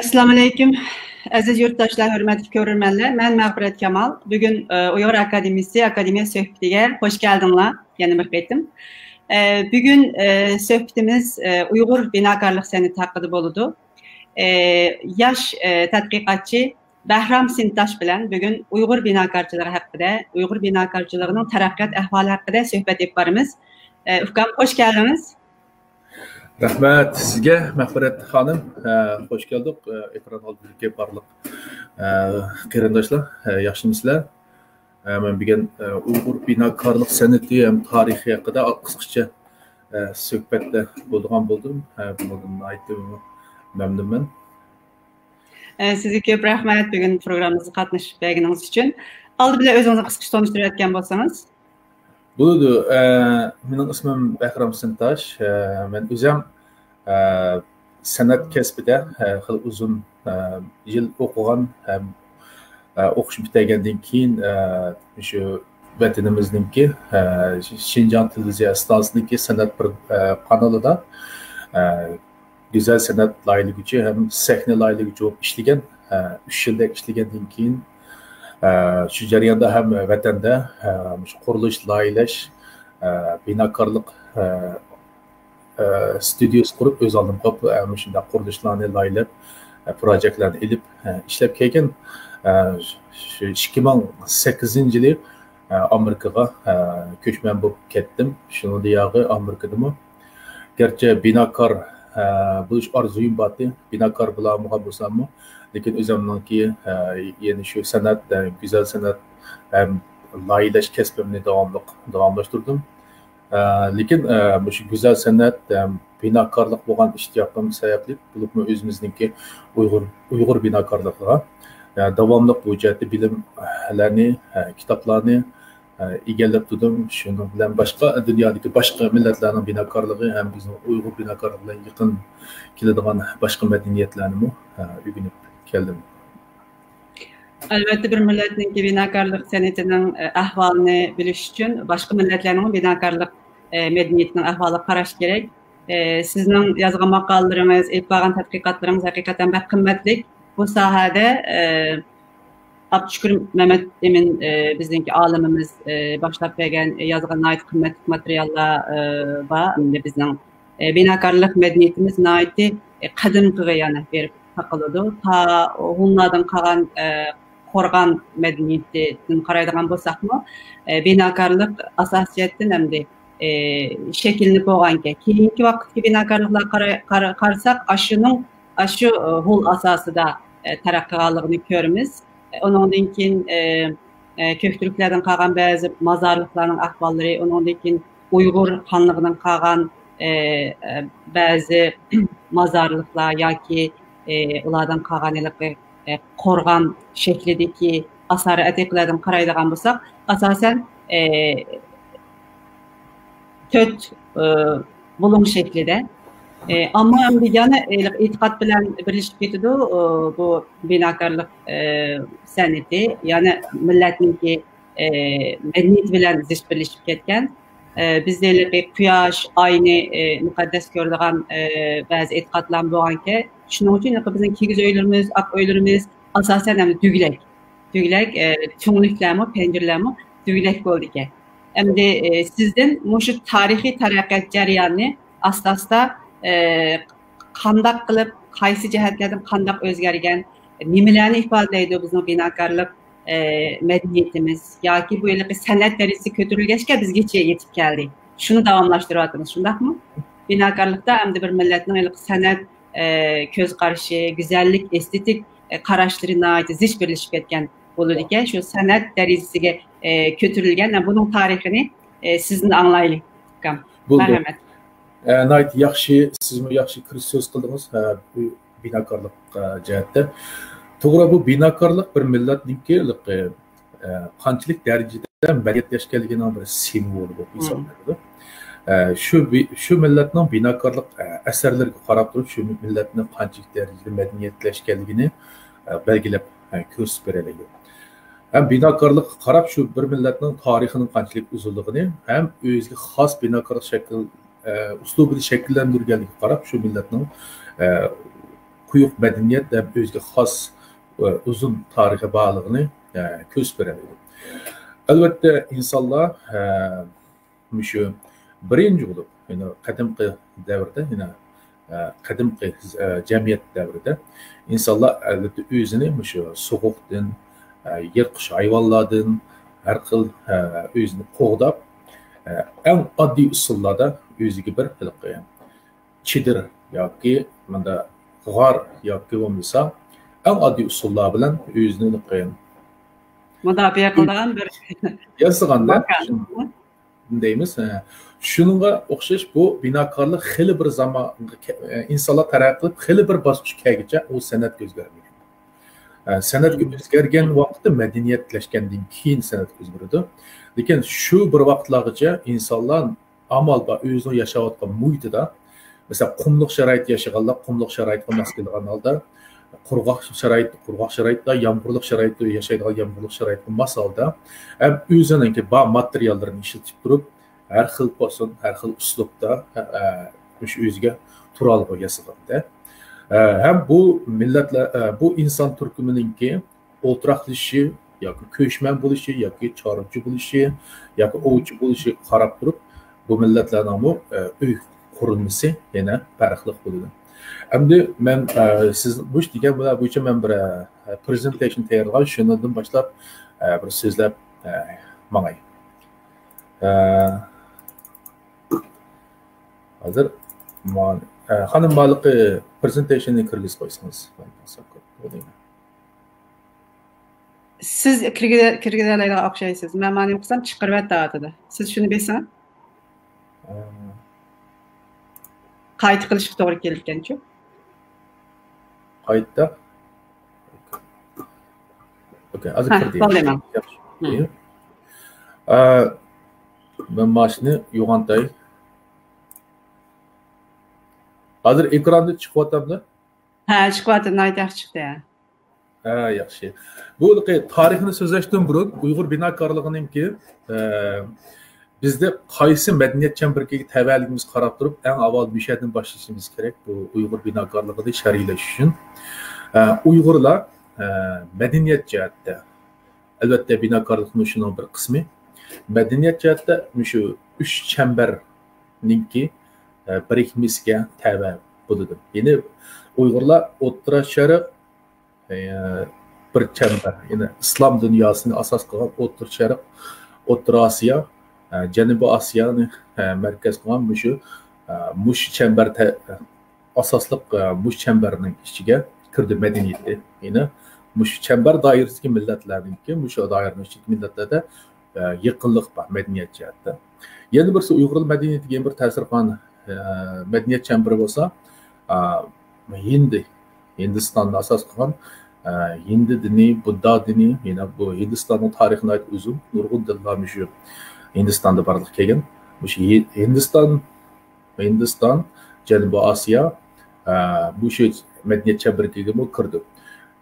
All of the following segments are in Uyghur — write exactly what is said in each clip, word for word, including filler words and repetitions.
ئەسسالامۇئەلەيكۇم، ئەزىز يۇرتداشلار، ھۆرمەتلىك كۆرۈرمەنلەر. مەن مەغپىرەت كامال. بۈگۈن، ئە، ئۇيغۇر ئاكادېمىيىسى ئاكادېمىيە سۆھبىتىگە خوش كەلدىڭلار يەنە بىر قېتىم. ئە، بۈگۈن، ئە، سۆھبىتىمىز، ئە، ئۇيغۇر بىناكارلىق سەنئىتى ھەققىدە بولىدۇ. ئە، ياش، ئە، تەتقىقاتچى بەھرام سىنتاش بىلەن بۈگۈن ئۇيغۇر بىناكارچىلىقى ھەققىدە، ئۇيغۇر بىناكارچىلىقىنىڭ تەرەققىيات ئەھۋالى ھەققىدە سۆھبەت ئېلىپ بارىمىز. ئە، ئۇكام، خوش كەلدىڭىز. رەھمەت سىزگە، مەغپىرەت خانىم. ئە، خوش كەلدۇق. ئە، ئېكران ئالدىدىكى بارلىق، ئە، قېرىنداشلار، ئە، ياخشىمۇسىلەر؟ ئە، مەن بۈگۈن، ئە، ئۇيغۇر بىناكارلىق سەنئىتى ھەم تارىخى ھەققىدە قىسقىچە، ئە، سۆھبەتتە بولىدىغان بولدۇم. ئە، بۇنىڭدىن ناھايىتى مەمنۇنمەن. ئە، سىزگە كۆپ رەھمەت، بۈگۈن پروگراممىمىزغا قاتنىشىپ بەرگىنىڭىز ئۈچۈن. ئالدى بىلەن ئۆزىڭىزنى قىسقىچە تونۇشتۇرۇۋەتكەن بولسىڭىز. بولىدۇ. ئە، مېنىڭ ئىسمىم بەھرام سىنتاش. ئە، مەن ئۆزۈم، ئە، سەنئەت كەسپىدە، ئە، خېلى ئۇزۇن، ئە، يىل ئوقۇغان ھەم، ئە، ئوقۇش پۈتتۈرگەندىن كېيىن، ئە، شۇ ۋەتىنىمىزنىڭكى، ئە، شىنجاڭ تېلېۋىزىيە ئىستانسىسىنىڭكى سەنئەت بىر، ئە، قانىلىدا، ئە، گۈزەل سەنئەت لايىھىلىگۈچى ھەم سەھنە لايىھىلىگۈچى بولۇپ ئىشلىگەن. ئە، ئۈچ يىلدەك ئىشلىگەندىن كېيىن، ئە، شۇ جەرياندا ھەم ۋەتەندە، ئە، مۇشۇ قۇرۇلۇش، لايىھىلەش، ئە، بىناكارلىق، ئە، ئە، ستۇدىيىسى قۇرۇپ، ئۆز ئالدىمغا، ئە، مۇشۇنداق قۇرۇلۇشلارنى لايىھىلەپ، ئە، پروژېكتلارنى ئېلىپ، ئە، ئىشلەپ كەلگەن. ئە، شۇ ئىككى مىڭ سەككىزىنچى يىلى، ئە، ئامېرىكىغا، ئە، كۆچمەن بولۇپ كەتتىم. شۇنىڭدىن ياغى ئامېرىكىدىمۇ گەرچە بىناكار، ئە، بولۇش ئارزۇيۇم بارتى، بىناكار بولالمىغان بولساممۇ، لېكىن ئۆزۈمنىڭكى، ئە، يەنە شۇ سەنئەت، ئە، گۈزەل سەنئەت ھەم لايىھىلەش كەسپىمنى داۋاملىق، داۋاملاشتۇردۇم. ئە، لېكىن، ئە، مۇشۇ گۈزەل سەنئەت ھەم بىناكارلىق بولغان ئىشتىياقىم سەۋەبلىك، بولۇپمۇ ئۆزىمىزنىڭكى ئۇيغۇر، ئۇيغۇر بىناكارلىقىغا، ئە، داۋاملىق بۇ جەھەتتە بىلىملەرنى، ئە، كىتابلارنى، ئە، ئىگىلەپ تۇردۇم. شۇنىڭ بىلەن باشقا، دۇنيادىكى باشقا مىللەتلەرنىڭ بىناكارلىقى ھەم بىزنىڭ ئۇيغۇر بىناكارلىقى بىلەن يېقىن كېلىدىغان باشقا مەدەنىيەتلەرنىمۇ، ئە، ئۆگىنىپ كەلدىم. ئەلۋەتتە، بىر مىللەتنىڭكى بىناكارلىق سەنئىتىنىڭ، ئە، ئەھۋالىنى بىلىش ئۈچۈن باشقا مىللەتلەرنىڭ بىناكارلىق، ئە، مەدەنىيىتىنىڭ ئەھۋالىغا قاراش كېرەك. ئە، سىزنىڭ يازغان ماقالىلىرىڭىز، ئېلىپ بارغان تەتقىقاتلىرىڭىز ھەقىقەتەن بەك قىممەتلىك. بۇ ساھەدە، ئە، ئابدۇشۈكۈر مەمەت ئىمىن، ئە، بىزنىڭكى ئالىمىمىز، ئە، باشلاپ بەرگەن، ئە، يازغان ناھايىتى قىممەتلىك ماتېرىياللار، ئە، بار. ئەمدى بىزنىڭ، ئە، بىناكارلىق مەدەنىيىتىمىز ناھايىتى، ئە، قەدىمكىگە يەنە بېرىپ تاقىلىدۇ. تا ھونلاردىن قالغان، ئە، قورغان مەدەنىيىتىدىن قارايدىغان بولساقمۇ، ئە، بىناكارلىق ئاساسىي جەھەتتىن ئەمدى، ئە، شەكىللىنىپ بولغانىكەن. كېيىنكى ۋاقىتتىكى بىناكارلىقلارغا قارا-، قارا-، قارىساق، ئاشۇنىڭ، ئاشۇ، ئە، ھول ئاساسىدا، ئە، تەرەققىي قىلغانلىقىنى كۆرىمىز. ئۇنىڭدىن كېيىن، ئە، ئە، كۆكتۈركلەردىن قالغان بەزى مازارلىقلارنىڭ ئەھۋاللىرى، ئۇنىڭدىن كېيىن ئۇيغۇر خانلىقىدىن قالغان، ئە، ئە، بەزى مازارلىقلار ياكى، ئە، ئۇلاردىن قالغان ھېلىقى، ئە، قورغان شەكلىدىكى ئاسارە ئەتىقىلەردىن قارايدىغان بولساق، ئاساسەن، ئە، تۆت، ئە، بۇلۇڭ شەكلىدە. ئە، ئەمما ئەمدى يەنە ھېلىقى ئېتىقاد بىلەن بىرلىشىپ كېتىدۇ، ئە، بۇ بىناكارلىق، ئە، سەنئىتى. يەنە مىللەتنىڭكى، ئە، مەدەنىيىتى بىلەن زىچ بىرلىشىپ كەتكەن. ئە، بىزدە ھېلىقى قۇياش، ئاينى، ئە، مۇقەددەس كۆرىدىغان، ئە، بەزى ئېتىقادلارمۇ بولغانىكەن. شۇنىڭ ئۈچۈن ھېلىقى بىزنىڭ كىگىز ئۆيلىرىمىز، ئاق ئۆيلىرىمىز ئاساسەن ئەمدى دۈگىلەك. دېگۈدەك، ئە، تۈڭلۈكلەرمۇ، پەنجىرىلەرمۇ دېگۈدەك بولىدىكەن. ئەمدى، ئە، سىزدىن مۇشۇ تارىخىي تەرەققىيات جەريانىنى ئاستا-ئاستا، ئە، قانداق قىلىپ، قايسى جەھەتلەردىن قانداق ئۆزگەرگەن، نېمىلەرنى ئىپادىلەيدۇ بىزنىڭ بىناكارلىق، ئە، مەدەنىيىتىمىز ياكى بۇ ھېلىقى سەنئەت دەرىجىسى كۆتۈرۈلگەچكە بىزگىچە يېتىپ كەلدى. شۇنى داۋاملاشتۇرۇۋاتىمىز، شۇنداقمۇ؟ بىناكارلىقتا ئەمدى بىر مىللەتنىڭ ھېلىقى سەنئەت، ئە، كۆز قارىشى، گۈزەللىك، ئېستېتىك، ئە، قاراشلىرى ناھايىتى زىچ بىرلىشىپ كەتكەن بولىدىكەن. شۇ سەنئەت دەرىجىسىگە، ئە، كۆتۈرۈلگەن. بۇنىڭ تارىخىنى، ئە، سىزدىن ئاڭلايلى، ئۇكام. بولدى. مەرھەمەت. ئە، ناھايىتى ياخشى، سىزمۇ ياخشى كىرىش سۆز قىلدىڭىز، ئە، بۇ بىناكارلىق، ئە، جەھەتتە. توغرا، بۇ بىناكارلىق بىر مىللەتنىڭكى، ئە، قانچىلىك دەرىجىدە مەدەنىيەتلەشكەنلىكىنىڭ بىر سىمۋولى بولۇپ ھېسابلىنىدۇ. ئە، شۇ بى-، شۇ مىللەتنىڭ بىناكارلىق، ئە، ئەسەرلىرىگە قاراپ تۇرۇپ، شۇ مىللەتنىڭ قانچىلىك دەرىجىدە مەدەنىيەتلەشكەنلىكىنى، ئە، بەلگىلەپ، ئە، كۆرسىتىپ بېرەلەيدۇ. ھەم بىناكارلىققا قاراپ، شۇ بىر مىللەتنىڭ تارىخىنىڭ قانچىلىك ئۇزۇنلۇقىنى ھەم ئۆزىگە خاس بىناكارلىق شەكىل، ئە، ئۇسلۇبىنى شەكىللەندۈرگەنلىكىگە قاراپ، شۇ مىللەتنىڭ، ئە، بۈيۈك مەدەنىيەت ھەم ئۆزىگە خاس، ئۇزۇن تارىخى بارلىقىنى، ئە، كۆرسىتىپ بېرەلەيدۇ. ئەلۋەتتە، ئىنسانلار، ئە، مۇشۇ بىرىنچى بولۇپ، يەنى قەدىمكى دەۋردە، يەنى، ئە، قەدىمكى، ئە، جەمئىيەت دەۋرىدە ئىنسانلار، ئەلۋەتتە، ئۆزىنى مۇشۇ سوغۇقتىن، ئە، يىرتقۇچ ھايۋانلاردىن، ھەر خىل، ئە، ئۆزىنى قوغداپ، ئە، ئەڭ ئاددىي ئۇسۇللاردا ئۆزىگە بىر ھېلىقى چېدىر ياكى مۇندا غار ياكى بولمىسا ئەڭ ئاددىي ئۇسۇللار بىلەن ئۆزىنى ھېلىقى مۇداپىئە قىلىدىغان بىر ياسىغاندا، ماكان. شۇ-، دەيمىز. ھە. شۇنىڭغا ئوخشاش بۇ بىناكارلىق خېلى بىر زامان، ئىنسانلار تەرەققىي قىلىپ خېلى بىر باسقۇچ كەلگۈچە ئۇ سەنئەتكە ئۆزگەرمىگەن. ئە، سەنئەتكە ئۆزگەرگەن ۋاقىتتا مەدەنىيەتلەشكەندىن كېيىن سەنئەتكە ئۆزگىرىدۇ. لېكىن شۇ بىر ۋاقىتلارغىچە ئىنسانلار ئامال بار ئۆزىنىڭ ياشاۋاتقان مۇھىتىدا، مەسىلەن، قۇملۇق شارائىتتا ياشىغانلار قۇملۇق شارائىتقا ماس كېلىدىغان ھالدا، قۇرغاق شارائىتتا، قۇرغاق شارائىتتا، يامغۇرلۇق شارائىتتا ياشايدىغان يامغۇرلۇق شارائىتقا ماس ھالدا، ھەم ئۆزىنىڭكى بار ماتېرىياللىرىنى ئىشلىتىپ تۇرۇپ، ھەر خىل پاسون، ھەر خىل ئۇسلۇبتا، ئە، ئە، مۇشۇ ئۆزىگە تۇرالغۇ ياسىغاندا. ئە، ھەم بۇ مىللەتلەر، ئە، بۇ ئىنسان تۈركۈمىنىڭكى ئولتۇراقلىشىشى ياكى كۆچمەن بولۇشى ياكى چارۋىچى بولۇشى ياكى ئوۋچى بولۇشىغا قاراپ تۇرۇپ، بۇ مىللەتلەرنىڭمۇ، ئە، ئۆي قۇرۇلمىسى يەنە پەرقلىق بولىدۇ. ئەمدى مەن، ئە، سىز مۇشۇ دېگەن بۇيىچە مەن بىر، ئە، پرېزېنتېيشن تەييارلىغان، شۇنىڭدىن باشلاپ، ئە، بىر سۆزلەپ، ئە، ماڭاي. ئە، ھازىر ما-، ئە، خانىم مالىقى پرېزېنتېيشننى كىرگۈزۈپ قويسىڭىز. سىز كىرگۈزە-، كىرگۈزەلەيدىغان ئوخشايسىز. مەن مانا قىلسام چىقىرىۋەت دەۋاتىدۇ. سىز شۇنى بېسىڭ. ئە. قايتا قىلىشقا توغرا كېلىدىكەنچۇ؟ قايتا. ئوكەي، ھازىر ھە، كىردى. بولدى، ماڭ. ياخشى. ھە. ئە، مەن ماشىنىنى يوغانتاي. ھازىر ئېكراندا چىقىۋاتامدۇ؟ ھە، چىقىۋاتىدۇ، ناھايىتى ياخشى چىقتى. ھە، ياخشى. بۇ تارىخنى سۆزلەشتىن بۇرۇن ئۇيغۇر بىناكارلىقىنىڭكى، ئە، بىزدە قايسى مەدەنىيەت چەمبىرىكىگە تەۋەلىكىمىز قاراپ تۇرۇپ، ئەڭ ئاۋۋال مۇشۇ يەردىن باشلىشىمىز كېرەك، بۇ ئۇيغۇر بىناكارلىقىنى شەرھلەش ئۈچۈن. ئە، ئۇيغۇرلار، ئە، مەدەنىيەت جەھەتتە، ئەلۋەتتە، بىناكارلىقمۇ شۇنىڭ بىر قىسمى. مەدەنىيەت جەھەتتە مۇشۇ ئۈچ چەمبەرنىڭكى، ئە، بىرىكمىسىگە تەۋە بولىدۇ. يەنى ئۇيغۇرلار ئوتتۇرا شەرق، ئە، بىر چەمبەر، يەنى ئىسلام دۇنياسىنى ئاساس قىلغان ئوتتۇرا شەرق، ئوتتۇرا ئاسىيا، ئە، جەنۇبىي ئاسىيانى، ئە، مەركەز قىلغان مۇشۇ، ئە، مۇشۇ چەمبەر تە-، ئاساسلىق، ئە، مۇشۇ چەمبەرنىڭ ئىچىگە كىردى مەدەنىيىتى. يەنى مۇشۇ چەمبەر دائىرىسىدىكى مىللەتلەرنىڭكى، مۇشۇ دائىرىنىڭ ئىچىدىكى مىللەتلەردە، ئە، يېقىنلىق بار مەدەنىيەت جەھەتتە. يەنە بىرسى ئۇيغۇر مەدەنىيىتىگە يەنە بىر تەسىر قىلغان، ئە، مەدەنىيەت چەمبىرى بولسا، ئە، ھىندى، ھىندىستاننى ئاساس قىلغان، ئە، ھىندى دىنى، بۇددا دىنى، يەنە بۇ ھىندىستاننىڭ تارىخى ناھايىتى ئۇزۇن، نۇرغۇن دىنلار مۇشۇ ھىندىستاندا بارلىققا كەلگەن. مۇشۇ ھى-، ھىندىستان، ھىندىستان، جەنۇبىي ئاسىيا، ئە، مۇشۇ مەدەنىيەت چەمبىرىكىگىمۇ كىرىدۇ.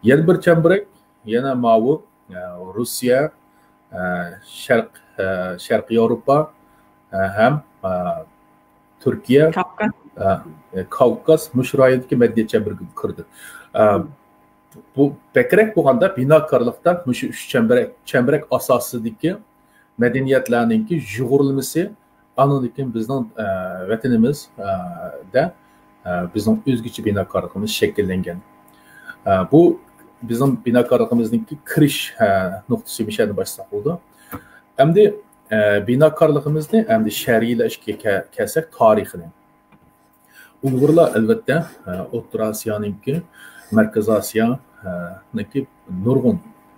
يەنە بىر چەمبىرەك، يەنە ماۋۇ، ئە، روسىيە، ئە، شەرق-، ئە، شەرقىي ياۋروپا، ئە، ھەم، ئە، تۈركىيە، كاۋكاز. ئە، ئە، كاۋكاز، مۇشۇ رايوندىكى مەدەنىيەت چەمبىرىكىگە كىرىدۇ. ئە، بۇ بەكرەك بولغاندا بىناكارلىقتا مۇشۇ ئۈچ چەمبىرەك، چەمبىرەك ئاساسىدىكى مەدەنىيەتلەرنىڭكى يۇغۇرۇلمىسى، ئاندىن كېيىن بىزنىڭ، ئە، ۋەتىنىمىز، ئە، دە، ئە، بىزنىڭ ئۆزگىچە بىناكارلىقىمىز شەكىللەنگەن. ئە، بۇ بىزنىڭ بىناكارلىقىمىزنىڭكى كىرىش، ئە، نۇقتىسى مۇشۇ يەردىن باشلىساق بولىدۇ. ئەمدى، ئە، بىناكارلىقىمىزنى ئەمدى شەرھلەشكە كە-، كەلسەك تارىخىنى. ئۇيغۇرلار ئەلۋەتتە، ئە، ئوتتۇرا ئاسىيانىڭكى، مەركىزىي ئاسىيانىڭكى نۇرغۇن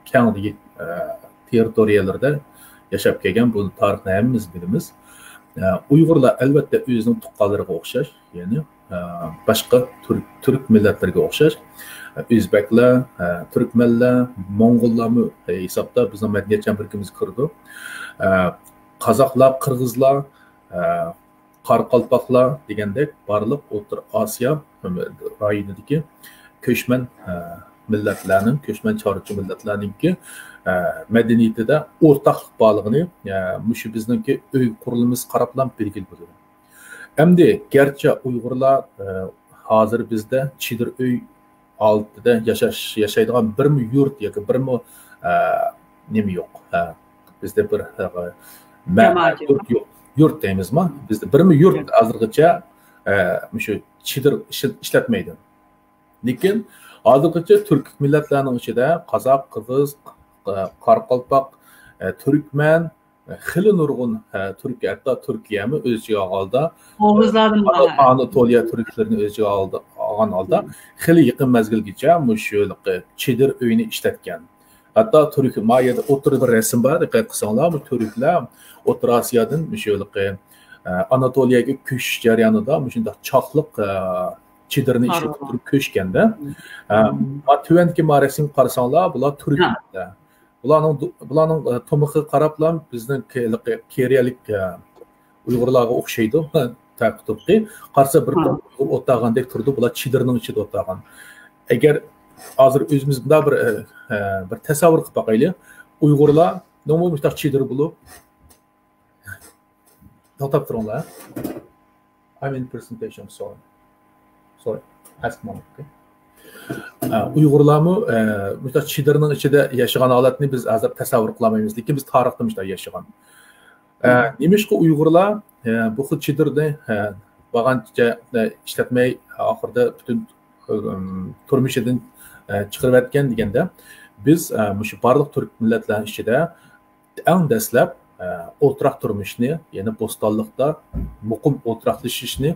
كەڭ، ئە، تېررىتورىيەلىرىدە ياشاپ كەلگەن، بۇ تارىخنى ھەممىمىز بىلىمىز. ئە، ئۇيغۇرلار ئەلۋەتتە ئۆزىنىڭ تۇغقانلىرىغا ئوخشاش، يەنى، ئە، باشقا تۈرك، تۈرك مىللەتلىرىگە ئوخشاش، ئە، ئۆزبەكلەر، ئە، تۈركمەنلەر، موڭغۇللارمۇ، ئە، ھېسابتا بىزنىڭ مەدەنىيەت چەمبىرىكىمىزگە كىرىدۇ. ئە، قازاقلار، قىرغىزلار، ئە، قارىقالپاقلار دېگەندەك بارلىق ئوتتۇرا ئاسىيا رايونىدىكى كۆچمەن، ئە، مىللەتلەرنىڭ، كۆچمەن چارۋىچى مىللەتلەرنىڭكى، ئە، مەدەنىيىتىدە ئورتاقلىق بارلىقىنى، ئە، مۇشۇ بىزنىڭكى ئۆي قۇرۇلمىسى قاراپلا بىلگىلى بولىدۇ. ئەمدى گەرچە ئۇيغۇرلار، ئە، ھازىر بىزدە چېدىر ئۆي ئالدىدا ياشاش، ياشايدىغان بىرمۇ يۇرت ياكى بىرمۇ، ئە، نېمە يوق. ئە، بىزدە بىر، ئە، مە-، يۇرت يوق. يۇرت دەيمىزما؟ بىزدە بىرمۇ يۇرت ھازىرغىچە، ئە، مۇشۇ چېدىر ئىشلەتمەيدۇ. لېكىن ھازىرغىچە تۈركىي مىللەتلەرنىڭ ئىچىدە قازاق، قىرغىز، ئە، قارىقالپاق، ئە، تۈركمەن، خېلى نۇرغۇن، ھە، تۈركىيە، ھەتتا تۈركىيەمۇ ئۆز ئىچىگە ئالغان ھالدا، ئوغۇزلاردىن ئانا-، بار. ئاناتولىيە تۈركلىرىنى ئۆز ئىچىگە ئالدى، ئالغان ھالدا، خېلى يېقىن مەزگىلگىچە مۇشۇ چېدىر ئۆينى ئىشلەتكەن. ھەتتا تۈرك، ما يەردە ئوتتۇرىدا بىر رەسىم بار، دىققەت قىلساڭلار، بۇ تۈركلەر ئوتتۇرا ئاسىيادىن مۇشۇ، ئە، ئاناتولىيەگە كۆچۈش جەريانىدا مۇشۇنداق چاقلىق، ئە، چېدىرنى ئىشلىتىپ تۇرۇپ كۆچكەندە. ئە، ما تۆۋەندىكى ما رەسىمگە قارىساڭلار، بۇلار تۈركلەر. بۇلارنىڭ، بۇلارنىڭ، ئە، تۇمىقىغا قاراپلا بىزنىڭ كېرىيەلىك، ئە، ئۇيغۇرلارغا ئوخشايدۇ. تۇمىقى قارىسا بىر ئۇيغۇر ئولتۇرغاندەك تۇرىدۇ. بۇلار چېدىرنىڭ ئىچىدە ئولتۇرغان. ئەگەر ھازىر ئۆزىمىز بۇنداق بىر، ئە، ئە، بىر تەسەۋۋۇر قىلىپ باقايلى. ئۇيغۇرلارنىڭمۇ مۇشۇنداق چېدىرى بولۇپ، توختاپ تۇرۇڭلار. I'm in presentation, sorry. Sorry. Ask mom, okay? ئە، ئۇيغۇرلارمۇ، ئە، مۇشۇنداق چېدىرنىڭ ئىچىدە ياشىغان ھالەتنى بىز ھازىر تەسەۋۋۇر قىلالمايمىز، لېكىن بىز تارىختا مۇشۇنداق ياشىغان. ئە، نېمىشقا ئۇيغۇرلار، ئە، بۇ خىل چېدىرنى، ئە، بارغانچە، ئە، ئىشلەتمەي، ئاخىرىدا پۈتۈن، ئىم، تۇرمۇشىدىن، ئە، چىقىرىۋەتكەن دېگەندە، بىز، ئە، مۇشۇ بارلىق تۈرك مىللەتلەر ئىچىدە ئەڭ دەسلەپ، ئە، ئولتۇراق تۇرمۇشنى، يەنى بوستانلىقتا مۇقىم ئولتۇراقلىشىشنى،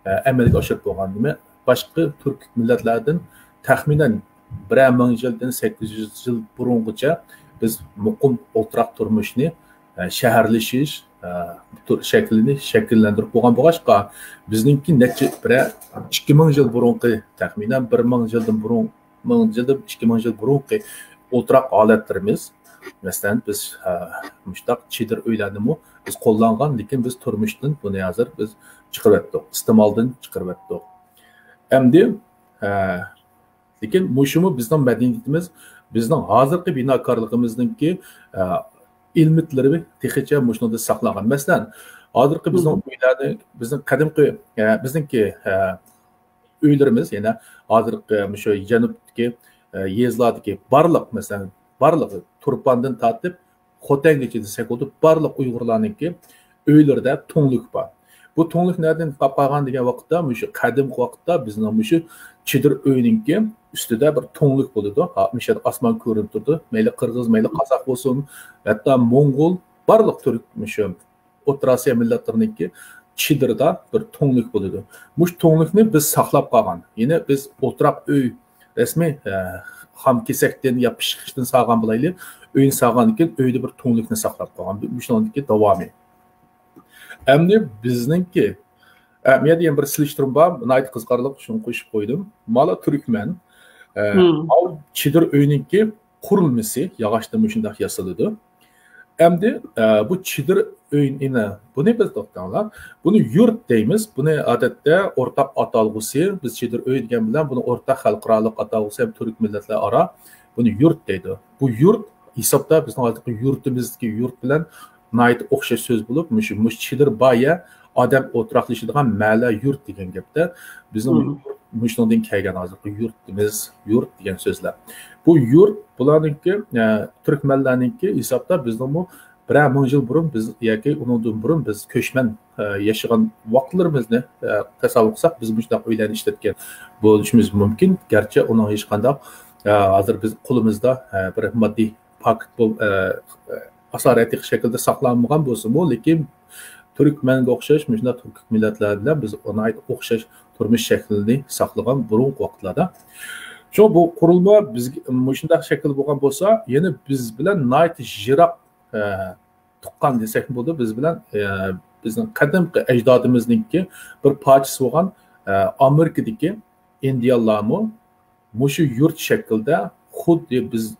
ئە، ئەمەلگە ئاشۇرۇپ بولغان. دېمەك، باشقا تۈرك مىللەتلەردىن تەخمىنەن بىرەر مىڭ يىلدىن سەككىز يۈز يىل بۇرۇنغىچە بىز مۇقىم ئولتۇراق تۇرمۇشنى، ئە، شەھەرلىشىش، ئە، تۇر-، شەكلىنى شەكىللەندۈرۈپ بولغان بولغاچقا، بىزنىڭكى نەچچە، بىرەر ئىككى مىڭ يىل بۇرۇنقى، تەخمىنەن بىر مىڭ يىلدىن بۇرۇن، مىڭ يىلدىن ئىككى مىڭ يىل بۇرۇنقى ئولتۇراق ھالەتلىرىمىز، مەسىلەن، بىز، ئە، مۇشۇنداق چېدىر ئۆيلەرنىمۇ بىز قوللانغان، لېكىن بىز تۇرمۇشتىن بۇنى ھازىر بىز چىقىرىۋەتتۇق، ئىستېمالدىن چىقىرىۋەتتۇق. ئەمدى، ئە، لېكىن مۇشۇمۇ بىزنىڭ مەدەنىيىتىمىز، بىزنىڭ ھازىرقى بىناكارلىقىمىزنىڭكى، ئە، ئىلمىتلىرى تېخىچە مۇشۇنىڭدا ساقلانغان. مەسىلەن، ھازىرقى بىزنىڭ ئۆيلەرنى، بىزنىڭ قەدىمكى، ئە، بىزنىڭكى، ئە، ئۆيلىرىمىز، يەنە ھازىرقى مۇشۇ جەنۇبتىكى، ئە، يېزىلاردىكى بارلىق، مەسىلەن، بارلىقى تۇرپاندىن تارتىپ خوتەنگىچە دېسەك بولىدۇ، بارلىق ئۇيغۇرلارنىڭكى ئۆيلىرىدە تۈڭلۈك بار. بۇ تۈڭلۈك نەدىن قاپقالغان دېگەن ۋاقىتتا، مۇشۇ قەدىمكى ۋاقىتتا بىزنىڭ مۇشۇ چېدىر ئۆينىڭكى ئۈستىدە بىر تۈڭلۈك بولىدۇ. ھا، مۇشۇ يەردە ئاسمان كۆرۈنۈپ تۇرىدۇ. مەيلى قىرغىز، مەيلى قازاق بولسۇن، ھەتتا موڭغۇل، بارلىق تۈرك، مۇشۇ ئوتتۇرا ئاسىيا مىللەتلىرىنىڭكى چېدىرىدا بىر تۈڭلۈك بولىدۇ. مۇشۇ تۈڭلۈكنى بىز ساقلاپ قالغان. يەنى بىز ئولتۇراق ئۆي، رەسمىي، ئە، خام كېسەكتىن يا پىشقىچتىن سالغان بولايلى، ئۆينى سالغاندىن كېيىن ئۆيدە بىر تۈڭلۈكنى ساقلاپ قالغان. مۇشۇنىڭدىكى داۋامى. ئەمدى بىزنىڭكى، ئە، مەن يەنە بىر سېلىشتۇرما بار، ناھايىتى قىزىقارلىق، شۇنى قوشۇپ قويدۇم. مانا تۈركمەن، ئە، ئاۋ چېدىر ئۆينىڭكى قۇرۇلمىسى ياغاچتىن مۇشۇنداق ياسىلىدۇ. ئەمدى، ئە، بۇ چېدىر ئۆينى، بۇنى بىز توختاڭلار. بۇنى يۇرت دەيمىز. بۇنى ئادەتتە ئورتاق ئاتالغۇسى، بىز چېدىر ئۆي دېگەن بىلەن بۇنى ئورتاق خەلقئارالىق ئاتالغۇسى ھەم تۈرك مىللەتلەر ئارا بۇنى يۇرت دەيدۇ. بۇ يۇرت ھېسابتا بىزنىڭ ھازىرقى يۇرتىمىزدىكى يۇرت بىلەن ناھايىتى ئوخشاش سۆز بولۇپ، مۇشۇ، مۇشۇ چېدىر بار يەر، ئادەم ئولتۇراقلىشىدىغان مەھەللە، يۇرت دېگەن گەپتە بىزنىڭ مۇشۇنىڭدىن كەلگەن ھازىرقى يۇرتىمىز، يۇرت دېگەن سۆزلەر. بۇ يۇرت بۇلارنىڭكى، ئە، تۈركمەنلەرنىڭكى ھېسابتا بىزنىڭمۇ بىرەر مىڭ يىل بۇرۇن بىز ياكى ئۇنىڭدىن بۇرۇن بىز كۆچمەن، ئە، ياشىغان ۋاقىتلىرىمىزنى، ئە، تەسەۋۋۇر قىلساق، بىز مۇشۇنداق ئۆيلەرنى ئىشلەتكەن بولۇشىمىز مۇمكىن. گەرچە ئۇنىڭ ھېچقانداق، ئە، ھازىر بىز قولىمىزدا، ئە، بىر ماددىي پاكىت بول-، ئە، ئاسارەتلىك شەكىلدە ساقلانمىغان بولسىمۇ، لېكىن تۈركمەنگە ئوخشاش مۇشۇنداق تۈرك مىللەتلەر بىلەن بىز ناھايىتى ئوخشاش تۇرمۇش شەكلىنى ساقلىغان بۇرۇنقى ۋاقىتلاردا. شۇڭا بۇ قۇرۇلما بىز مۇشۇنداق شەكىلدە بولغان بولسا، يەنە بىز بىلەن ناھايىتى يىراق، ئە، تۇغقان دېسەكمۇ بولىدۇ. بىز بىلەن، ئە، بىزنىڭ قەدىمكى ئەجدادىمىزنىڭكى بىر پارچىسى بولغان، ئە، ئامېرىكىدىكى ئىندىيانلارمۇ مۇشۇ يۇرت شەكلىدە خۇددى بىز،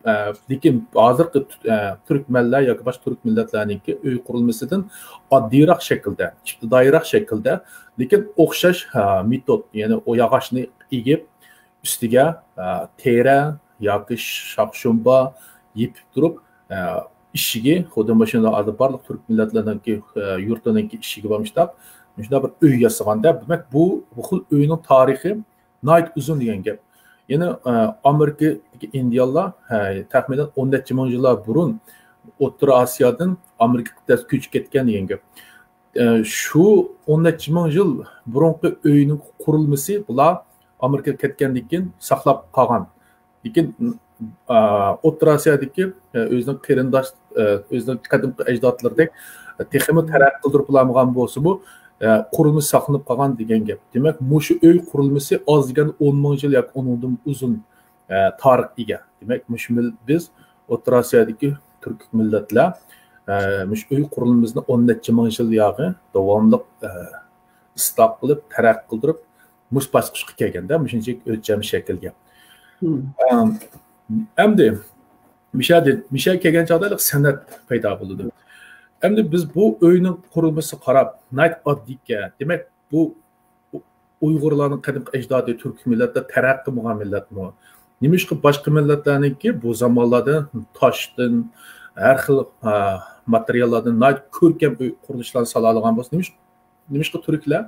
ئە، لېكىن ھازىرقى تۈ-، ئە، تۈركمەنلەر ياكى باشقا تۈرك مىللەتلەرنىڭكى ئۆي قۇرۇلمىسىدىن ئاددىيراق شەكىلدە، ئىپتىدائىيراق شەكىلدە، لېكىن ئوخشاش، ئە، مېتود، يەنى ئۇ ياغاچنى ئېگىپ، ئۈستىگە، ئە، تېرە ياكى شاخشۇمبا يېپىپ تۇرۇپ، ئە، ئىشىكى، خۇددى مۇشۇنداق ھازىر بارلىق تۈرك مىللەتلىرىنىڭكى، ئە، يۇرتىنىڭكى ئىشىكى بار مۇشۇنداق، مۇشۇنداق بىر ئۆي ياسىغان دەپ، دېمەك، بۇ، بۇ خىل ئۆينىڭ تارىخى ناھايىتى ئۇزۇن دېگەن گەپ. يەنە ئامېرىكىدىكى ئىندىيانلار تەخمىنەن ئون نەچچە مىڭ يىللار بۇرۇن ئوتتۇرا ئاسىيادىن ئامېرىكا قىتئەسىگە كۆچۈپ كەتكەن دېگەن گەپ. شۇ ئون نەچچە مىڭ يىل بۇرۇنقى ئۆينىڭ قۇرۇلمىسى بۇلار ئامېرىكىغا كەتكەندىن كېيىن ساقلاپ قالغان. لېكىن ئوتتۇرا ئاسىيادىكى ئۆزىنىڭ قېرىنداش، ئۆزىنىڭ قەدىمكى ئەجدادلىرىدەك تېخىمۇ تەرەققىي قىلدۇرۇپ بولالمىغان بولسىمۇ، قۇرۇلمىسى ساقلىنىپ قالغان دېگەن گەپ. دېمەك، مۇشۇ ئۆي قۇرۇلمىسى ئاز دېگەندە ئون مىڭ يىل ياكى ئۇنىڭدىن ئۇزۇن تارىخقا ئىگە. دېمەك، مۇشۇ مىل-، بىز ئوتتۇرا ئاسىيادىكى تۈرك مىللەتلەر مۇشۇ ئۆي قۇرۇلمىسىنى ئون نەچچە مىڭ يىل ياغى داۋاملىق ئىسلاھ قىلىپ، تەرەققىي قىلدۇرۇپ، مۇشۇ باسقۇچقا كەلگەندە، مۇشۇنچە ئۆلچەم شەكىلگە. ئەمدى مىشا دېدى، مىشا كەلگەن چاغدا سەنئەت پەيدا بولىدۇ. ئەمدى بىز بۇ ئۆينىڭ قۇرۇلمىسىغا قاراپ، ناھايىتى ئاددىيكەن. دېمەك، بۇ ئۇيغۇرلارنىڭ قەدىمكى ئەجدادى، تۈرك مىللەتلەر تەرەققىي قىلمىغان مىللەتمۇ؟ نېمىشقا باشقا مىللەتلەرنىڭكى بۇ زامانلاردا تاشتىن، ھەر خىل، ئا، ماتېرىياللاردىن ناھايىتى كۆركەم ئۆي قۇرۇلۇشلارنى سالالىغان بولسا، نېمىش-، نېمىشقا تۈركلەر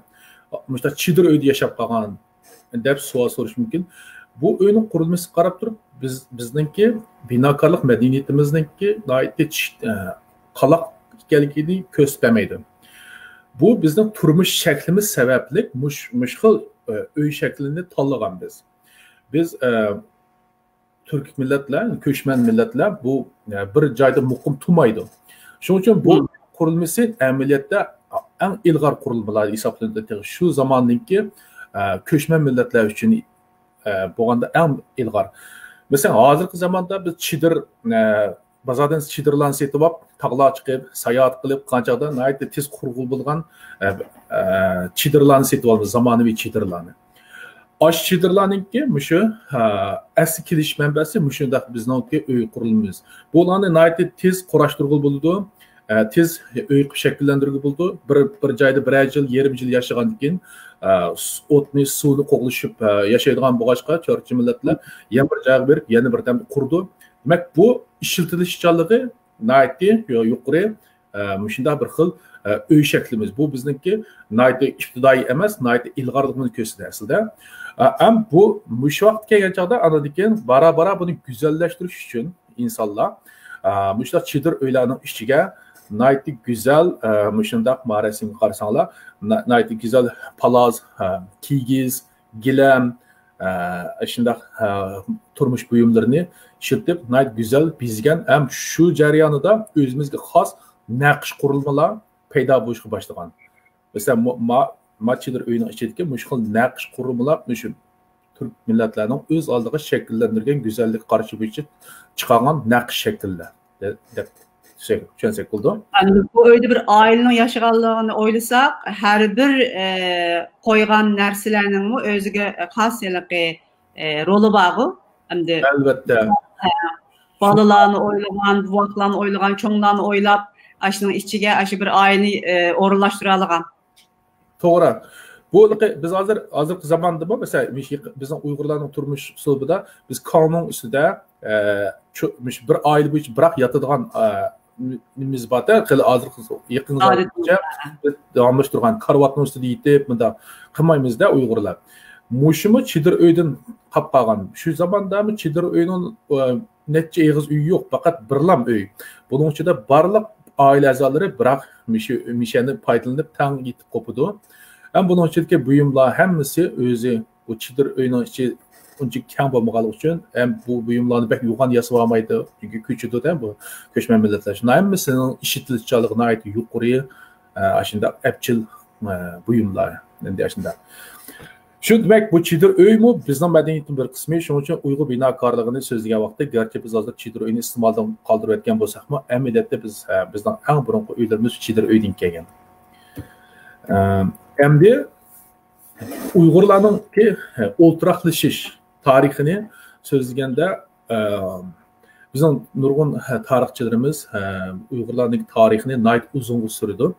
مۇشۇنداق چېدىر ئۆيدە ياشاپ قالغان دەپ سوئال سورىشى مۇمكىن. بۇ ئۆينىڭ قۇرۇلمىسىغا قاراپ تۇرۇپ، بىز، بىزنىڭكى بىناكارلىق مەدەنىيىتىمىزنىڭكى ناھايىتى چىش-، ئە، قالاق ئىكەنلىكىنى كۆرسىتەلمەيدۇ. بۇ بىزنىڭ تۇرمۇش شەكلىمىز سەۋەبلىك مۇش-، مۇشۇ خىل، ئە، ئۆي شەكلىنى تاللىغان بىز. بىز، ئە، تۈرك مىللەتلەر، كۆچمەن مىللەتلەر بۇ، ئە، بىر جايدا مۇقىم تۇرمايدۇ. شۇنىڭ ئۈچۈن بۇ مم. قۇرۇلمىسى ئەمەلىيەتتە ئەڭ ئىلغار قۇرۇلمىلار ھېسابلىنىدۇ. شۇ زاماننىڭكى، ئە، كۆچمەن مىللەتلەر ئۈچۈن، ئە، بولغاندا ئەڭ ئىلغار. مەسىلەن، ھازىرقى زاماندا بىز چېدىر، ئە، بازاردىن چېدىرلارنى سېتىۋاپ، تاغلارغا چىقىپ، ساياھەت قىلىپ، قانچاقدا ناھايىتى تېز قۇرغىلى بولىدىغان، ئە، ئە، چېدىرلارنى سېتىۋالىمىز، زامانىۋى چېدىرلارنى. ئاشۇ چېدىرلارنىڭكى مۇشۇ، ھە، ئەسلى كېلىش مەنبەسى مۇشۇنداق بىزنىڭكى ئۆي قۇرۇلمىمىز. بۇلارنى ناھايىتى تېز قۇراشتۇرغىلى بولىدۇ، ئە، تېز ئۆي قىلىپ شەكىللەندۈرگىلى بولىدۇ. بىر، بىر جايدا بىرەر يىل، يېرىم يىل ياشىغاندىن كېيىن، ئە، س-، ئوتنى، سۇنى قوغلىشىپ، ئە، ياشايدىغان بولغاچقا، چارچى مىللەتلەر يەنە بىر جايغا بېرىپ، يەنە بىردەم قۇرىدۇ. دېمەك، بۇ ئىشلىتىلىشچانلىقى ناھايىتى يۇ-، يۇقىرى. ئە، مۇشۇنداق بىر خىل، ئە، ئۆي شەكلىمىز. بۇ بىزنىڭكى ناھايىتى ئىپتىدائىي ئەمەس، ناھايىتى ئىلغارلىقىمىزنى كۆرسىتىدۇ ئەسلىدە. ئە، ئەم بۇ مۇشۇ ۋاقىتقا كەلگەن چاغدا ئاندىن كېيىن بارا-بارا بۇنى گۈزەللەشتۈرۈش ئۈچۈن ئىنسانلار، ئە، مۇشۇنداق چېدىر ئۆيلەرنىڭ ئىچىگە ناھايىتى گۈزەل، ئە، مۇشۇنداق ما رەسىمگە قارىساڭلار، نا-، ناھايىتى گۈزەل پالاز، ئە، كىگىز، گىلەم، ئە، شۇنداق، ئە، تۇرمۇش بۇيۇملىرىنى ئىشلىتىپ، ناھايىتى گۈزەل بېزىگەن ھەم شۇ جەريانىدا ئۆزىمىزگە خاس نەقىش قۇرۇلمىلار پەيدا بولۇشقا باشلىغان. مەسىلەن، مۇ-، ما-، ما چېدىر ئۆينىڭ ئىچىدىكى مۇشۇ خىل نەقىش قۇرۇلمىلار مۇشۇ تۈرك مىللەتلەرنىڭ ئۆز ئالدىغا شەكىللەندۈرگەن گۈزەللىك قارىشى بويىچە چىقارغان نەقىش شەكىللەر دە-، دەپ چۈشەنسەك بولىدۇ. ئەمدى بۇ ئۆيدە بىر ئائىلىنىڭ ياشىغانلىقىنى ئويلىساق، ھەر بىر، ئە، قويغان نەرسىلەرنىڭمۇ ئۆزىگە خاس ھېلىقى، ئە، رولى بارغۇ. ئەمدى ئەلۋەتتە. ھە، بالىلارنى ئويلىغان، بوۋاقلارنى ئويلىغان، چوڭلارنى ئويلاپ، ئاشۇنىڭ ئىچىگە ئاشۇ بىر ئائىلىنى، ئە، ئورۇنلاشتۇرالىغان. توغرا. بۇ بىز ھازىر، ھازىرقى زاماندىمۇ، مەسىلەن، مۇشۇ يېقى-، بىزنىڭ ئۇيغۇرلارنىڭ تۇرمۇش ئۇسلۇبىدا بىز كاڭنىڭ ئۈستىدە، ئە، چو-، مۇشۇ بىر ئائىلە بويىچە بىراق ياتىدىغان، ئە، نېمىمىز بار-دە، خېلى ھازىرقى يېقىنقى زامانغىچە بىز داۋاملاشتۇرغان كارىۋاتنىڭ ئۈستىدە يېتىپ، مۇنداق قىلمايمىز-دە ئۇيغۇرلار. مۇشۇمۇ چېدىر ئۆيدىن قاپ قالغان. شۇ زاماندامۇ چېدىر ئۆينىڭ، ئە، نەچچە ئېغىز ئۆيى يوق، پەقەت بىرلام ئۆي. بۇنىڭ ئىچىدە بارلىق ئائىلە ئەزالىرى بىراق مىشە-، مىشەنى پايدىلىنىپ تەڭ يېتىپ قوپىدۇ. ھەم بۇنىڭ ئىچىدىكى بۇيۇملار ھەممىسى ئۆزى، بۇ چېدىر ئۆينىڭ ئىچى ئۇنچە كەڭ بولمىغانلىقى ئۈچۈن ھەم بۇ بۇيۇملارنى بەك يوغان ياسىۋالمايدۇ. چۈنكى كۆچىدۇ-دە بۇ كۆچمەن مىللەتلەر. شۇنداق ھەممىسىنىڭ ئىشلىتىلىشچانلىقى ناھايىتى يۇقىرى، ئە، ئاشۇنداق ئەپچىل، ئە، بۇيۇملار. ئەمدى ئاشۇنداق. شۇ دېمەك، بۇ چېدىر ئۆيمۇ بىزنىڭ مەدەنىيىتىمىزنىڭ بىر قىسمى. شۇنىڭ ئۈچۈن ئۇيغۇر بىناكارلىقىنى سۆزلىگەن ۋاقىتتا، گەرچە بىز ھازىر چېدىر ئۆينى ئىستېمالدىن قالدۇرۇۋەتكەن بولساقمۇ، ئەمەلىيەتتە بىز، ھە، بىزنىڭ ئەڭ بۇرۇنقى ئۆيلىرىمىز چېدىر ئۆيدىن كەلگەن. ئە، ئەمدى ئۇيغۇرلارنىڭكى، ھە، ئولتۇراقلىشىش تارىخىنى سۆزلىگەندە، ئە، بىزنىڭ نۇرغۇن، ھە، تارىخچىلىرىمىز، ھە، ئۇيغۇرلارنىڭ تارىخىنى ناھايىتى ئۇزۇنغا سۈرىدۇ.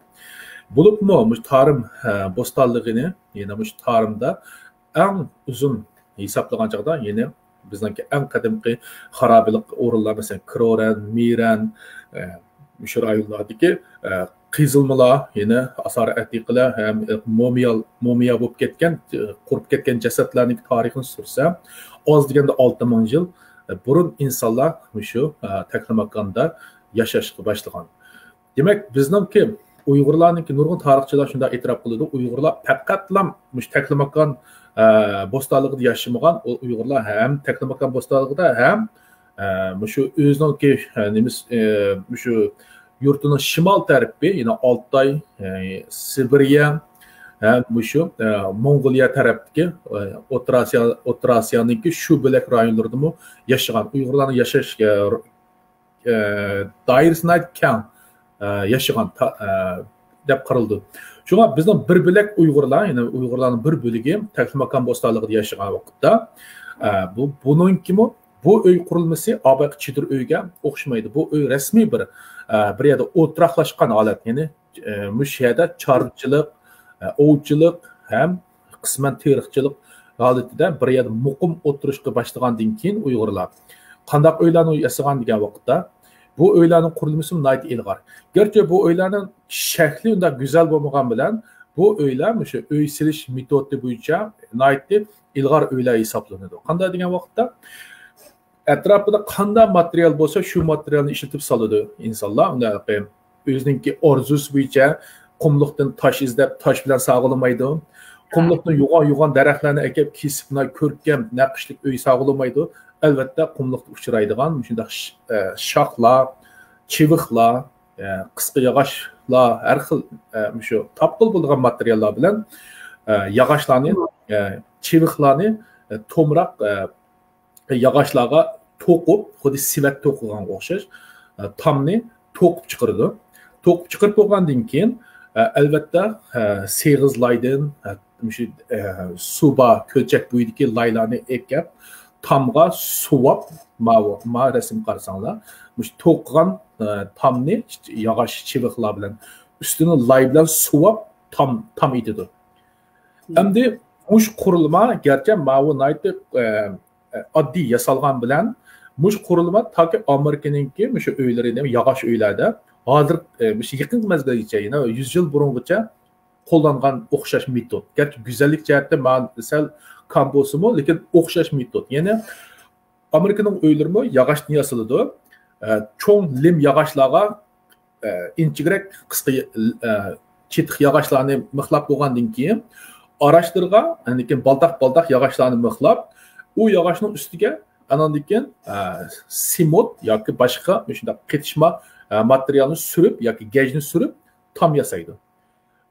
بولۇپمۇ مۇشۇ تارىم، ھە، بوستانلىقىنى، يەنى مۇشۇ تارىمدا ئەڭ ئۇزۇن ھېسابلىغان چاغدا، يەنى بىزنىڭكى ئەڭ قەدىمكى خارابىلىق ئورۇنلار، مەسىلەن، كرورەن، مىرەن، ئە، مۇشۇ رايونلاردىكى، ئە، قېزىلمىلار، يەنە ئاسارە ئەتىقىلەر ھەم مومىيا، مومىيا بولۇپ كەتكەن، قۇرۇپ كەتكەن جەسەتلەرنىڭ تارىخىنى سۈرسە، ئاز دېگەندە ئالتە مىڭ يىل بۇرۇن ئىنسانلار مۇشۇ تەكلىماكاندا ياشاشقا باشلىغان. دېمەك، بىزنىڭكى ئۇيغۇرلارنىڭكى، نۇرغۇن تارىخچىلار شۇنداق ئېتىراپ قىلىدۇ، ئۇيغۇرلار پەقەتلا مۇشۇ تەكلىماكان بوستانلىقىدا ياشىمىغان، ئۇيغۇرلار ھەم تەكلىماكان بوستانلىقىدا ھەم مۇشۇ ئۆزىنىڭكى نېمىس مۇشۇ يۇرتىنىڭ شىمال تەرىپى، يەنى ئالتاي، سىبىرىيە ھەم مۇشۇ موڭغۇلىيە تەرەپتىكى، ئوتتۇرا ئاسىيا، ئوتتۇرا ئاسىيانىڭكى شۇ بۆلەك رايونلىرىدىمۇ ياشىغان ئۇيغۇرلارنىڭ ياشاش دائىرىسى ناھايىتى كەڭ ياشىغان دەپ قارىلىدۇ. شۇڭا بىزنىڭ بىر بۆلەك ئۇيغۇرلار، يەنى ئۇيغۇرلارنىڭ بىر بۆلىكى تەكلىماكان بوستانلىقىدا ياشىغان ۋاقىتتا، بۇ، بۇنىڭكىمۇ، بۇ ئۆي قۇرۇلمىسى ئاباقى چېدىر ئۆيگە ئوخشىمايدۇ. بۇ ئۆي رەسمىي بىر، بىر يەردە ئولتۇراقلاشقان ھالەت، يەنى مۇشۇ يەردە چارۋىچىلىق، ئوۋچىلىق ھەم قىسمەن تېرىقچىلىق ھالىتىدە بىر يەردە مۇقىم ئولتۇرۇشقا باشلىغاندىن كېيىن ئۇيغۇرلار قانداق ئۆيلەرنى ياسىغان دېگەن ۋاقىتتا، بۇ ئۆيلەرنىڭ قۇرۇلمىسى ناھايىتى ئىلغار. گەرچە بۇ ئۆيلەرنىڭ شەكلى ئۇنداق گۈزەل بولمىغان بىلەن، بۇ ئۆيلەر مۇشۇ ئۆي سېلىش مېتودى بويىچە ناھايىتى ئىلغار ئۆيلەر ھېسابلىنىدۇ. قانداق دېگەن ۋاقىتتا، ئەتراپىدا قانداق ماتېرىيال بولسا، شۇ ماتېرىيالنى ئىشلىتىپ سالىدۇ ئىنسانلار. ئۇنداق ئۆزىنىڭكى ئارزۇسى بويىچە قۇملۇقتىن تاش ئىزدەپ، تاش بىلەن ساغلىمايدۇ. قۇملۇقتىن يوغان-يوغان دەرەخلەرنى ئەكەپ كېسىپ، كۆركەم نەقىشلىك ئۆي ساغلىمايدۇ. ئەلۋەتتە، قۇملۇقتا ئۇچرايدىغان مۇشۇنداق ش-، ئە، شاخلار، چىۋىقلار، ئە، قىسقا ياغاچلار، ھەر خىل، ئە، مۇشۇ تاپقىلى بولىدىغان ماتېرىياللار بىلەن، ئە، ياغاچلارنى، ئە، چىۋىقلارنى، ئە، تومراق، ئە، ياغاچلارغا توقۇپ، خۇددى سېۋەت توقۇغانغا ئوخشاش، ئە، تامنى توقۇپ چىقىرىدۇ. توقۇپ چىقىرىپ بولغاندىن كېيىن، ئە، ئەلۋەتتە، ئە، سېغىز لايدىن، ئە، مۇشۇ، ئە، سۇ بار كۆلچەك بويىدىكى لايلارنى ئەكەپ، تامغا سۇۋاپ، ماۋۇ، ما رەسىمگە قارىساڭلار، مۇشۇ توقۇغان، ئە، تامنى ياغاچ چىۋىقلار بىلەن، ئۈستىنى لاي بىلەن سۇۋاپ، تام، تام ئېتىدۇ. ئەمدى مۇشۇ قۇرۇلما، گەرچە ماۋۇ ناھايىتى، ئە، ئاددىي ياسالغان بىلەن، مۇشۇ قۇرۇلما تاكى ئامېرىكىنىڭكى مۇشۇ ئۆيلىرى، ياغاچ ئۆيلەردە ھازىر، ئە، مۇشۇ يېقىنقى مەزگىلگىچە، يەنە يۈز يىل بۇرۇنغىچە قوللانغان ئوخشاش مېتود. گەرچە گۈزەللىك جەھەتتە مەن سەل كام بولسىمۇ، لېكىن ئوخشاش مېتود. يەنى ئامېرىكىنىڭ ئۆيلىرىمۇ ياغاچتىن ياسىلىدۇ. ئە، چوڭ لىم ياغاچلارغا ئە، ئىنچىكىرەك قىسقا، ئە، چېتىق ياغاچلارنى مىخلاپ بولغاندىن كېيىن، ئاراشلىرىغا، ئاندىن كېيىن بالداق-بالداق ياغاچلارنى مىخلاپ، ئۇ ياغاچنىڭ ئۈستىگە ئاناندىن كېيىن، ئە، سېمونت ياكى باشقا مۇشۇنداق قېتىشما، ئە، ماتېرىيالنى سۈرۈپ ياكى گەجنى سۈرۈپ، تام ياسايدۇ.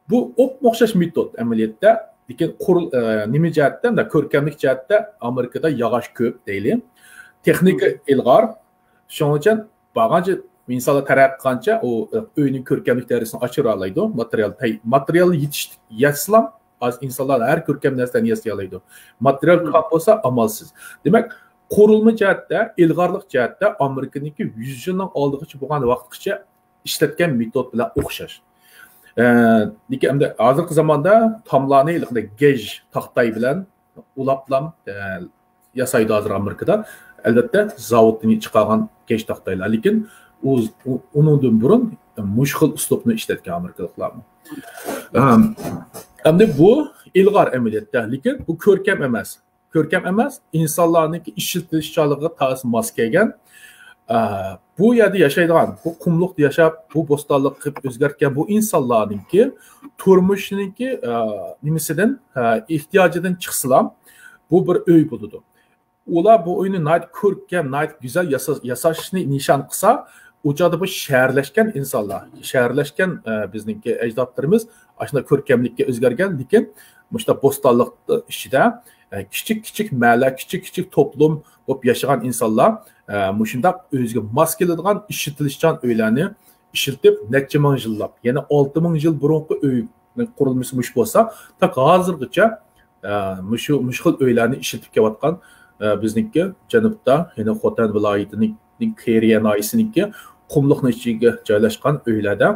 بۇ ئوپمۇ ئوخشاش مېتود ئەمەلىيەتتە، لېكىن قۇرۇل-، ئە، نېمە جەھەتتە، مۇنداق كۆركەملىك جەھەتتە ئامېرىكىدا ياغاچ كۆپ دەيلى. تېخنىكا ئىلغار. شۇنىڭ ئۈچۈن بارغانچە ئىنسانلار تەرەققىي قىلغانچە ئۇ، ئە، ئۆينىڭ كۆركەملىك دەرىجىسىنى ئاشۇرالايدۇ. ماتېرىيال تەي-، ماتېرىيال يېتىش-، يەتسىلا ئاز ئىنسانلار ھەر كۆركەم نەرسىلەرنى ياسىيالايدۇ. ماتېرىيال كام بولسا ئامالسىز. دېمەك، قۇرۇلما جەھەتتە، ئىلغارلىق جەھەتتە ئامېرىكىنىڭكى يۈز يىلنىڭ ئالدىغىچە بولغان ۋاقىتقىچە ئىشلەتكەن مېتود بىلەن ئوخشاش. ئە، لېكىن ئەمدى ھازىرقى زاماندا تاملارنى ھېلىقىدەك گەج تاختاي بىلەن ئۇلاپلام، ئە، ياسايدۇ ھازىر ئامېرىكىدا. ئەلۋەتتە، زاۋۇتتىن چىقارغان گەج تاختايلار. لېكىن ئۇ، ئۇ، ئۇنىڭدىن بۇرۇن مۇشۇ خىل ئۇسلۇبنى ئىشلەتكەن ئامېرىكىلىقلارمۇ. ئەم، ئەمدى بۇ ئىلغار ئەمەلىيەتتە، لېكىن بۇ كۆركەم ئەمەس. كۆركەم ئەمەس، ئىنسانلارنىڭكى ئىشلىتىلىشچانلىقىغا تازا ماس كەلگەن. ئە، بۇ يەردە ياشايدىغان، بۇ قۇملۇقتا ياشاپ، بۇ بوستانلىق قىلىپ ئۆزگەرتكەن بۇ ئىنسانلارنىڭكى تۇرمۇشىنىڭكى، ئە، نېمىسىدىن، ئە، ئېھتىياجىدىن چىقسىلا، بۇ بىر ئۆي بولىدۇ. ئۇلار بۇ ئۆينى ناھايىتى كۆركەم، ناھايىتى گۈزەل ياسا-، ياساشنى نىشان قىلسا، ئۇ چاغدا بۇ شەھەرلەشكەن ئىنسانلار، شەھەرلەشكەن، ئە، بىزنىڭكى ئەجدادلىرىمىز ئاشۇنداق كۆركەملىككە ئۆزگەرگەن، لېكىن مۇشۇنداق بوستانلىق ئىچىدە، ئە، كىچىك، كىچىك مەھەللە، كىچىك، كىچىك توپلۇم بولۇپ ياشىغان ئىنسانلار، ئە، مۇشۇنداق ئۆزىگە ماس كېلىدىغان ئىشلىتىلىشچان ئۆيلەرنى ئىشلىتىپ، نەچچە مىڭ يىللاپ، يەنە ئالتە مىڭ يىل بۇرۇنقى ئۆينىڭ قۇرۇلمىسى مۇشۇ بولسا، تاكى ھازىرغىچە، ئە، مۇشۇ، مۇشۇ خىل ئۆيلەرنى ئىشلىتىپ كېلىۋاتقان، ئە، بىزنىڭكى جەنۇبتا، يەنە خوتەن ۋىلايىتىنىڭ كېرىيە ناھىيەسىنىڭكى قۇملۇقنىڭ ئىچىگە جايلاشقان ئۆيلەردە،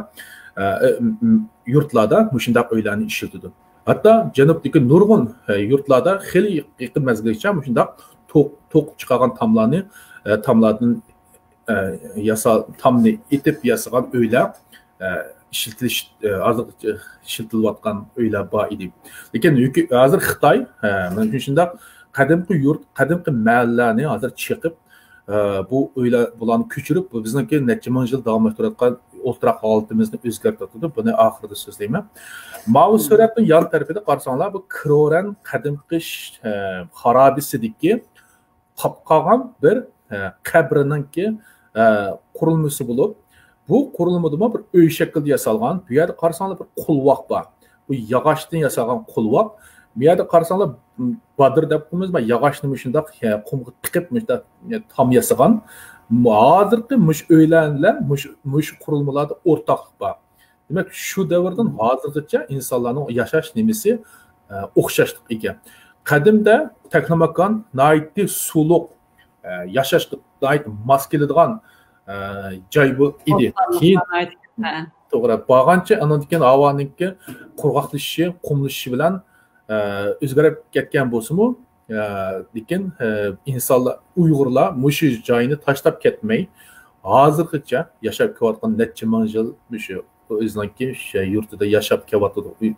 ئە، ئە، م-، م-، يۇرتلاردا مۇشۇنداق ئۆيلەرنى ئىشلىتىدۇ. ھەتتا جەنۇبتىكى نۇرغۇن، ئە، يۇرتلاردا خېلى يېقىن مەزگىلگىچە مۇشۇنداق توق-، توقۇپ چىقارغان تاملارنى، ئە، تاملاردىن، ئە، ياسا-، تامنى ئېتىپ ياسىغان ئۆيلەر، ئە، ئىشلىتىلىش، ئە، ھازىر ئىشلىتىلىۋاتقان ئۆيلەر بار ئىدى. لېكىن يۈكى-، ھازىر خىتاي، ئە، مانا شۇنداق قەدىمكى يۇرت، قەدىمكى مەھەللىلەرنى ھازىر چېقىپ، ئە، بۇ ئۆيلەر، بۇلارنى كۆچۈرۈپ، بۇ بىزنىڭكى نەچچە مىڭ يىل داۋاملاشتۇرۇۋاتقان ئولتۇراق ھالىتىمىزنى ئۆزگەرتىۋاتىدۇ. بۇنى ئاخىرىدا سۆزلەيمەن. ماۋۇ سۈرەتنىڭ يان تەرىپىدە قارىساڭلار، بۇ كرورەن قەدىمكى ش-، ئە، خارابىسىدىكى قاپ قالغان بىر، ئە، قەبرىنىڭكى، ئە، قۇرۇلمىسى بولۇپ، بۇ قۇرۇلمىدىمۇ بىر ئۆي شەكلىدە ياسالغان. بۇ يەردە قارىساڭلار بىر قولۋاق بار. بۇ ياغاچتىن ياسالغان قولۋاق. بۇ يەردە قارىساڭلار، م، بادىر دەپ قويىمىز، ياغاچنى مۇشۇنداق، ئە، قۇمغا تىقىپ مۇشۇنداق، ئە، تام ياسىغان. ھازىرقى مۇشۇ ئۆيلەر بىلەن مۇشۇ، مۇشۇ قۇرۇلمىلاردا ئورتاقلىق بار. دېمەك، شۇ دەۋردىن ھازىرغىچە ئىنسانلارنىڭ ياشاش نېمىسى، ئە، ئوخشاشلىق ئىكەن. قەدىمدە تەكلىماكان ناھايىتى سۇلۇق، ئە، ياشاشقا ناھايىتى ماس كېلىدىغان، ئە، جاي بۇ ئىدى. كېيىن، توغرا، بارغانچە ئاندىن كېيىن ھاۋانىڭكى قۇرغاقلىشىشى، قۇملىشىشى بىلەن، ئە، ئۆزگىرىپ كەتكەن بولسىمۇ، ئە، لېكىن، ئە، ئىنسانلار، ئۇيغۇرلار مۇشۇ جاينى تاشلاپ كەتمەي، ھازىرغىچە ياشاپ كېلىۋاتقان نەچچە مىڭ يىل مۇشۇ ئۆزىنىڭكى شە-، يۇرتىدا ياشاپ كېلىۋاتىدۇ.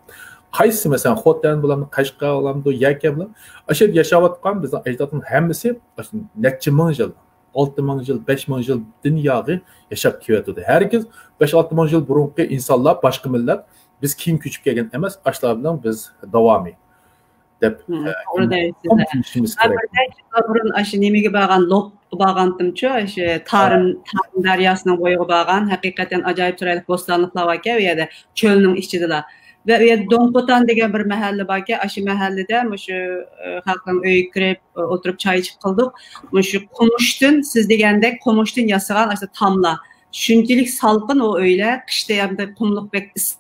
قايسى، مەسىلەن، خوتەن بولامدۇ، قەشقەر بولامدۇ، يەكەن بولامدۇ، ئاشۇ يەردە ياشاۋاتقان بىزنىڭ ئەجدادىمىز ھەممىسى ئاشۇ نەچچە مىڭ يىل، ئالتە مىڭ يىل، بەش مىڭ يىلدىن ياغى ياشاپ كېلىۋاتىدۇ. ھەرگىز بەش، ئالتە مىڭ يىل بۇرۇنقى ئىنسانلار، باشقا مىللەت، بىز كېيىن كۆچۈپ كەلگەن ئەمەس، ئاشۇلار بىلەن بىز داۋامى دەپ، مم، ئە، توغرا دەيسىز. قوم تىنچىمىز كېرەك. بىردەك بۇرۇن ئاشۇ نېمىگە بارغان، لوپقا بارغانتىمچۇ، ئاشۇ تارىم، تارىم دەرياسىنىڭ بويىغا بارغان، ھەقىقەتەن ئاجايىپ چىرايلىق بوستانلىقلار باركەن ئۇ يەردە، چۆلنىڭ ئىچىدىلا. ۋە ئۇ يەردە دونپوتان دېگەن بىر مەھەللە باركەن، ئاشۇ مەھەللىدە مۇشۇ، ئە، خەلقنىڭ ئۆيىگە كىرىپ، ئە، ئولتۇرۇپ چاي ئىچىپ قىلدۇق. مۇشۇ قومۇشتىن، سىز دېگەندەك قومۇشتىن ياسىغان ئاشۇ تاملار. شۇنچىلىك سالقىن ئۇ ئۆيلەر، قىشتا ھەمدە قۇملۇق بەك ئىسسىق.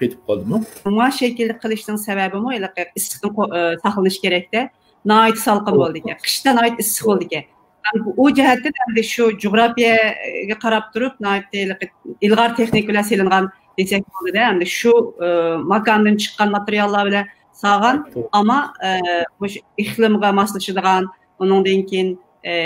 قېتىپ قالدىمۇ؟ مۇ شەكىلدە قىلىشنىڭ سەۋەبىمۇ ھېلىقى ئىسسىقتىن قو-، ئە، ساقلىنىش كېرەكتە. ناھايىتى سالقىن بولىدىكەن. قىشتا ناھايىتى ئىسسىق بولىدىكەن. ئۇ جەھەتتىن ئەمدى شۇ جۇغراپىيەگە قاراپ تۇرۇپ، ناھايىتى ھېلىقى ئىلغار تېخنىكا بىلەن سېلىنغان دېسەك بولىدۇ. ئەمدى شۇ، ئە، ماكاندىن چىققان ماتېرىياللار بىلەن سالغان، ئەمما، ئە، مۇشۇ ئىقلىمغا ماسلىشىدىغان، ئۇنىڭدىن كېيىن، ئە،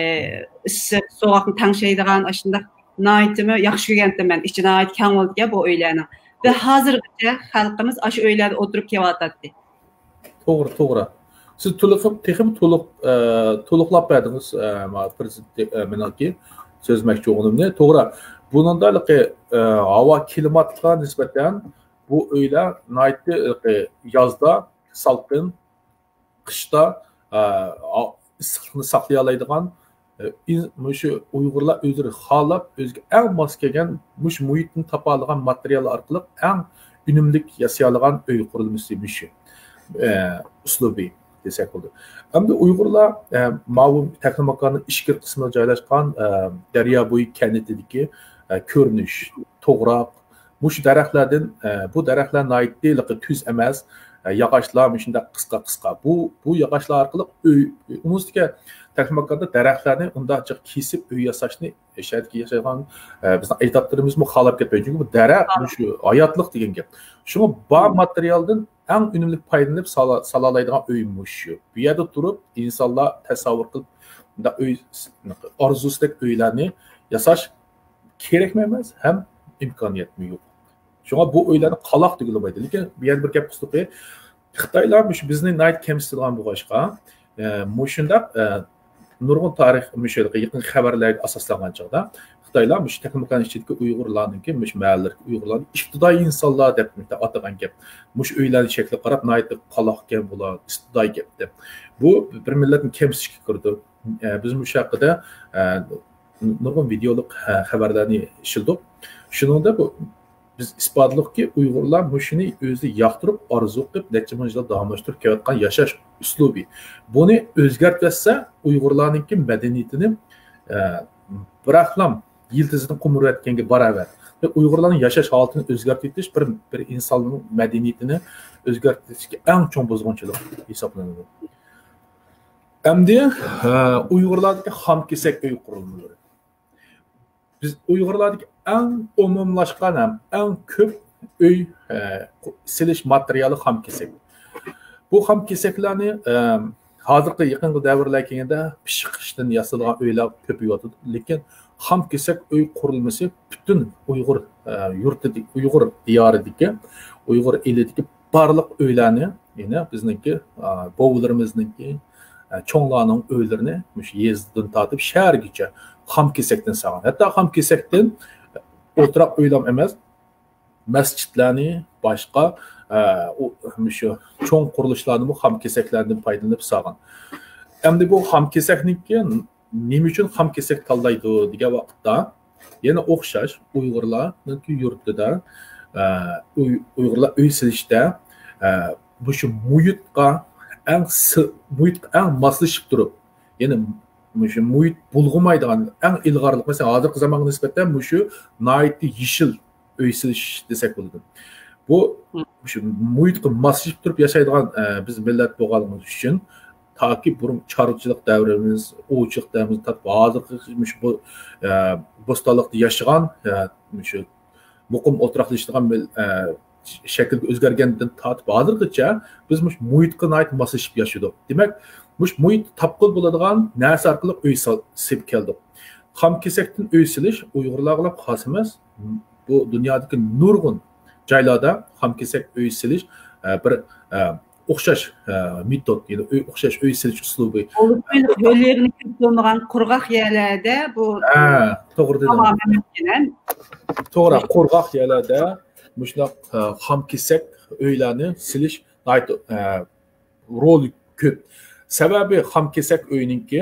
ئىسسىق، سوغۇقنى تەڭشەيدىغان، ئاشۇنداق ناھايىتىمۇ ياخشى كۆرگەنتىم مەن. ئىچى ناھايىتى كەڭ بولىدىكەن بۇ ئۆيلەرنىڭ. ۋە ھازىرغىچە خەلقىمىز ئاشۇ ئۆيلەردە ئولتۇرۇپ كېلىۋاتاتتى. توغرا، توغرا. سىز تولۇق، تېخىمۇ تولۇق، ئە، تولۇقلاپ بەردىڭىز، ئە، ما پىرېزىدېنت، ئە، مېنىڭكى سۆزلىمەكچى بولغىنىمنى. توغرا. بۇنىڭدا ھېلىقى، ئە، ھاۋا كىلىماتقا نىسبەتەن بۇ ئۆيلەر ناھايىتى ھېلىقى يازدا سالقىن، قىشتا، ئە، ئا-، ئىسسىقلىقنى ساقلىيالايدىغان، ئە، ئىن-، مۇشۇ ئۇيغۇرلار ئۆزلىرى خالاپ، ئۆزىگە ئەڭ ماس كەلگەن مۇشۇ مۇھىتنى تاپالىغان ماتېرىيال ئارقىلىق ئەڭ ئۈنۈملۈك ياسىيالىغان ئۆي قۇرۇلمىسى مۇشۇ، ئە، ئۇسلۇبى دېسەك بولىدۇ. ئەمدى ئۇيغۇرلار، ئە، ماۋۇ تەكلىماكاننىڭ ئىچكىرى قىسمىدا جايلاشقان، ئە، دەريا بويى كەنتىدىكى، ئە، كۆرۈنۈش، توغراق، مۇشۇ دەرەخلەردىن، ئە، بۇ دەرەخلەر ناھايىتى ھېلىقى تۈز ئەمەس، ئە، ياغاچلار مۇشۇنداق قىسقا، قىسقا. بۇ، بۇ ياغاچلار ئارقىلىق ئۆي، ئۇنىڭ ئۈستىگە تەكلىماكاندا دەرەخلەرنى ئۇنداق جىق كېسىپ ئۆي ياساشنى شەھەردىكى ياشايدىغان، ئە، بىزنىڭ ئەجدادلىرىمىزمۇ خالاپ كەتمەيدۇ. چۈنكى بۇ دەرەخ، مۇشۇ ھاياتلىق دېگەن گەپ. شۇڭا بار ماتېرىيالدىن ئەڭ ئۈنۈملۈك پايدىلىنىپ سالا-، سالالايدىغان ئۆي مۇشۇ. بۇ يەردە تۇرۇپ ئىنسانلار تەسەۋۋۇر قىلىپ، مۇنداق ئۆي، ئارزۇسىدەك ئۆيلەرنى ياساش كېرەكمۇ ئەمەس، ھەم ئىمكانىيەتمۇ يوق. شۇڭا بۇ ئۆيلەرنى قالاق دېگىلى بولمايدۇ. لېكىن بۇ يەردە بىر گەپ قىلسىدۇق، خىتايلار مۇشۇ بىزنى ناھايىتى كەمسىتىدىغان بولغاچقا، ئە، مۇشۇنداق، ئە، نۇرغۇن تارىخ، مۇشۇ يېقىنقى خەۋەرلەرگە ئاساسلانغان چاغدا، خىتايلار مۇشۇ تەكلىماكان ئىچىدىكى ئۇيغۇرلارنىڭكى، مۇشۇ مەھەللىلەردىكى ئۇيغۇرلارنى ئىپتىدائىي ئىنسانلار دەپ ئاتىغان گەپ. مۇشۇ ئۆيلەرنىڭ شەكلىگە قاراپ ناھايىتى قالاقكەن بۇلار، ئىپتىدائىي گەپ دەپ. بۇ بىر مىللەتنى كەمسىتىشكە كىرىدۇ. ئە، بىز مۇشۇ ھەققىدە، ئە، نۇرغۇن ۋىدېئولۇق، ئە، خەۋەرلەرنى ئىشلىدۇق. شۇنىڭدا بۇ، بىز ئىسپاتلىقكى، ئۇيغۇرلار مۇشۇنى ئۆزى ياقتۇرۇپ، ئارزۇ قىلىپ، نەچچە مىڭ يىللار داۋاملاشتۇرۇپ كېلىۋاتقان ياشاش ئۇسلۇبى. بۇنى ئۆزگەرتىۋەتسە، ئۇيغۇرلارنىڭكى مەدەنىيىتىنى، ئە، بىراقلام يىلتىزىدىن قومۇرۇۋەتكەنگە باراۋەر. ۋە ئۇيغۇرلارنىڭ ياشاش ھالىتىنى ئۆزگەرتىۋېتىش بىر، بىر ئىنساننىڭ مەدەنىيىتىنى ئۆزگەرتىشكە ئەڭ چوڭ بۇزغۇنچىلىق ھېسابلىنىدۇ. ئەمدى، ئە، ئۇيغۇرلاردىكى خام كېسەك ئۆي قۇرۇلمىلىرى. بىز ئۇيغۇرلاردىكى ئەڭ ئومۇملاشقان ھەم ئەڭ كۆپ ئۆي، ئە، سېلىش ماتېرىيالى خام كېسەك. بۇ خام كېسەكلەرنى، ئە، ھازىرقى يېقىنقى دەۋرلەر كەلگەندە پىششىق خىشتىن ياسىلىدىغان ئۆيلەر كۆپىيىۋاتىدۇ. لېكىن خام كېسەك ئۆي قۇرۇلمىسى پۈتۈن ئۇيغۇر، ئە، يۇرتىدىكى، ئۇيغۇر دىيارىدىكى، ئۇيغۇر ئېلىدىكى بارلىق ئۆيلەرنى، يەنە بىزنىڭكى، ئا، بوۋىلىرىمىزنىڭكى، ئا، چوڭلارنىڭ ئۆيلىرىنى مۇشۇ يېزىدىن تارتىپ شەھەرگىچە خام كېسەكتىن سالغان. ھەتتا خام كېسەكتىن ئولتۇراق ئۆيلەم ئەمەس، مەسچىتلەرنى، باشقا، ئا، ئۇ، مۇشۇ چوڭ قۇرۇلۇشلارنىمۇ خام كېسەكلەردىن پايدىلىنىپ سالغان. ئەمدى بۇ خام كېسەكنىڭكى نېمە ئۈچۈن خام كېسەك تاللايدۇ دېگەن ۋاقىتتا، يەنە ئوخشاش ئۇيغۇرلارنىڭكى يۇرتىدا، ئە، ئۇي-، ئۇيغۇرلار ئۆي سېلىشتا، ئە، مۇشۇ مۇھىتقا ئەڭ س-، مۇھىتقا ئەڭ ماسلىشىپ تۇرۇپ، يەنى مۇشۇ مۇھىت بۇلغىمايدىغان ئەڭ ئىلغارلىق، مەسىلەن، ھازىرقى زامانغا نىسبەتەن مۇشۇ ناھايىتى يېشىل ئۆي سېلىش دېسەك بولىدۇ. بۇ مۇشۇ مۇھىتقا ماسلىشىپ تۇرۇپ ياشايدىغان، ئە، بىز مىللەت بولغانلىقىمىز ئۈچۈن تاكى بۇرۇن چارۋىچىلىق دەۋرىمىز، ئوۋچىلىق دەۋرىمىز تارتىپ ھازىرغىچە مۇشۇ بۇ، ئە، بوستانلىقتا ياشىغان، ئە، مۇشۇ مۇقىم ئولتۇراقلىشىدىغان مىل-، ئە، شەكىلگە ئۆزگەرگەندىن تارتىپ ھازىرغىچە بىز مۇشۇ مۇھىتقا ناھايىتى ماسلىشىپ ياشىدۇق. دېمەك، مۇشۇ مۇھىت تاپقىلى بولىدىغان نەرسە ئارقىلىق ئۆي سال-، سېلىپ كەلدۇق. خام كېسەكتىن ئۆي سېلىش ئۇيغۇرلارغىلا خاس ئەمەس. بۇ دۇنيادىكى نۇرغۇن جايلاردا خام كېسەك ئۆي سېلىش، ئە، بىر، ئە، ئوخشاش، ئە، مېتود، يەنى ئۆي، ئوخشاش ئۆي سېلىش ئۇسلۇبى. ئولتۇرۇق ھۆل يېغىنى كۆپ بولمىغان قۇرغاق يەرلەردە بۇ ھە، توغرا دېدىڭ. تامامەن مۇمكىن. توغرا، قۇرغاق يەرلەردە مۇشۇنداق، ئە، خام كېسەك ئۆيلەرنى سېلىش ناھايىتى، ئە، رولى كۆپ. سەۋەبى خام كېسەك ئۆينىڭكى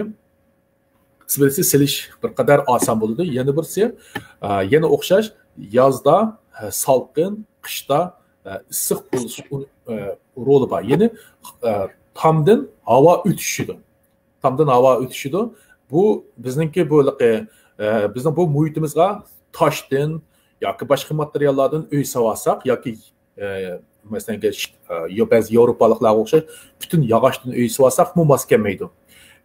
بىرسى سېلىش بىر قەدەر ئاسان بولىدۇ. يەنە بىرسى، ئە، يەنە ئوخشاش يازدا، ئە، سالقىن، قىشتا، ئە، ئىسسىق بولۇش ئۇ-، ئە، رولى بار. يەنى، ئە، تامدىن ھاۋا ئۆتۈشىدۇ. تامدىن ھاۋا ئۆتۈشىدۇ. بۇ بىزنىڭكى بۇ، ئە، بىزنىڭ بۇ مۇھىتىمىزغا تاشتىن ياكى باشقا ماتېرىياللاردىن ئۆي سالساق ياكى ئە، مەسىلەن، گە-، ئە، يو-، بەزى ياۋروپالىقلارغا ئوخشاش پۈتۈن ياغاچتىن ئۆي سېلىۋالساقمۇ ماس كەلمەيدۇ.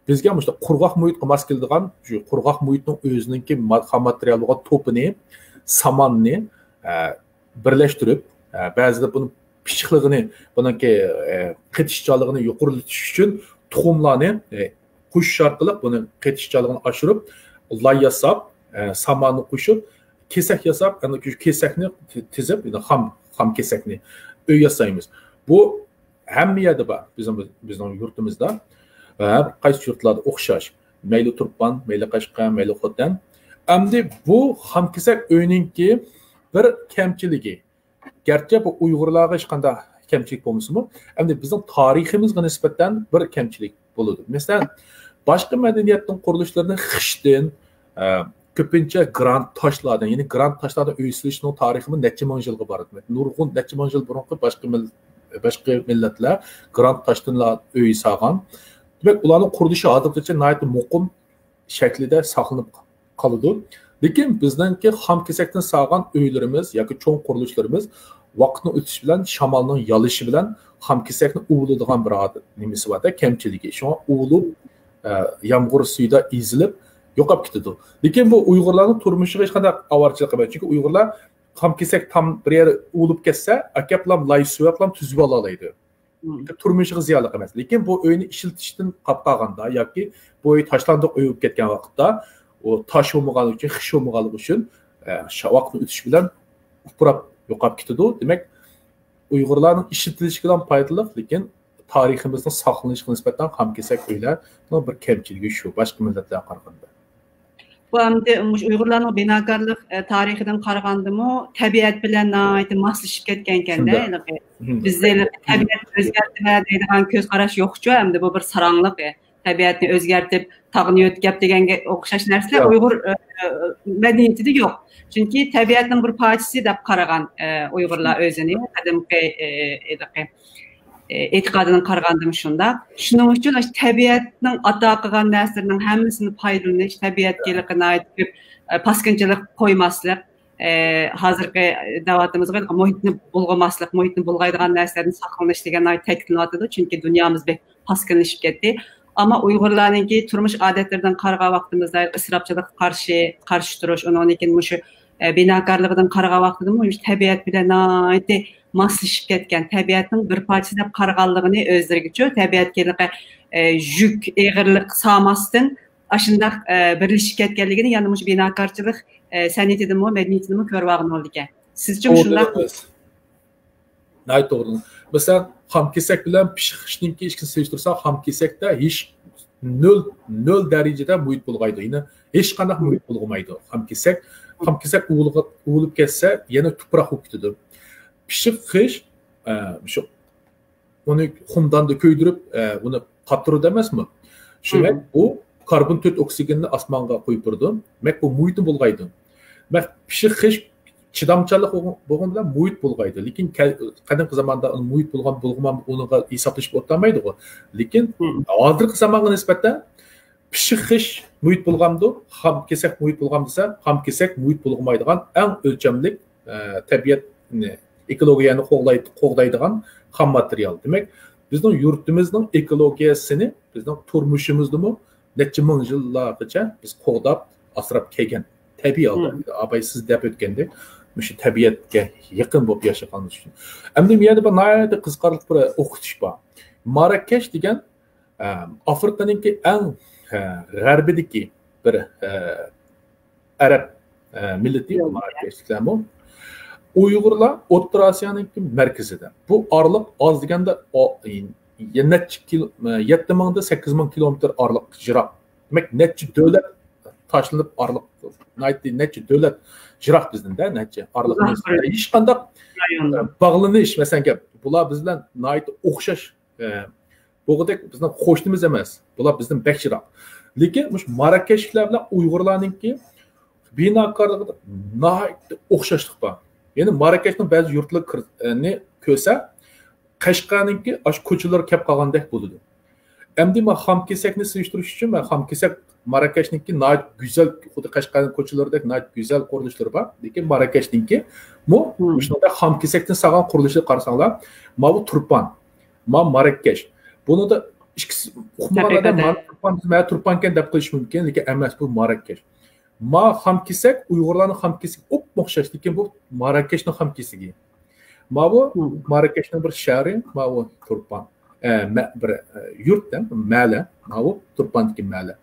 بىزگە مۇشۇنداق قۇرغاق مۇھىتقا ماس كېلىدىغان، شۇ قۇرغاق مۇھىتنىڭ ئۆزىنىڭكى ما-، خام ماتېرىيال بولغان توپىنى، ساماننى، ئە، بىرلەشتۈرۈپ، ئە، بەزىدە بۇنى پىششىقلىقىنى، بۇنىڭكى، ئە، قېتىشچانلىقىنى يۇقىرىلىتىش ئۈچۈن تۇخۇملارنى، ئە، قوشۇش ئارقىلىق بۇنى قېتىشچانلىقىنى ئاشۇرۇپ، لاي ياساپ، ئە، ساماننى قوشۇپ، كېسەك ياساپ، ئەنە شۇ كېسەكنى تى-، تىزىپ، يەنى خام، خام كېسەكنى ئۆي ياسايمىز. بۇ ھەممە يەردە بار. بىزنىڭ، بىزنىڭ يۇرتىمىزدا، ھەر قايسى يۇرتلاردا ئوخشاش. مەيلى تۇرپان، مەيلى قەشقەر، مەيلى خوتەن. ئەمدى بۇ خام كېسەك ئۆينىڭكى بىر كەمچىلىكى، گەرچە بۇ ئۇيغۇرلارغا ھېچقانداق كەمچىلىك بولمىسىمۇ، ئەمدى بىزنىڭ تارىخىمىزغا نىسبەتەن بىر كەمچىلىك بولىدۇ. مەسىلەن، باشقا مەدەنىيەتنىڭ قۇرۇلۇشلىرىنى خىشتىن، ئە، كۆپىنچە گرانت تاشلاردىن، يەنى گرانت تاشلاردىن ئۆي سېلىشنىڭ تارىخىمۇ نەچچە مىڭ يىلغا بارىدۇ. نۇرغۇن، نەچچە مىڭ يىل بۇرۇنقى باشقا مىل-، باشقا مىللەتلەر گرانت تاشتىنلا ئۆي سالغان. دېمەك، ئۇلارنىڭ قۇرۇلۇشى ھازىرغىچە ناھايىتى مۇقىم شەكلىدە ساقلىنىپ قالىدۇ. لېكىن بىزنىڭكى خام كېسەكتىن سالغان ئۆيلىرىمىز ياكى چوڭ قۇرۇلۇشلىرىمىز ۋاقىتنىڭ ئۆتۈشى بىلەن، شامالنىڭ يالىشى بىلەن خام كېسەكنى ئۇۋۇلىدىغان بىر ئادەت نېمىسى بار-دە، كەمچىلىكى. شۇڭا ئۇۋۇلۇپ، ئە، يامغۇر سۈيىدە ئېزىلىپ يوقاپ كېتىدۇ. لېكىن بۇ ئۇيغۇرلارنىڭ تۇرمۇشىغا ھېچقانداق ئاۋارىچىلىك قىلمايدۇ. چۈنكى ئۇيغۇرلار خام كېسەك تام بىر يەر ئۇۋۇلۇپ كەتسە، ئەكەپلام لاي سۆۋەپلام تۈزۈۋالالايدۇ. مم. تۇرمۇشىغا زىيانلىق ئەمەس. لېكىن بۇ ئۆينى ئىشلىتىشتىن قاپ قالغاندا ياكى بۇ ئۆي تاشلاندۇق ئۆي بولۇپ كەتكەن ۋاقىتتا، ئۇ تاش بولمىغانلىقى ئۈچۈن، خىش بولمىغانلىقى ئۈچۈن، ئە، شا-، ۋاقىتنىڭ ئۆتۈشى بىلەن ئۇپراپ يوقاپ كېتىدۇ. دېمەك، ئۇيغۇرلارنىڭ ئىشلىتىلىشىگە پايدىلىق، لېكىن تارىخىمىزنىڭ ساقلىنىشىغا نىسبەتەن خام كېسەك ئۆيلەرنىڭ بىر كەمچىلىكى شۇ، باشقا مىللەتلەرگە قارىغاندا. بۇ ئەمدى مۇشۇ ئۇيغۇرلارنىڭ بىناكارلىق، ئە، تارىخىدىن قارىغاندىمۇ تەبىئەت بىلەن ناھايىتى ماسلىشىپ كەتكەنكەن-دە، شۇنداق. ھېلىقى. مم. بىز ھېلىقى تەبىئەتنى ئۆزگەرتىۋە دەيدىغان كۆز قاراش يوقچۇ، ئەمدى بۇ بىر ساراڭلىق، ئە، تەبىئەتنى ئۆزگەرتىپ، تاغنى يۆتكەپ دېگەنگە ئوخشاش نەرسىلەر ياق. ئۇيغۇر، ئە، ئە، مەدەنىيىتىدە يوق. چۈنكى تەبىئەتنىڭ بىر پارچىسى دەپ قارىغان، ئە، ئۇيغۇرلار ئۆزىنى قەدىمكى، ئە، ھېلىقى. ئېتىقادىدىن قارىغاندىمۇ شۇنداق. شۇنىڭ ئۈچۈن ئاشۇ تەبىئەتنىڭ ئاتا قىلغان نەرسىلىرىنىڭ ھەممىسىنى پايدىلىنىش، تەبىئەتكە ھېلىقى ناھايىتى كۆپ، ئە، پاسكىنچىلىق قويماسلىق، ئە، ھازىرقى دەۋاتىمىزغۇ مۇھىتنى بۇلغىماسلىق، مۇھىتنى بۇلغايدىغان نەرسىلەردىن ساقلىنىش دېگەن ناھايىتى تەكىتلىنىۋاتىدۇ. چۈنكى دۇنيامىز بەك پاسكىنلىشىپ كەتتى. ئەمما ئۇيغۇرلارنىڭكى تۇرمۇش ئادەتلىرىدىن قارىغان ۋاقتىمىزدا ئىسراپچىلىققا قارشى، قارشى تۇرۇش، ئۇنىڭدىن كېيىن مۇشۇ، ئە، بىناكارلىقىدىن قارىغان ۋاقتىدىمۇ مۇشۇ تەبىئەت بىلەن ناھايىتى ماسلىشىپ كەتكەن، تەبىئەتنىڭ بىر پارچىسى دەپ قارىغانلىقىنى ئۆزلىرىگىچۇ، تەبىئەتكە ھېلىقى، ئە، يۈك، ئېغىرلىق سالماستىن، ئاشۇنداق، ئە، بىرلىشىپ كەتكەنلىكىنى يەنە مۇشۇ بىناكارچىلىق، ئە، سەنئىتىدىمۇ، مەدەنىيىتىدىمۇ كۆرۈۋالغىلى بولىدىكەن. سىزچە مۇشۇنداق؟ ناھايىتى توغرا. مەسىلەن، خام كېسەك بىلەن پىششىق خىشنىڭكى ئىككىسىنى سېلىشتۇرساق، خام كېسەكتە ھېچ نۆل، نۆل دەرىجىدە مۇھىت بۇلغايدۇ. يەنى ھېچقانداق مۇھىت بۇلغىمايدۇ. خام كېسەك، خام كېسەك ئۇۋۇلغا-، ئۇۋۇلۇپ كەتسە، يەنە تۇپراق بولۇپ كېتىدۇ. پىششىق خىش، ئە، شۇ، ئۇنى خۇمداندا كۆيدۈرۈپ، ئە، ئۇنى قاتتۇرىدۇ ئەمەسمۇ؟ شۇ، بۇ كاربون تۆت ئوكسىگېننى ئاسمانغا قويۇپ بېرىدۇ. دېمەك، بۇ مۇھىتنى بۇلغايدۇ. دېمەك، پىششىق خىش چىدامچانلىق بولغان، بولغان بىلەن مۇھىت بۇلغايدۇ. لېكىن كە-، قەدىمكى زاماندا ئۇنى مۇھىت بۇلغان، بۇلغىمىغان ئۇنىڭغا ھېسابلىشىپ ئولتۇرالمايدىغۇ. لېكىن ھازىرقى زامانغا نىسبەتەن پىششىق خىش مۇھىت بۇلغامدۇ، خام كېسەك مۇھىت بۇلغام دېسە، خام كېسەك مۇھىت بۇلغىمايدىغان ئەڭ ئۆلچەملىك، ئە، تەبىئەتنى، ئېكولوگىيەنى قوغلاي-، قوغدايدىغان خام ماتېرىيال. دېمەك، بىزنىڭ يۇرتىمىزنىڭ ئېكولوگىيەسىنى بىزنىڭ تۇرمۇشىمىزدىمۇ نەچچە مىڭ يىللارغىچە بىز قوغداپ، ئاسراپ كەلگەن. تەبىئىي ھالدا، ئاباي سىز دەپ ئۆتكەندەك، مۇشۇ تەبىئەتكە يېقىن بولۇپ ياشىغانلىقى ئۈچۈن. ئەمدى بۇ يەردە بىر ناھايىتى قىزىقارلىق بىر ئوقۇتۇش بار. ماراكەش دېگەن، ئە، ئافرىقىنىڭكى ئەڭ، ئە، غەربىدىكى بىر، ئە، ئەرەب، ئە، مىللىتى ماراكەشلىكلەرمۇ. ئۇيغۇرلار ئوتتۇرا ئاسىيانىڭكى مەركىزىدە. بۇ ئارىلىق ئاز دېگەندە، ئا-، يە-، نەچچە كىلو-، يەتتە مىڭدىن سەككىز مىڭ كىلومېتىر ئارىلىق يىراق. دېمەك، نەچچە دۆلەت تاشلىنىپ ئارىلىق، ناھايىتى نەچچە دۆلەت يىراق بىزدىن-دە، نەچچە ئارىلىق. ھېچقانداق، ئە، باغلىنىش، مەسىلەن، گەپ، بۇلار بىز بىلەن ناھايىتى ئوخشاش، ئە، بولغۇدەك بىزنىڭ قوشنىمىز ئەمەس. بۇلار بىزدىن بەك يىراق. لېكىن مۇشۇ ماراكەشلىكلەر بىلەن ئۇيغۇرلارنىڭكى بىناكارلىقىدا ناھايىتى ئوخشاشلىق بار. يەنى ماراكەشنىڭ بەزى يۇرتلىرىنى كۆرسە، قەشقەرنىڭكى ئاشۇ كوچىلىرى كەپ قالغاندەك بولىدۇ. ئەمدى مەن خام كېسەكنى سېلىشتۇرۇش ئۈچۈن، مەن خام كېسەك ماراكەشنىڭكى ناھايىتى گۈزەل، خۇددى قەشقەرنىڭ كوچىلىرىدەك ناھايىتى گۈزەل قۇرۇلۇشلىرى بار. لېكىن ماراكەشنىڭكى مۇ-، مۇشۇنداق خام كېسەكتىن سالغان قۇرۇلۇشىنى قارىساڭلار، ماۋۇ تۇرپان، ما ماراكەش. بۇنىڭدا ئىككىسى ئۇقمىغانلار مانا تۇرپان، مانا تۇرپانكەن دەپ قويۇشى مۇمكىن، لېكىن ئەمەس، بۇ ماراكەش. ما خام كېسەك، ئۇيغۇرلارنىڭ خام كېسىكى ئوپمۇ ئوخشاش، لېكىن بۇ ماراكەشنىڭ خام كېسىكى. ماۋۇ ماراكەشنىڭ بىر شەھىرى، ماۋۇ تۇرپان. ئە، مە-، بىر، ئە، يۇرت دەڭ، مەلە. ماۋۇ تۇرپاندىكى مەلە.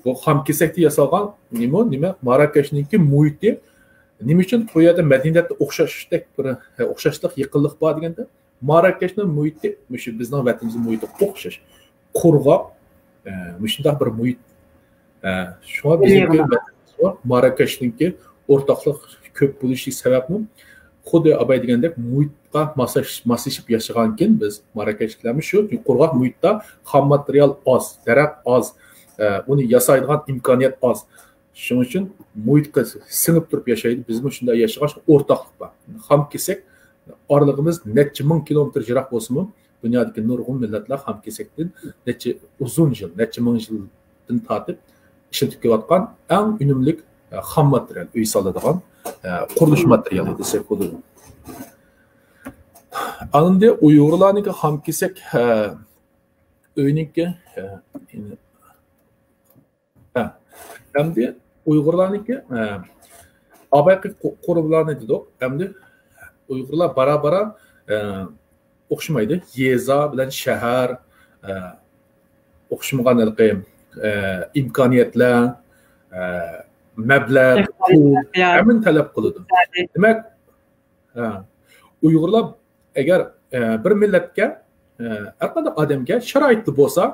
بۇ خام كېسەكتە ياسالغان نېمە، نېمە، ماراكەشنىڭكى مۇھىتى. نېمە ئۈچۈن بۇ يەردە مەدەنىيەتتە ئوخشاشتەك بىر، ئە، ئوخشاشلىق، يېقىنلىق بار دېگەندە، ماراكەشنىڭ مۇھىتى مۇشۇ بىزنىڭ ۋەتىنىمىزنىڭ مۇھىتىغا ئوخشاش. قۇرغاق، ئە، مۇشۇنداق بىر مۇھىت. ئە، شۇڭا بىزنىڭكى ۋەتىنىمىزگە ماراكەشنىڭكى ئورتاقلىق كۆپ بولۇشى سەۋەبمۇ، خۇددى ئاباي دېگەندەك مۇھىتقا ماسلاش-، ماسلىشىپ ياشىغانكىن بىز ماراكەشلىكلەرمۇ شۇ قۇرغاق مۇھىتتا خام ماتېرىيال ئاز، دەرەخ ئاز، ئە، ئۇنى ياسايدىغان ئىمكانىيەت ئاز. شۇنىڭ ئۈچۈن مۇھىتقا سىڭىپ تۇرۇپ ياشايدۇ. بىزمۇ شۇنداق ياشىغاچ ئورتاقلىق بار. خام كېسەك ئارىلىقىمىز نەچچە مىڭ كىلومېتىر يىراق بولسىمۇ، دۇنيادىكى نۇرغۇن مىللەتلەر خام كېسەكتىن نەچچە ئۇزۇن يىل، نەچچە مىڭ يىلدىن تارتىپ ئىشلىتىپ كېلىۋاتقان ئەڭ ئۈنۈملۈك، ئە، خام ماتېرىيال، ئۆي سالىدىغان، ئە، قۇرۇلۇش ماتېرىيالى دېسەك بولىدۇ. ئاندىن ئۇيغۇرلارنىڭكى خام كېسەك، ئە، ئۆينىڭكى، ئە، ھە. ئەمدى ئۇيغۇرلارنىڭكى، ئە، ئابايقى قۇ-، قۇرۇملارنى دېدۇق. ئەمدى ئۇيغۇرلار بارا-بارا، ئە، ئوخشىمايدۇ. يېزا بىلەن شەھەر، ئە، ئوخشىمىغان ھېلىقى، ئە، ئىمكانىيەتلەر، ئە، مەبلەغ، پۇل، ھەممىنى تەلەپ قىلىدۇ. دېمەك، ھە. ئۇيغۇرلار ئەگەر، ئە، بىر مىللەتكە، ئە، ھەرقانداق ئادەمگە شارائىتلىق بولسا،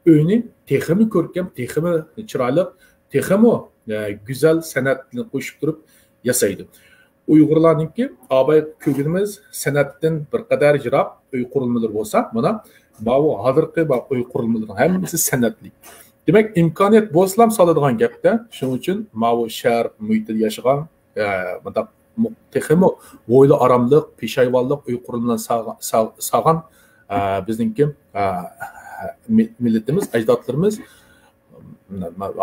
ئۆينى تېخىمۇ كۆركەم، تېخىمۇ چىرايلىق، تېخىمۇ، ئە، گۈزەل سەنئەتنى قوشۇپ تۇرۇپ ياسايدۇ. ئۇيغۇرلارنىڭكى ئاباي كۆرگىنىمىز سەنئەتتىن بىر قەدەر يىراق ئۆي قۇرۇلمىلىرى بولسا، مانا ماۋۇ ھازىرقى بار ئۆي قۇرۇلمىلىرىنىڭ ھەممىسى سەنئەتلىك. دېمەك، ئىمكانىيەت بولسىلا سالىدىغان گەپتە. شۇنىڭ ئۈچۈن ماۋۇ شەھەر مۇھىتىدا ياشىغان، ئە، مۇنداق مۇ-، تېخىمۇ ھويلا ئاراملىق، پېشايۋانلىق ئۆي قۇرۇلمىلىرىنى سالغا-، سال-، سالغان، ئە، بىزنىڭكى، ئە، مى-، مىللىتىمىز، ئەجدادلىرىمىز،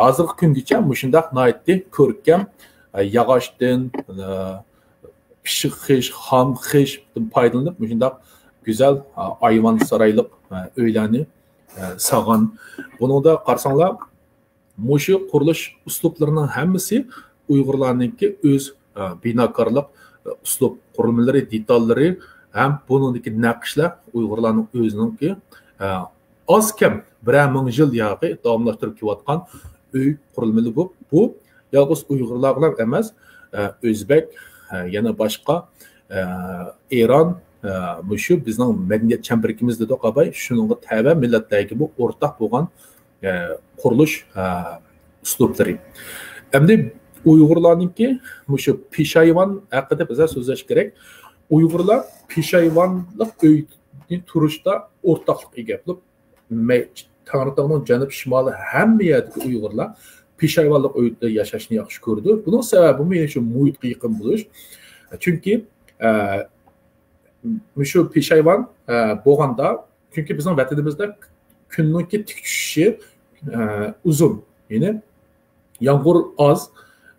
ھازىرقى كۈنگىچە مۇشۇنداق ناھايىتى كۆركەم، ئە، ياغاچتىن، ئە، پىششىق خىش، خام خىشتىن پايدىلىنىپ، مۇشۇنداق گۈزەل، ئە، ئايۋان سارايلىق، ئە، ئۆيلەرنى، ئە، سالغان. بۇنىڭدا قارىساڭلار، مۇشۇ قۇرۇلۇش ئۇسلۇبلىرىنىڭ ھەممىسى ئۇيغۇرلارنىڭكى ئۆز، ئە، بىناكارلىق، ئە، ئۇسلۇب قۇرۇلمىلىرى، دېتاللىرى ھەم بۇنىڭدىكى نەقىشلەر ئۇيغۇرلارنىڭ ئۆزىنىڭكى، ئە، ئاز كەم بىرەر مىڭ يىل ياقى داۋاملاشتۇرۇپ كېلىۋاتقان ئۆي قۇرۇلمىلىرى بۇ. بۇ يالغۇز ئۇيغۇرلارغىلا ئەمەس، ئە، ئۆزبەك، ئە، يەنە باشقا، ئە، ئىران، ئە، مۇشۇ بىزنىڭ مەدەنىيەت چەمبىرىكىمىز دېدۇق ئاپاي، شۇنىڭغا تەۋە مىللەتلەرگىمۇ ئورتاق بولغان، ئە، قۇرۇلۇش، ئە، ئۇسلۇبلىرى. ئەمدى ئۇيغۇرلارنىڭكى مۇشۇ پېشايۋان ھەققىدە بىزلەر سۆزلەش كېرەك. ئۇيغۇرلار پېشايۋانلىق ئۆينى تۇرۇشتا ئورتاقلىققا ئىگە بولۇپ، مە-، تەڭرىتاغنىڭ جەنۇب شىمالى ھەممە يەردىكى ئۇيغۇرلار پېشايۋانلىق ئۆيدە ياشاشنى ياخشى كۆرىدۇ. بۇنىڭ سەۋەبىمۇ يەنە شۇ مۇھىتقا يېقىن بولۇش. چۈنكى، ئە، مۇشۇ پېشايۋان، ئە، بولغاندا، چۈنكى بىزنىڭ ۋەتىنىمىزدە كۈننىڭكى تىك چۈشۈشى، ئە، ئۇزۇن، يەنى يامغۇر ئاز،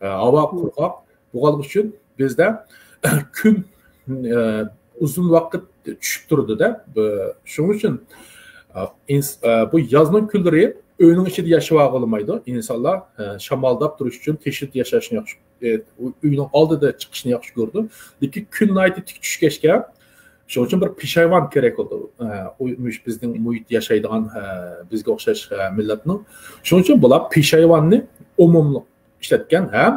ئە، ھاۋا قۇرغاق بولغانلىقى ئۈچۈن بىزدە كۈن، ئە، ئۇزۇن ۋاقىت چۈشۈپ تۇرىدۇ-دە. بۇ، شۇنىڭ ئۈچۈن، ئە، ئىنس-، ئە، بۇ يازنىڭ كۈنلىرى ئۆينىڭ ئىچىدە ياشاۋالغىلى بولمايدۇ. ئىنسانلار، ئە، شامالداپ تۇرۇش ئۈچۈن تېشىدا ياشاشنى ياخشى، ئە، ئۆينىڭ ئالدىدا چىقىشنى ياخشى كۆرىدۇ. لېكىن كۈن ناھايىتى تىك چۈشكەچكە، شۇنىڭ ئۈچۈن بىر پېشايۋان كېرەك بولىدۇ. ئە، ئۇ، مۇشۇ بىزنىڭ مۇھىت ياشايدىغان، ئە، بىزگە ئوخشاش، ئە، مىللەتنىڭ. شۇنىڭ ئۈچۈن بۇلار پېشايۋاننى ئومۇملۇق ئىشلەتكەن ھەم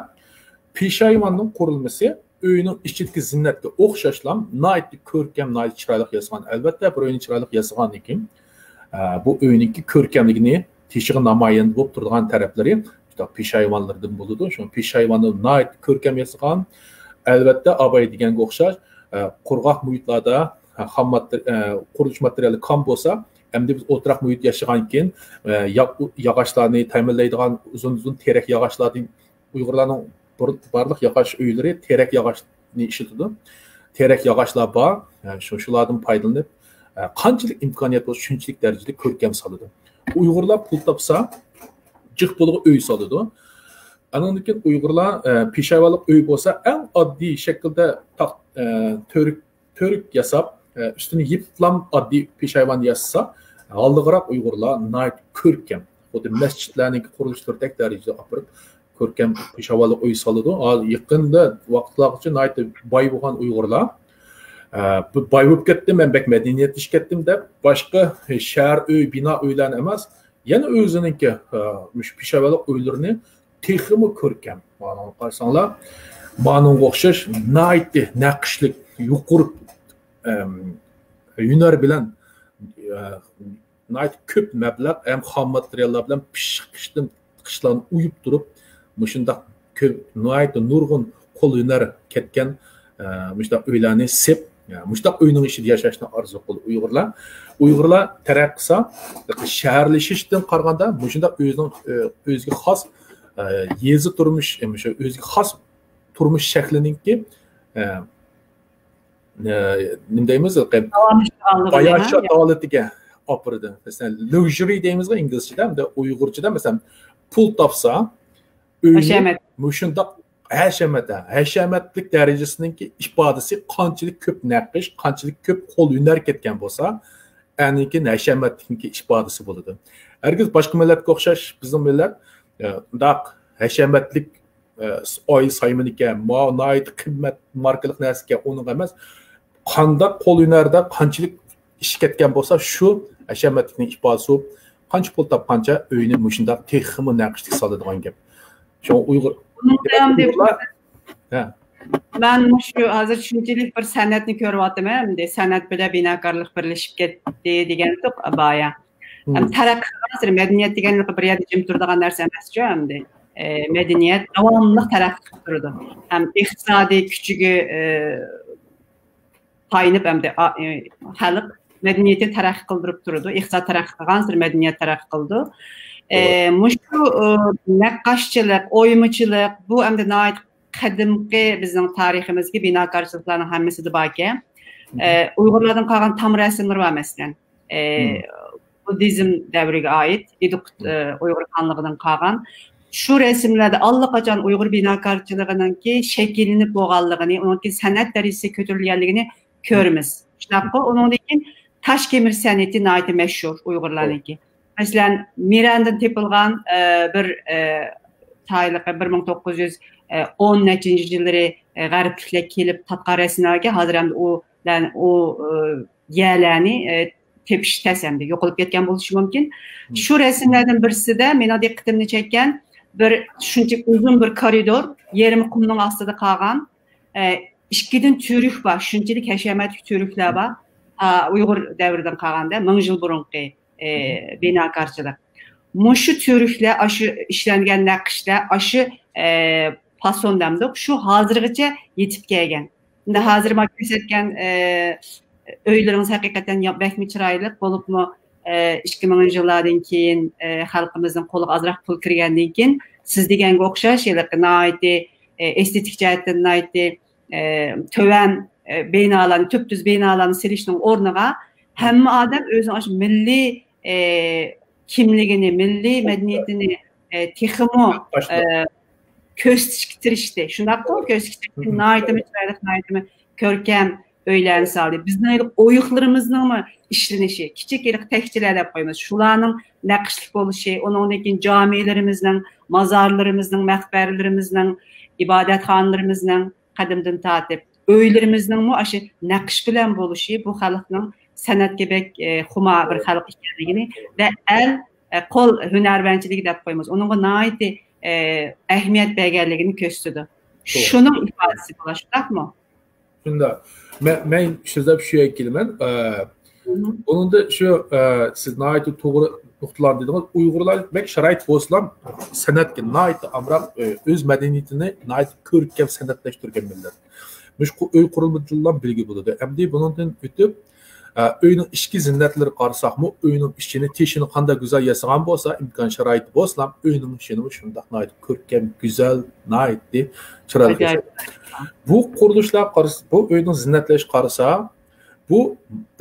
پېشايۋاننىڭ قۇرۇلمىسى ئۆينىڭ ئىچىدىكى زىننەتكە ئوخشاشلا ناھايىتى كۆركەم، ناھايىتى چىرايلىق ياسىغان. ئەلۋەتتە، بىر ئۆينى چىرايلىق ياسىغاندىن كېيىن، ئە، بۇ ئۆينىڭكى كۆركەملىكىنى تېشىغا نامايان بولۇپ تۇرىدىغان تەرەپلىرى شۇنداق پېشايۋانلىرىدىن بولىدۇ. شۇڭا پېشايۋاننى ناھايىتى كۆركەم ياسىغان. ئەلۋەتتە، ئاباي دېگەنگە ئوخشاش، ئە، قۇرغاق مۇھىتلاردا، ئە، خام ماتېر-، ئە، قۇرۇلۇش ماتېرىيالى كام بولسا، ئەمدى بىز ئولتۇراق مۇھىت ياشىغانكىن، ئە، يا-، ياغاچلارنى تەمىنلەيدىغان ئۇزۇن-ئۇزۇن تېرەك ياغاچلاردىن، ئۇيغۇرلارنىڭ بۇر-، بارلىق ياغاچ ئۆيلىرى تېرەك ياغاچنى ئىشلىتىدۇ. تېرەك ياغاچلار بار. ئە، شۇ، شۇلاردىن پايدىلىنىپ، ئە، قانچىلىك ئىمكانىيەت بولسا، شۇنچىلىك دەرىجىدە كۆركەم سالىدۇ. ئۇيغۇرلار پۇل تاپسا، جىق پۇلغا ئۆي سالىدۇ. ئانىڭدىن كېيىن ئۇيغۇرلار، ئە، پېشايۋانلىق ئۆي بولسا، ئەڭ ئاددىي شەكىلدە تاخ-، ئە، تۈرك، تۈرك ياساپ، ئە، ئۈستىنى يىپلام ئاددىي پېشايۋان ياسىسا، ھاللىقراق ئۇيغۇرلار ناھايىتى كۆركەم، خۇددى مەسچىتلەرنىڭكى قۇرۇلۇشلىرىدەك دەرىجىدە ئاپىرىپ، كۆركەم پېشايۋانلىق ئۆي سالىدۇ. ھازىر يېقىندا ۋاقىتلارغىچە ناھايىتى باي بولغان ئۇيغۇرلار، ئە، بۇ باي بولۇپ كەتتىم، مەن بەك مەدەنىيەتلىشىپ كەتتىم دەپ، باشقا شەھەر ئۆي، بىنا ئۆيلەرنى ئەمەس، يەنە ئۆزىنىڭكى، ئە، مۇشۇ پېشايۋانلىق ئۆيلىرىنى تېخىمۇ كۆركەم. مانا قارىساڭلار، مانىڭغا ئوخشاش ناھايىتى نەقىشلىك، يۇقىرى، ئەم، ھۈنەر بىلەن، ئە، ناھايىتى كۆپ مەبلەغ ھەم خام ماتېرىياللار بىلەن پىششىق قىشتىن قىشلارنى ئويۇپ تۇرۇپ، مۇشۇنداق كۆپ، ناھايىتى نۇرغۇن قول ھۈنەر كەتكەن، ئە، مۇشۇنداق ئۆيلەرنى سېپ، ئە، مۇشۇنداق ئۆينىڭ ئىچىدە ياشاشنى ئارزۇ قىلىدۇ ئۇيغۇرلار. ئۇيغۇرلار تەرەققىي قىلسا، شەھەرلىشىشتىن قارىغاندا، مۇشۇنداق ئۆزىنىڭ، ئە، ئۆزىگە خاس، ئە، يېزا تۇرمۇش، ئە، مۇشۇ ئۆزىگە خاس تۇرمۇش شەكلىنىڭكى، ئە، ئە، نېمە دەيمىز، داۋاملىشىدىغانلىقىنى، باياشات ھالىتىگە ئاپىرىدۇ. مەسىلەن، لۇكژۇرى دەيمىزغۇ ئىنگلىزچىدە، ئەمدى ئۇيغۇرچىدا، مەسىلەن، پۇل تاپسا، ئۆينى ھەشەمەت. مۇشۇنداق ھەشەمەت، ھەشەمەتلىك دەرىجىسىنىڭكى ئىپادىسى قانچىلىك كۆپ نەقىش، قانچىلىك كۆپ قول ھۈنەر كەتكەن بولسا، ئەنىڭكى ھەشەمەتلىكنىڭكى ئىپادىسى بولىدۇ. ھەرگىز باشقا مىللەتكە ئوخشاش بىزنىڭ مىللەت، ئە، مۇنداق ھەشەمەتلىك، ئە، ئايل سايمىنىكەن، ماۋۇ ناھايىتى قىممەت ماركىلىق نەرسىكەن، ئۇنىڭ ئەمەس. قانداق قول ھۈنەردە قانچىلىك ئىش كەتكەن بولسا، شۇ ھەشەمەتلىكنىڭ ئىپادىسى بولۇپ، قانچە پۇل تاپقانچە ئۆينى مۇشۇنداق تېخىمۇ نەقىشلىك سالىدىغان گەپ. شۇڭا ئۇيغۇر، ئۇنىڭدا ھە. مەن مۇشۇ ھازىر شۇنچىلىك بىر سەنئەتنى كۆرۈۋاتىمەن، ئەمدى سەنئەت بىلەن بىناكارلىق بىرلىشىپ كەتتى دېگەنتۇق بايا. ھەم تەرەققىي قىلغانسېرى مەدەنىيەت دېگەن بىر يەردە جىم تۇرىدىغان نەرسە ئەمەسچۇ ئەمدى. ئە، مەدەنىيەت داۋاملىق تەرەققىي قىلىپ تۇرىدۇ. ھەم ئىقتىسادىي كۈچىگە، ئە، تايىنىپ ئەمدى، ئا، ئە، خەلق مەدەنىيىتىنى تەرەققىي قىلدۇرۇپ تۇرىدۇ. ئىقتىساد تەرەققىي قىلغانسېرى مەدەنىيەت تەرەققىي قىلىدۇ. ئە، مۇشۇ، ئە، نەققاشچىلىق، ئويمىچىلىق، بۇ ئەمدى ناھايىتى قەدىمكى بىزنىڭ تارىخىمىزدىكى بىناكارچىلىقلارنىڭ ھەممىسىدە باركەن. ئە، ئۇيغۇرلاردىن قالغان تام رەسىملىرى بار، مەسىلەن. ئە، بۇددىزم دەۋرىگە ئائىت ئىدىق، ئە، ئۇيغۇر خانلىقىدىن قالغان. شۇ رەسىملەردە ئاللىقاچان ئۇيغۇر بىناكارچىلىقىنىڭكى شەكىللىنىپ بولغانلىقىنى، ئۇنىڭكى سەنئەت دەرىجىسى كۆتۈرۈلگەنلىكىنى كۆرىمىز. شۇنداققۇ؟ ئۇنىڭدىن كېيىن تاش كېمىر سەنئىتى ناھايىتى مەشھۇر ئۇيغۇرلارنىڭكى. مەسىلەن، مىراندىن تېپىلغان، ئە، بىر، ئە، تايلىقى بىر مىڭ توققۇز يۈز ئون نەچچىنچى يىللىرى، ئە، غەربلىكلەر كېلىپ تارتقان رەسىملەرگە ھازىر ئەمدى ئۇ، ئۇ، ئە، يەرلەرنى، ئە، تېپىش تەس ئەمدى، يوقىلىپ كەتكەن بولۇشى مۇمكىن. شۇ رەسىملەردىن بىرسىدە مېنىڭ دىققىتىمنى چەككەن بىر شۇنچە ئۇزۇن بىر كارىدور، يېرىم قۇمنىڭ ئاستىدا قالغان، ئە، ئىككىدىن تۈرك بار، شۇنچىلىك ھەشەمەتلىك تۈركلەر بار. ئا، ئۇيغۇر دەۋرىدىن قالغاندا، مىڭ يىل بۇرۇنقى، ئە، بىناكارچىلىق. مۇشۇ تۈركلەر ئاشۇ ئىشلەنگەن نەقىشلەر، ئاشۇ، ئە، پاسون دەمدۇق، شۇ ھازىرغىچە يېتىپ كەلگەن. ئەمدى ھازىر مانا كۆرسەتكەن، ئە، ئۆيلىرىڭىز ھەقىقەتەن يا-، بەكمۇ چىرايلىق، بولۇپمۇ، ئە، ئىككى مىڭىنچى يىللاردىن كېيىن، ئە، خەلقىمىزنىڭ قولىغا ئازراق پۇل كىرگەندىن كېيىن، سىز دېگەنگە ئوخشاش، ھېلىقى ناھايىتى، ئە، ئېستېتىك جەھەتتىن ناھايىتى، ئە، تۆۋەن، ئە، بىنالارنى، تۈپتۈز بىنالارنى سېلىشنىڭ ئورنىغا ھەممە ئادەم ئۆزىنىڭ ئاشۇ مىللىي، ئە، كىملىكىنى، مىللىي مەدەنىيىتىنى، ئە، تېخىمۇ، ئە، كۆرسىتىشكە تىرىشتى. شۇنداققۇ؟ كۆرسىتىشكە تىرىشتى. ناھايىتىمۇ چىرايلىق، ناھايىتىمۇ كۆركەم ئۆيلەرنى سالدى. بىزنىڭ ئويۇقلىرىمىزنىڭمۇ ئىشلىنىشى، كىچىك ھېلىقى تەكچىلەر دەپ قويىمىز. شۇلارنىڭ نەقىشلىك بولۇشى، ئۇنىڭدىن كېيىن جامىلىرىمىزنىڭ، مازارلىرىمىزنىڭ، مەقبەرىلىرىمىزنىڭ، ئىبادەتخانىلىرىمىزنىڭ قەدىمدىن تارتىپ، ئۆيلىرىمىزنىڭمۇ ئاشۇ نەقىش بىلەن بولۇشى بۇ خەلقنىڭ سەنئەتكە بەك، ئە، خۇمار بىر خەلق ئىكەنلىكىنى ۋە ئەل، ئە، قول ھۈنەرۋەنچىلىكى دەپ قويىمىز. ئۇنىڭغا ناھايىتى، ئە، ئەھمىيەت بەرگەنلىكىنى كۆرسىتىدۇ. توغرا. شۇنىڭ ئىپادىسى بولا، شۇنداقمۇ؟ شۇنداق. مەن، مەن سۆزلەپ شۇ يەرگە كېلىمەن. ئە، مم. بۇنىڭدا شۇ، ئە، سىز ناھايىتى توغرا نۇقتىلارنى دېدىڭىز. ئۇيغۇرلار بەك شارائىت بولسىلا، سەنئەتكە ناھايىتى ئامراق، ئە، ئۆز مەدەنىيىتىنى ناھايىتى كۆركەم سەنئەتلەشتۈرگەن مىللەت. مۇشۇ ئۆي قۇرۇلمىدىنلا بىلگە بولىدۇ. ئەمدى بۇنىڭدىن ئۆتۈپ، ئە، ئۆينىڭ ئىچكى زىننەتلىرىگە قارىساقمۇ، ئۆينىڭ ئىچىنى، تېشىنى قانداق گۈزەل ياسىغان بولسا، ئىمكان شارائىتى بولسىلا، ئۆينىڭ ئىچىنىمۇ شۇنداق ناھايىتى كۆركەم، گۈزەل، ناھايىتى چىرايلىق ياسايدۇ. بۇ قۇرۇلۇشلار قارىسا، بۇ ئۆينىڭ زىننەتلەش قارىسا، بۇ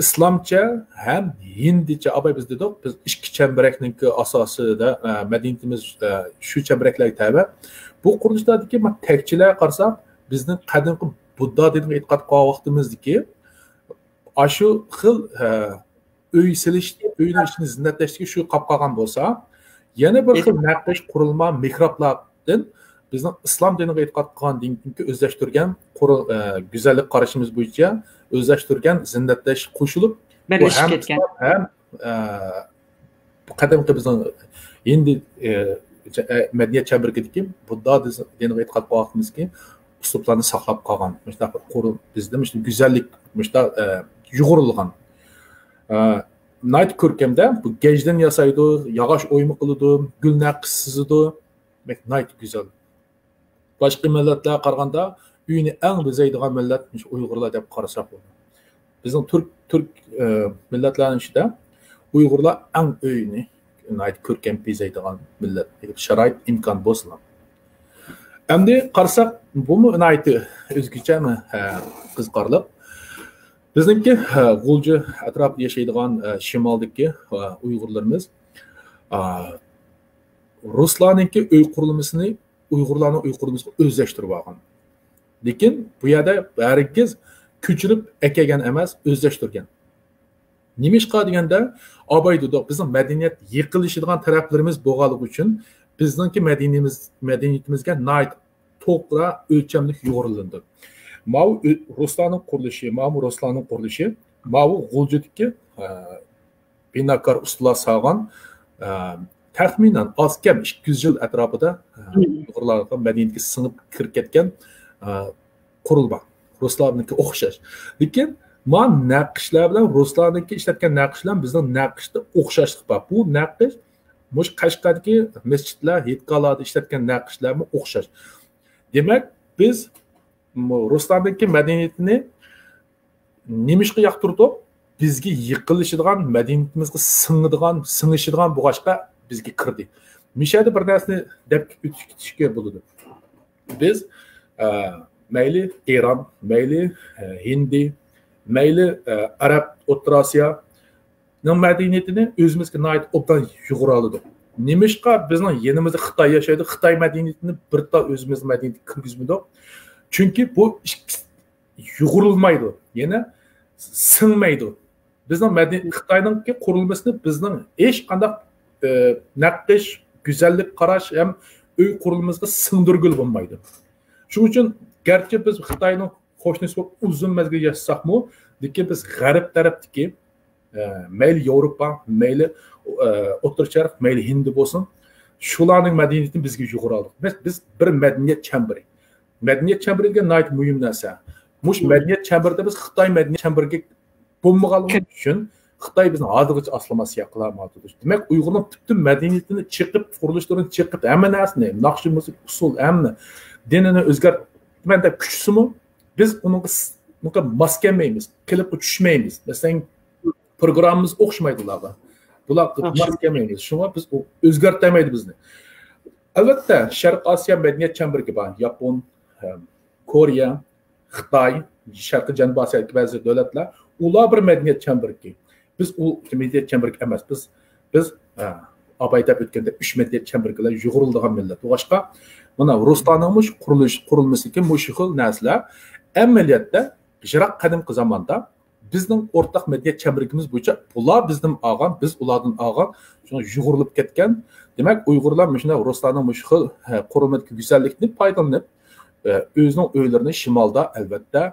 ئىسلامچە ھەم ھىندىچە، ئاباي بىز دېدۇق، بىز ئىككى چەمبىرەكنىڭكى ئاساسىدا، ئە، مەدەنىيىتىمىز، ئە، شۇ چەمبىرەكلەرگە تەۋە. بۇ قۇرۇلۇشلاردىكى ما-، تەكچىلەرگە قارىساق، بىزنىڭ قەدىمكى بۇددا دىنىغا ئېتىقاد قىلغان ۋاقتىمىزدىكى ئاشۇ خىل، ئە، ئۆي سېلىش، ئۆينىڭ ئىچىنى زىننەتلەشتىكى شۇ قاپ قالغان بولسا، يەنە بىر خىل نەقىش، قۇرۇلما، مېھرابلاردىن بىزنىڭ ئىسلام دىنىغا ئېتىقاد قىلغاندىن كېيىنكى ئۆزلەشتۈرگەن قۇر-، ئە، گۈزەللىك قارىشىمىز بويىچە ئۆزلەشتۈرگەن زىننەتلەش قوشۇلۇپ، بۇ بىرلىشىپ ھەم كەتكەن. ئىسلام ھەم، ئە، بۇ قەدىمكى بىزنىڭ ھىندى، ئە، چە-، ئە، مەدەنىيەت چەمبىرىكىدىكى بۇددا دىز-، دىنىغا ئېتىقاد قىلغان ۋاقتىمىزدىكى ئۇسلۇبلارنى ساقلاپ قالغان مۇشۇنداق بىر قۇرۇ-، بىزدە مۇشۇنداق گۈزەللىك، مۇشۇنداق، ئە، يۇغۇرۇلغان. ئە، ناھايىتى كۆركەمدە، بۇ گەجدىن ياسايدۇ، ياغاچ ئويما قىلىدۇ، گۈل نەقىش سىزىدۇ. بەك ناھايىتى گۈزەل. باشقا مىللەتلەرگە قارىغاندا ئۆينى ئەڭ بېزەيدىغان مىللەت مۇشۇ ئۇيغۇرلار دەپ قارىساق بولىدۇ. بىزنىڭ تۈرك، تۈرك، ئە، مىللەتلەرنىڭ ئىچىدە ئۇيغۇرلار ئەڭ ئۆينى ناھايىتى كۆركەم بېزەيدىغان مىللەت. ئەگەر شارائىت، ئىمكان بولسىلا. ئەمدى قارىساق، بۇمۇ ناھايىتى ئۆزگىچە، ھە، قىزىقارلىق. بىزنىڭكى، ھە، غۇلجا ئەتراپىدا ياشايدىغان، ھە، شىمالدىكى، ھە، ئۇيغۇرلىرىمىز، ئا، رۇسلارنىڭكى ئۆي قۇرۇلمىسىنى ئۇيغۇرلارنىڭ ئۆي قۇرۇلمىسىغا ئۆزلەشتۈرۈپ ئالغان. لېكىن بۇ يەردە ھەرگىز كۆچۈرۈپ ئەكەلگەن ئەمەس، ئۆزلەشتۈرگەن. نېمىشقا دېگەندە، ئاباي دېدۇق، بىزنىڭ مەدەنىيەت يېقىنلىشىدىغان تەرەپلىرىمىز بولغانلىقى ئۈچۈن بىزنىڭكى مەدەنىيىمىز-، مەدەنىيىتىمىزگە ناھايىتى توغرا ئۆلچەملىك يۇغۇرۇلىدۇ. ماۋۇ ئۆ-، رۇسلارنىڭ قۇرۇلۇشى، ماۋۇ رۇسلارنىڭ قۇرۇلۇشى، ماۋۇ غۇلجىدىكى، ئە، بىناكار ئۇستىلار سالغان، ئە، تەخمىنەن ئاز كەم ئىككى يۈز يىل ئەتراپىدا، ئە، مم. ئۇيغۇرلارغا مەدەنىيەتكە سىڭىپ كىرىپ كەتكەن، ئە، قۇرۇلما. رۇسلارنىڭكى ئوخشاش. لېكىن ما نەقىشلەر بىلەن، رۇسلارنىڭكى ئىشلەتكەن نەقىش بىلەن بىزنىڭ نەقىشتە ئوخشاشلىق بار. بۇ نەقىش مۇشۇ قەشقەردىكى مەسچىتلەر، ھېيتگاھلاردا ئىشلەتكەن نەقىشلەرمۇ ئوخشاش. دېمەك، بىز م-، رۇسلاندىكى مەدەنىيىتىنى نېمىشقا ياقتۇردۇق؟ بىزگە يېقىنلىشىدىغان، مەدەنىيىتىمىزگە سىڭىدىغان، سىڭىشىدىغان بولغاچقا بىزگە كىردى. مىشەدە بىر نەرسىنى دەپ ئۆتۈپ كېتىشكە بولىدۇ. بىز، ئە، مەيلى ئىران، مەيلى، ئە، ھىندى، مەيلى، ئە، ئەرەب، ئوتتۇرا ئاسىيانىڭ مەدەنىيىتىنى ئۆزىمىزگە ناھايىتى ئوبدان يۇغۇرالىدۇق. نېمىشقا بىزنىڭ يېنىمىزدا خىتاي ياشايدۇ، خىتاي مەدەنىيىتىنى بىر تال ئۆزىمىزنىڭ مەدەنىيىتىگە كىرگۈزمىدۇق؟ چۈنكى بۇ ئىككىسى يۇغۇرۇلمايدۇ، يەنە سىڭمەيدۇ. بىزنىڭ مەدەن-، خىتاينىڭكى قۇرۇلمىسىنى بىزنىڭ ھېچقانداق، ئە، نەقىش، گۈزەللىك قاراش ھەم ئۆي قۇرۇلمىسىغا سىڭدۈرگىلى بولمايدۇ. شۇنىڭ ئۈچۈن گەرچە بىز خىتاينىڭ قوشنىسى بولۇپ ئۇزۇن مەزگىل ياشىساقمۇ، لېكىن بىز غەرب تەرەپتىكى، ئە، مەيلى ياۋروپا، مەيلى، ئە، ئوتتۇرا شەرق، مەيلى ھىندى بولسۇن، شۇلارنىڭ مەدەنىيىتىنى بىزگە يۇغۇرالدۇق. بىز، بىز بىر مەدەنىيەت چەمبىرى. مەدەنىيەت چەمبىرى دېگەن ناھايىتى مۇھىم نەرسە. مۇشۇ مەدەنىيەت چەمبىرىدە بىز خىتاي مەدەنىيەت چەمبىرىگە بولمىغانلىقى ئۈچۈن خىتاي بىزنى ھازىرغىچە ئاسلىماسىيە قىلالمايۋاتىدۇ. دېمەك، ئۇيغۇرنىڭ پۈتۈن مەدەنىيىتىنى چېقىپ، قۇرۇلۇشلىرىنى چېقىپ، ھەممە نەرسىنى، ناخشا، مۇزىكا، ئۇسسۇل، ھەممە دىنىنى ئۆزگەرتىمەن دەپ كۈچىسىمۇ، بىز ئۇنىڭغا س-، ئۇنىڭغا ماس كەلمەيمىز، قېلىپقا چۈشمەيمىز. مەسىلەن، پروگراممىمىز ئوخشىمايدۇ ئۇلارغا. بۇلارغا ماس كەلمەيمىز. شۇڭا بىز ئۇ ئۆزگەرتەلمەيدۇ بىزنى. ئەلۋەتتە، شەرقىي ئاسىيا مەدەنىيەت چەمبىرىكى بار. ياپون، ئەم، كورېيە، خىتاي، شەرقىي جەنۇبىي ئاسىيادىكى بەزى دۆلەتلەر، ئۇلار بىر مەدەنىيەت چەمبىرىكى. بىز ئۇ مەدەنىيەت چەمبىرىكى ئەمەس. بىز، بىز، ئە، ئاباي دەپ ئۆتكەندە ئۈچ مەدەنىيەت چەمبىرىكى بىلەن يۇغۇرۇلىدىغان مىللەت. بولغاچقا، مانا رۇسلارنىڭمۇ شۇ قۇرۇلۇش، قۇرۇلمىسىدىكى مۇشۇ خىل نەرسىلەر ئەمەلىيەتتە يىراق قەدىمكى زاماندا بىزنىڭ ئورتاق مەدەنىيەت چەمبىرىكىمىز بويىچە بۇلار بىزدىن ئالغان، بىز ئۇلاردىن ئالغان، شۇڭا يۇغۇرۇلۇپ كەتكەن. دېمەك، ئۇيغۇرلار مۇشۇنداق رۇسلارنىڭ مۇشۇ خىل، ھە، قۇرۇلمىدىكى گۈزەللىكنى پايدىلىنىپ، ئە، ئۆزىنىڭ ئۆيلىرىنى شىمالدا، ئەلۋەتتە،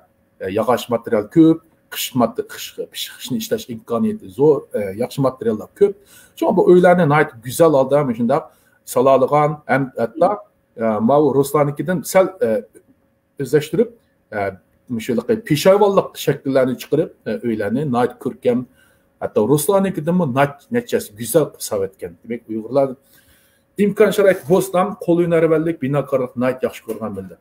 ئە، ياغاچ ماتېرىيال كۆپ، قىش مات-، قىش، قىش، قىشنى ئىشلەش ئىمكانىيىتى زور، ئە، ياخشى ماتېرىياللار كۆپ. شۇڭا بۇ ئۆيلەرنى ناھايىتى گۈزەل ھالدا مۇشۇنداق سالالىغان، ھەم ھەتتا، ئە، ماۋۇ رۇسلارنىڭكىدىن سەل، ئە، ئۆزلەشتۈرۈپ، ئە، مۇشۇ پېشايۋانلىق شەكىللەرنى چىقىرىپ، ئە، ئۆيلەرنى ناھايىتى كۆركەم، ھەتتا رۇسلارنىڭكىدىنمۇ ناچ-، نەچچەسى گۈزەل قىلىپ سالىۋەتكەن. دېمەك، ئۇيغۇرلار ئىمكان شارائىت بولسىلا، قول ھۈنەرۋەنلىك، بىناكارلىق ناھايىتى ياخشى كۆرىدىغان مىللەت.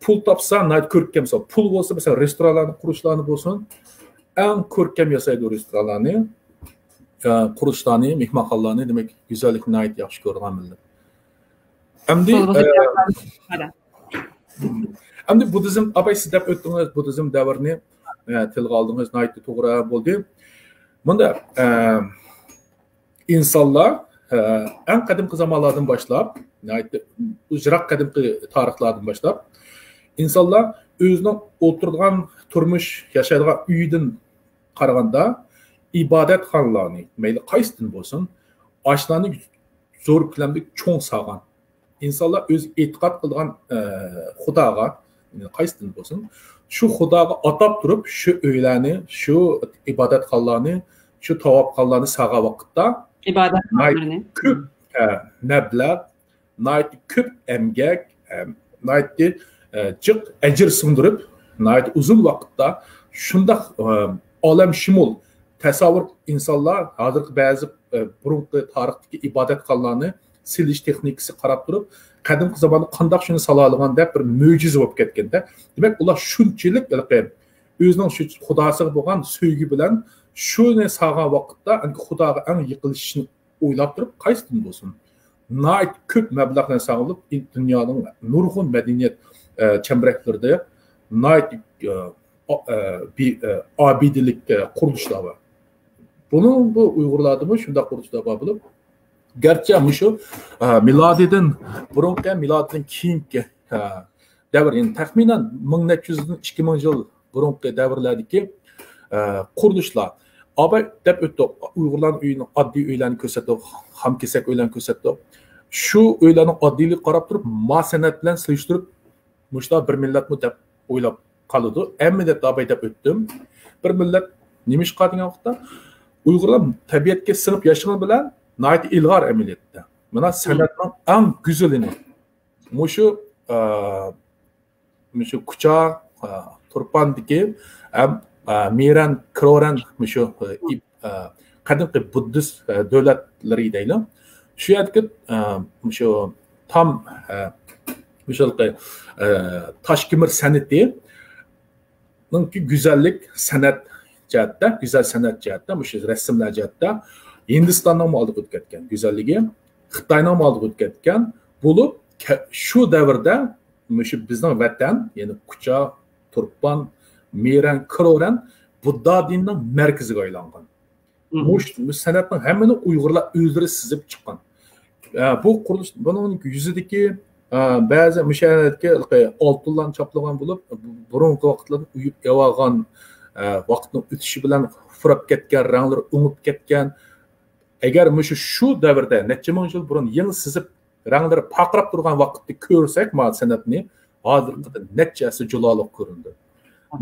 پۇل تاپسا، ناھايىتى كۆركەم سال-، پۇل بولسا، مەسىلەن، رېستورانلارنى قۇرۇشلارنى بولسۇن، ئەڭ كۆركەم ياسايدۇ رېستورانلارنى، ئە، قۇرۇشلارنى، مېھمانخانىلارنى، دېمەك، گۈزەللىكنى ناھايىتى ياخشى كۆرىدىغان مىللەت. ئەمدى، بولغۇسى ئە، كەلگەن. ئەمدى بۇددىزم، ئاباي، سىز دەپ ئۆتتىڭىز، بۇددىزم دەۋرىنى، ئە، تىلغا ئالدىڭىز، ناھايىتى توغرا بولدى. مۇنداق، ئە، ئىنسانلار، ئە، ئەڭ قەدىمكى زامانلاردىن باشلاپ، ناھايىتى يىراق قەدىمكى تارىخلاردىن باشلاپ، ئىنسانلار ئۆزىنىڭ ئولتۇرىدىغان، تۇرمۇش ياشايدىغان ئۆيىدىن قارىغاندا، ئىبادەتخانىلارنى، مەيلى قايسىدىن بولسۇن، ئاشۇلارنى زور كۆلەمدە چوڭ سالغان. ئىنسانلار ئۆزى ئېتىقاد قىلىدىغان، ئە، خۇداغا، قايسىدىن بولسۇن، شۇ خۇداغا ئاتاپ تۇرۇپ، شۇ ئۆيلەرنى، شۇ ئىبادەتخانىلارنى، شۇ تاۋاپخانىلارنى سالغان ۋاقىتتا ئىبادەتخانىلىرىنى. ناھايىتى كۆپ، ئە، مەبلەغ، ناھايىتى كۆپ ئەمگەك، ئە، ناھايىتى، ئە، جىق ئەجىر سىڭدۈرۈپ، ناھايىتى ئۇزۇن ۋاقىتتا شۇنداق، ئە، ئالەمشۇمۇل تەسەۋۋۇر ئىنسانلار ھازىرقى بەزى، ئە، بۇرۇنقى تارىختىكى ئىبادەتخانىلارنى سېلىش تېخنىكىسى قاراپ تۇرۇپ، قەدىمكى زاماندا قانداق شۇنى سالالىغان دەپ بىر مۆجىزە بولۇپ كەتكەندە. دېمەك، ئۇلار شۇنچىلىك ھېلىقى ئۆزىنىڭ شۇ خۇداسىغا بولغان سۆيگۈ بىلەن شۇنى سالغان ۋاقىتتا، ئەنكى خۇداغا ئەڭ يېقىنلىشىشنى ئويلاپ تۇرۇپ، قايسىدىن بولسۇن، ناھايىتى كۆپ مەبلەغلەرنى سالغىلى، دۇنيانىڭ نۇرغۇن مەدەنىيەت، ئە، چەمبىرەكلىرىدە ناھايىتى، ئە، ئا-، ئە، بى-، ئە، ئابىدىلىك، ئە، قۇرۇلۇشلار بار. بۇنىڭ، بۇ ئۇيغۇرلاردىمۇ شۇنداق قۇرۇلۇشلار بار بولۇپ، گەرچە مۇشۇ، ئە، مىلادىدىن بۇرۇنقى، مىلادىدىن كېيىنكى، ئە، دەۋر، يەنى تەخمىنەن مىڭ نەچچە يۈزدىن ئىككى مىڭ يىل بۇرۇنقى دەۋرلەردىكى، ئە، قۇرۇلۇشلار. ئاباي دەپ ئۆتتۇق، ئۇيغۇرلارنىڭ ئۆيىنىڭ ئاددىي ئۆيلەرنى كۆرسەتتۇق، خام كېسەك ئۆيلەرنى كۆرسەتتۇق. شۇ ئۆيلەرنىڭ ئاددىيلىقىغا قاراپ تۇرۇپ، ما سەنئەت بىلەن سېلىشتۇرۇپ، مۇشۇلار بىر مىللەتمۇ دەپ ئويلاپ قالىدۇ. ئەمەلىيەتتە ئاباي دەپ ئۆتتۈم. بىر مىللەت نېمىشقا دېگەن ۋاقىتتا، ئۇيغۇرلار تەبىئەتكە سىڭىپ ياشىغان بىلەن ناھايىتى ئىلغار ئەمەلىيەتتە. مانا سەنئەتنىڭ ئەڭ گۈزىلىنى مۇشۇ، ئە، مۇشۇ كۇچا، ئە، تۇرپاندىكى ھەم، ئە، مىرەن، كرورەن، مۇشۇ، ئە، ئىب-، ئە، قەدىمكى بۇددىست، ئە، دۆلەتلىرى دەيلى. شۇ يەردىكى، ئە، مۇشۇ تام، ئە، مۇشۇ، ئە، تاشكۆمۈر سەنئىتى نىڭكى گۈزەللىك سەنئەت جەھەتتە، گۈزەل سەنئەت جەھەتتە، مۇشۇ رەسىملەر جەھەتتە ھىندىستاننىڭمۇ ئالدىغا ئۆتۈپ كەتكەن گۈزەللىكى، خىتاينىڭمۇ ئالدىغا ئۆتۈپ كەتكەن بولۇپ، كە-، شۇ دەۋردە مۇشۇ بىزنىڭ ۋەتەن، يەنى كۇچا، تۇرپان، مىرەن، كرورەن بۇددا دىنىنىڭ مەركىزىگە ئايلانغان. مۇشۇ، مۇشۇ سەنئەتنىڭ ھەممىنى ئۇيغۇرلار ئۆزلىرى سىزىپ چىققان. ئە، بۇ قۇرۇلۇش، بۇنىڭ يۈزىدىكى، ئە، بەزى مۇشۇ يەردىكى ئالتۇنلارنى چاپلىغان بولۇپ، بۇرۇنقى ۋاقىتلاردا ئويۇپ يەۋالغان، ئە، ۋاقىتنىڭ ئۆتۈشى بىلەن پۇراپ كەتكەن، رەڭلىرى ئۆڭۈپ كەتكەن. ئەگەر مۇشۇ، شۇ دەۋردە نەچچە مىڭ يىل بۇرۇن يېڭى سىزىپ، رەڭلىرى پارقىراپ تۇرغان ۋاقىتتا كۆرسەك، ما سەنئەتنى ھازىرقىدىن نەچچە ھەسسە جۇلالىق كۆرۈنىدۇ.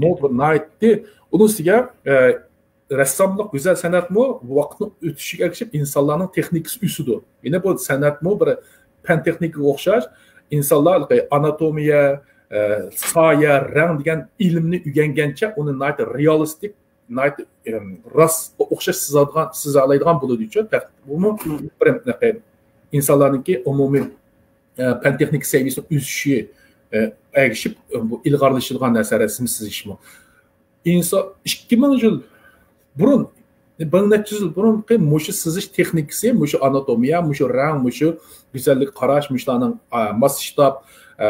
بۇ بىر ناھايىتى، ئۇنىڭ ئۈستىگە، ئە، رەسساملىق، گۈزەل سەنئەتمۇ ۋاقىتنىڭ ئۆتۈشىگە ئەگىشىپ ئىنسانلارنىڭ تېخنىكىسى ئۆسىدۇ. يەنە بۇ سەنئەتمۇ بىر پەن تېخنىكىغا ئوخشاش، ئىنسانلار ئاناتومىيە، ئە، سايە، رەڭ دېگەن ئىلىمنى ئۆگەنگەنچە ئۇنى ناھايىتى رېئالىستىك، ناھايىتى، ئەم، راستقا ئوخشاش سىزىدىغان، سىزالايدىغان بولىدۇ. بۇمۇ بىر، ئە، ئىنسانلارنىڭكى ئومۇمىي، ئە، پەن تېخنىكا سەۋىيەسىنىڭ ئۆسۈشى، ئە، ئەگىشىپ، بۇ ئىلغارلىشىدىغان نەرسە، رەسىم سىزىشمۇ. ئىنسان ئىككى مىڭ يىل بۇرۇن، بىر نەچچە يۈز يىل بۇرۇنقى مۇشۇ سىزىش تېخنىكىسى، مۇشۇ ئاناتومىيە، مۇشۇ رەڭ، مۇشۇ گۈزەللىك قاراش، مۇشۇلارنىڭ، ئا، ماسلىشتاب، ئا،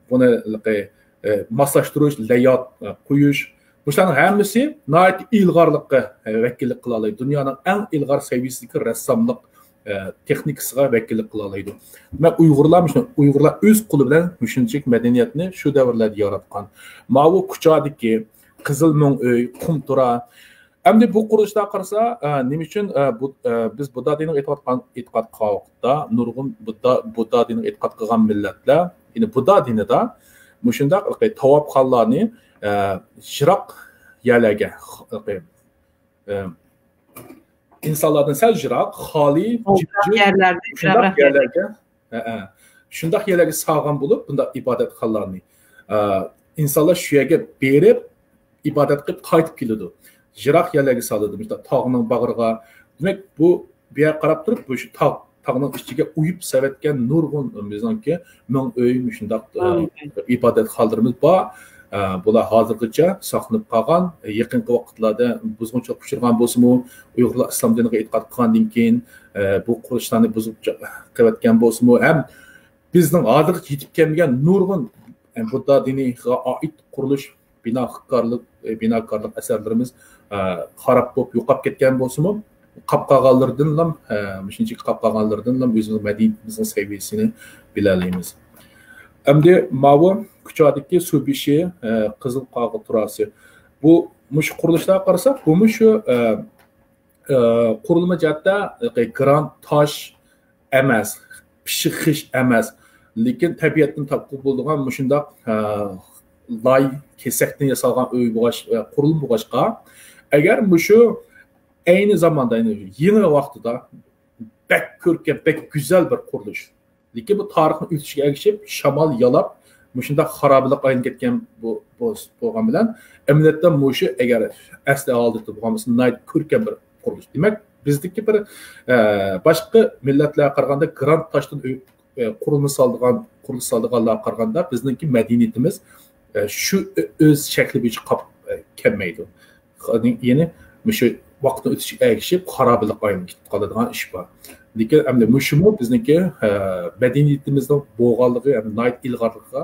بۇنى، ئا، ماسلاشتۇرۇش، لەيئاۋۇت، ئا، قويۇش، مۇشۇلارنىڭ ھەممىسى ناھايىتى ئىلغارلىققا، ئا، ۋەكىللىك قىلالايدۇ. دۇنيانىڭ ئەڭ ئىلغار سەۋىيەسىدىكى رەسساملىق، ئا، تېخنىكىسىغا ۋەكىللىك قىلالايدۇ. دېمەك، ئۇيغۇرلار مۇشۇ، ئۇيغۇرلار ئۆز قولى بىلەن مۇشۇنچىلىك مەدەنىيەتنى شۇ دەۋرلەردە ياراتقان. ماۋۇ كۇچادىكى قىزىل مۆڭ ئۆي، قۇم تۇرا. ئەمدى بۇ قۇرۇلۇشلارغا قارىسا، ئە، نېمە ئۈچۈن، ئە، بۇ، ئە، بىز بۇددا دىنىغا ئېتىقاد قىلغان، ئېتىقاد قىلغان ۋاقىتتا نۇرغۇن بۇددا، بۇددا دىنىغا ئېتىقاد قىلغان مىللەتلەر، يەنى بۇددا دىنىدا مۇشۇنداق تاۋاپخانىلارنى، ئە، يىراق يەرلەرگە، ئە، ئىنسانلاردىن سەل يىراق، خالىي، جىمجىت، يەرلەردە، شۇنداق يەرلەرگە، ھە، ھە. شۇنداق يەرلەرگە سالغان بولۇپ، بۇنداق ئىبادەتخانىلارنى، ئە، ئىنسانلار شۇ يەرگە بېرىپ، ئىبادەت قىلىپ قايتىپ كېلىدۇ. يىراق يەرلەرگە سالىدۇ، مۇشۇنداق تاغنىڭ باغرىغا. دېمەك، بۇ، بۇ يەرگە قاراپ تۇرۇپ، بۇ شۇ تاغ، تاغنىڭ ئىچىگە ئويۇپ سېلىۋەتكەن نۇرغۇن بىزنىڭكى مۆڭ ئۆي، مۇشۇنداق، ئە، مۆڭ ئۆي. ئىبادەتخانىلىرىمىز بار. ئە، بۇلار ھازىرغىچە ساقلىنىپ قالغان. يېقىنقى ۋاقىتلاردا بۇزغۇنچىلىققا ئۇچرىغان بولسىمۇ، ئۇيغۇرلار ئىسلام دىنىغا ئېتىقاد قىلغاندىن كېيىن، ئە، بۇ قۇرۇلۇشلارنى بۇزۇپ چىقىۋەتكەن بولسىمۇ، ھەم بىزنىڭ ھازىرغىچە يېتىپ كەلمىگەن نۇرغۇن، ئە، بۇددا دىنىغا ئائىت قۇرۇلۇش، بىناكارلىق، ئە، بىناكارلىق ئەسەرلىرىمىز، ئە، خاراب بولۇپ يوقاپ كەتكەن بولسىمۇ، قاپ قالغانلىرىدىنلا، ئە، مۇشۇنچىلىك قاپ قالغانلىرىدىنلا ئۆزىمىز مەدەنىيىتىمىزنىڭ سەۋىيەسىنى بىلەلەيمىز. ئەمدى ماۋۇ كۇچادىكى سۇ بېشى، ئە، قىزىل قاغا تۇراسى. بۇ، مۇشۇ قۇرۇلۇشلارغا قارىساق، بۇمۇ شۇ، ئە، ئە، قۇرۇلما جەھەتتە، ئە، گرانت تاش ئەمەس، پىششىق خىش ئەمەس، لېكىن تەبىئەتتىن تاپقىلى بولىدىغان مۇشۇنداق، ئە، لاي كېسەكتىن ياسالغان ئۆي بولغاچ-، ئە، قۇرۇلما بولغاچقا، ئەگەر مۇشۇ ئەينى زاماندا، يەنى يېڭى ۋاقتىدا بەك كۆركەم، بەك گۈزەل بىر قۇرۇلۇش. لېكىن بۇ تارىخنىڭ ئۆتۈشىگە ئەگىشىپ، شامال يالاپ، مۇشۇنداق خارابىلىققا ئايلىنىپ كەتكەن بۇ، بۇ، بولغان بىلەن، ئەمەلىيەتتە مۇشۇ ئەگەر ئەسلى ھالىتى بولغان بولسا، ناھايىتى كۆركەم بىر قۇرۇلۇش. دېمەك، بىزدىكى بىر، ئە، باشقا مىللەتلەرگە قارىغاندا گرانت تاشتىن ئۆي، ئە، قۇرۇلما سالىدىغان، قۇرۇلۇش سالىدىغانلارغا قارىغاندا بىزنىڭكى مەدەنىيىتىمىز، ئە، شۇ ئۆ-، ئۆز شەكلى بويىچە قاپ، ئە، كەلمەيدۇ. يەنى مۇشۇ ۋاقىتنىڭ ئۆتۈشىگە ئەگىشىپ خارابىلىققا ئايلىنىپ كېتىپ قالىدىغان ئىش بار. لېكىن ئەمدى مۇشۇمۇ بىزنىڭكى، ئە، مەدەنىيىتىمىزنىڭ بولغانلىقى، ھەم ناھايىتى ئىلغارلىقىغا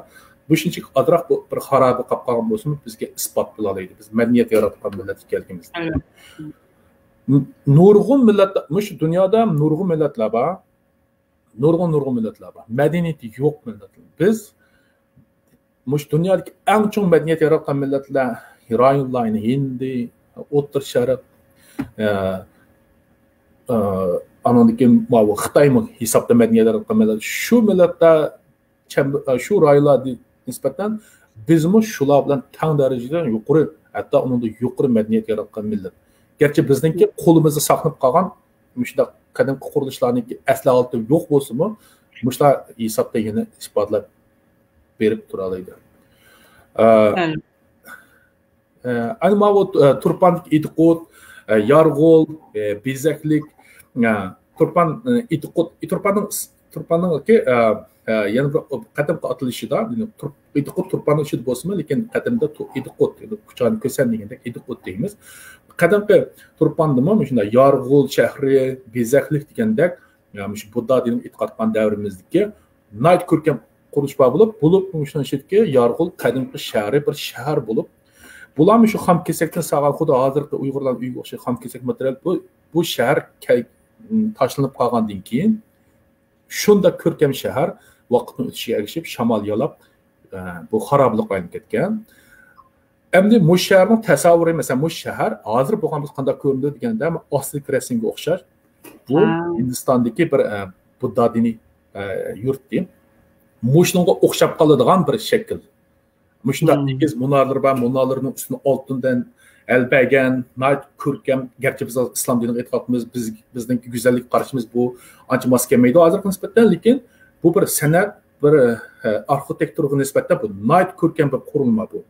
مۇشۇنچىلىك ئازراق بۇ بىر خارابە قاپ قالغان بولسىمۇ، بىزگە ئىسپات بولالايدۇ. بىز مەدەنىيەت ياراتقان مىللەت ئىكەنلىكىمىزنى. ئەلۋەتتە. ن-، نۇرغۇن مىللەتلەر، مۇشۇ دۇنيادا نۇرغۇن مىللەتلەر بار. نۇرغۇن، نۇرغۇن مىللەتلەر بار. مەدەنىيىتى يوق مىللەتلەر. بىز مۇشۇ دۇنيادىكى ئەڭ چوڭ مەدەنىيەت ياراتقان مىللەتلەر، رايونلار، يەنى ھىندى، ئوتتۇرا شەرق، ئە، ئە، ئانىڭدىن كېيىن ماۋۇ خىتايمۇ ھېسابتا مەدەنىيەت ياراتقان مىللەت. شۇ مىللەتلەر چەم-، شۇ رايونلارغا نىسبەتەن بىزمۇ شۇلار بىلەن تەڭ دەرىجىدە يۇقىرى، ھەتتا ئۇنىڭدىن يۇقىرى مەدەنىيەت ياراتقان مىللەت. گەرچە بىزنىڭكى قولىمىزدا ساقلىنىپ قالغان مۇشۇنداق قەدىمكى قۇرۇلۇشلارنىڭكى ئەسلى ھالىتى يوق بولسىمۇ، مۇشۇلار ھېسابتا يەنە ئىپادىلەپ بېرىپ تۇرالايدۇ. ئە، ئە، ئەنە ماۋۇ، ئە، تۇرپاندىكى ئىدىقۇت، ئە، يارغول، ئە، بېزەكلىك، ئە، تۇرپان، ئە، ئىدىقۇت، تۇرپاننىڭ، تۇرپاننىڭكى، ئە، ئە، يەنە بىر قېتىمقى ئاتىلىشىدا، يەنى تۇر-، ئىدىقۇت تۇرپاننىڭ ئىچىدە بولسىمۇ، لېكىن قەدىمدە تۇ-، ئىدىقۇت، يەنى كۇچانى كۆسەن دېگەندەك ئىدىقۇت دەيمىز. قەدىمكى تۇرپاندىمۇ مۇشۇنداق يارغول شەھىرى، بېزەكلىك دېگەندەك، يا، مۇشۇ بۇددا دىنىغا ئېتىقاد قىلغان دەۋرىمىزدىكى ناھايىتى كۆركەم قۇرۇلۇش بار بولۇپ، بولۇپمۇ شۇنىڭ ئىچىدىكى يارغول قەدىمكى شەھىرى بىر شەھەر بولۇپ، بۇلارمۇ شۇ خام كېسەكتىن سالغان، خۇددى ھازىرقى ئۇيغۇرلارنىڭ ئۆيىگە ئوخشاش خام كېسەك ماتېرىيال. بۇ، بۇ شەھەر كەل-، تاشلىنىپ قالغاندىن كېيىن، شۇنداق كۆركەم شەھەر ۋاقىتنىڭ ئۆتۈشىگە ئەگىشىپ شامال يالاپ، ئە، بۇ خارابىلىققا ئايلىنىپ كەتكەن. ئەمدى مۇشۇ شەھەرنىڭ تەسەۋۋۇرى، مەسىلەن، مۇشۇ شەھەر ھازىر بولغان بولسا قانداق كۆرۈنىدۇ دېگەندە، ئاستىدىكى رەسىمگە ئوخشاش. بۇ ھىندىستاندىكى بىر، ئە، بۇددا دىنىي، ئە، يۇرتى. مۇشۇنىڭغا ئوخشاپ قالىدىغان بىر شەكىل. مۇشۇنداق ئېگىز مۇنارلىرى بار، مۇنارلىرىنىڭ ئۈستىنى ئالتۇندىن ئەلبەگەن، ناھايىتى كۆركەم. گەرچە بىز ھازىر ئىسلام دىنىغا ئېتىقاد قىلىمىز، بىز، بىزنىڭكى گۈزەللىككە قارىشىمىز بۇ ئانچە ماس كەلمەيدۇ ھازىرغا نىسبەتەن، لېكىن بۇ بىر سەنئەت، بىر، ئە، ئارخىتېكتۇرغا نىسبەتەن بۇ ناھايىتى كۆركەم بىر قۇرۇلما بۇ.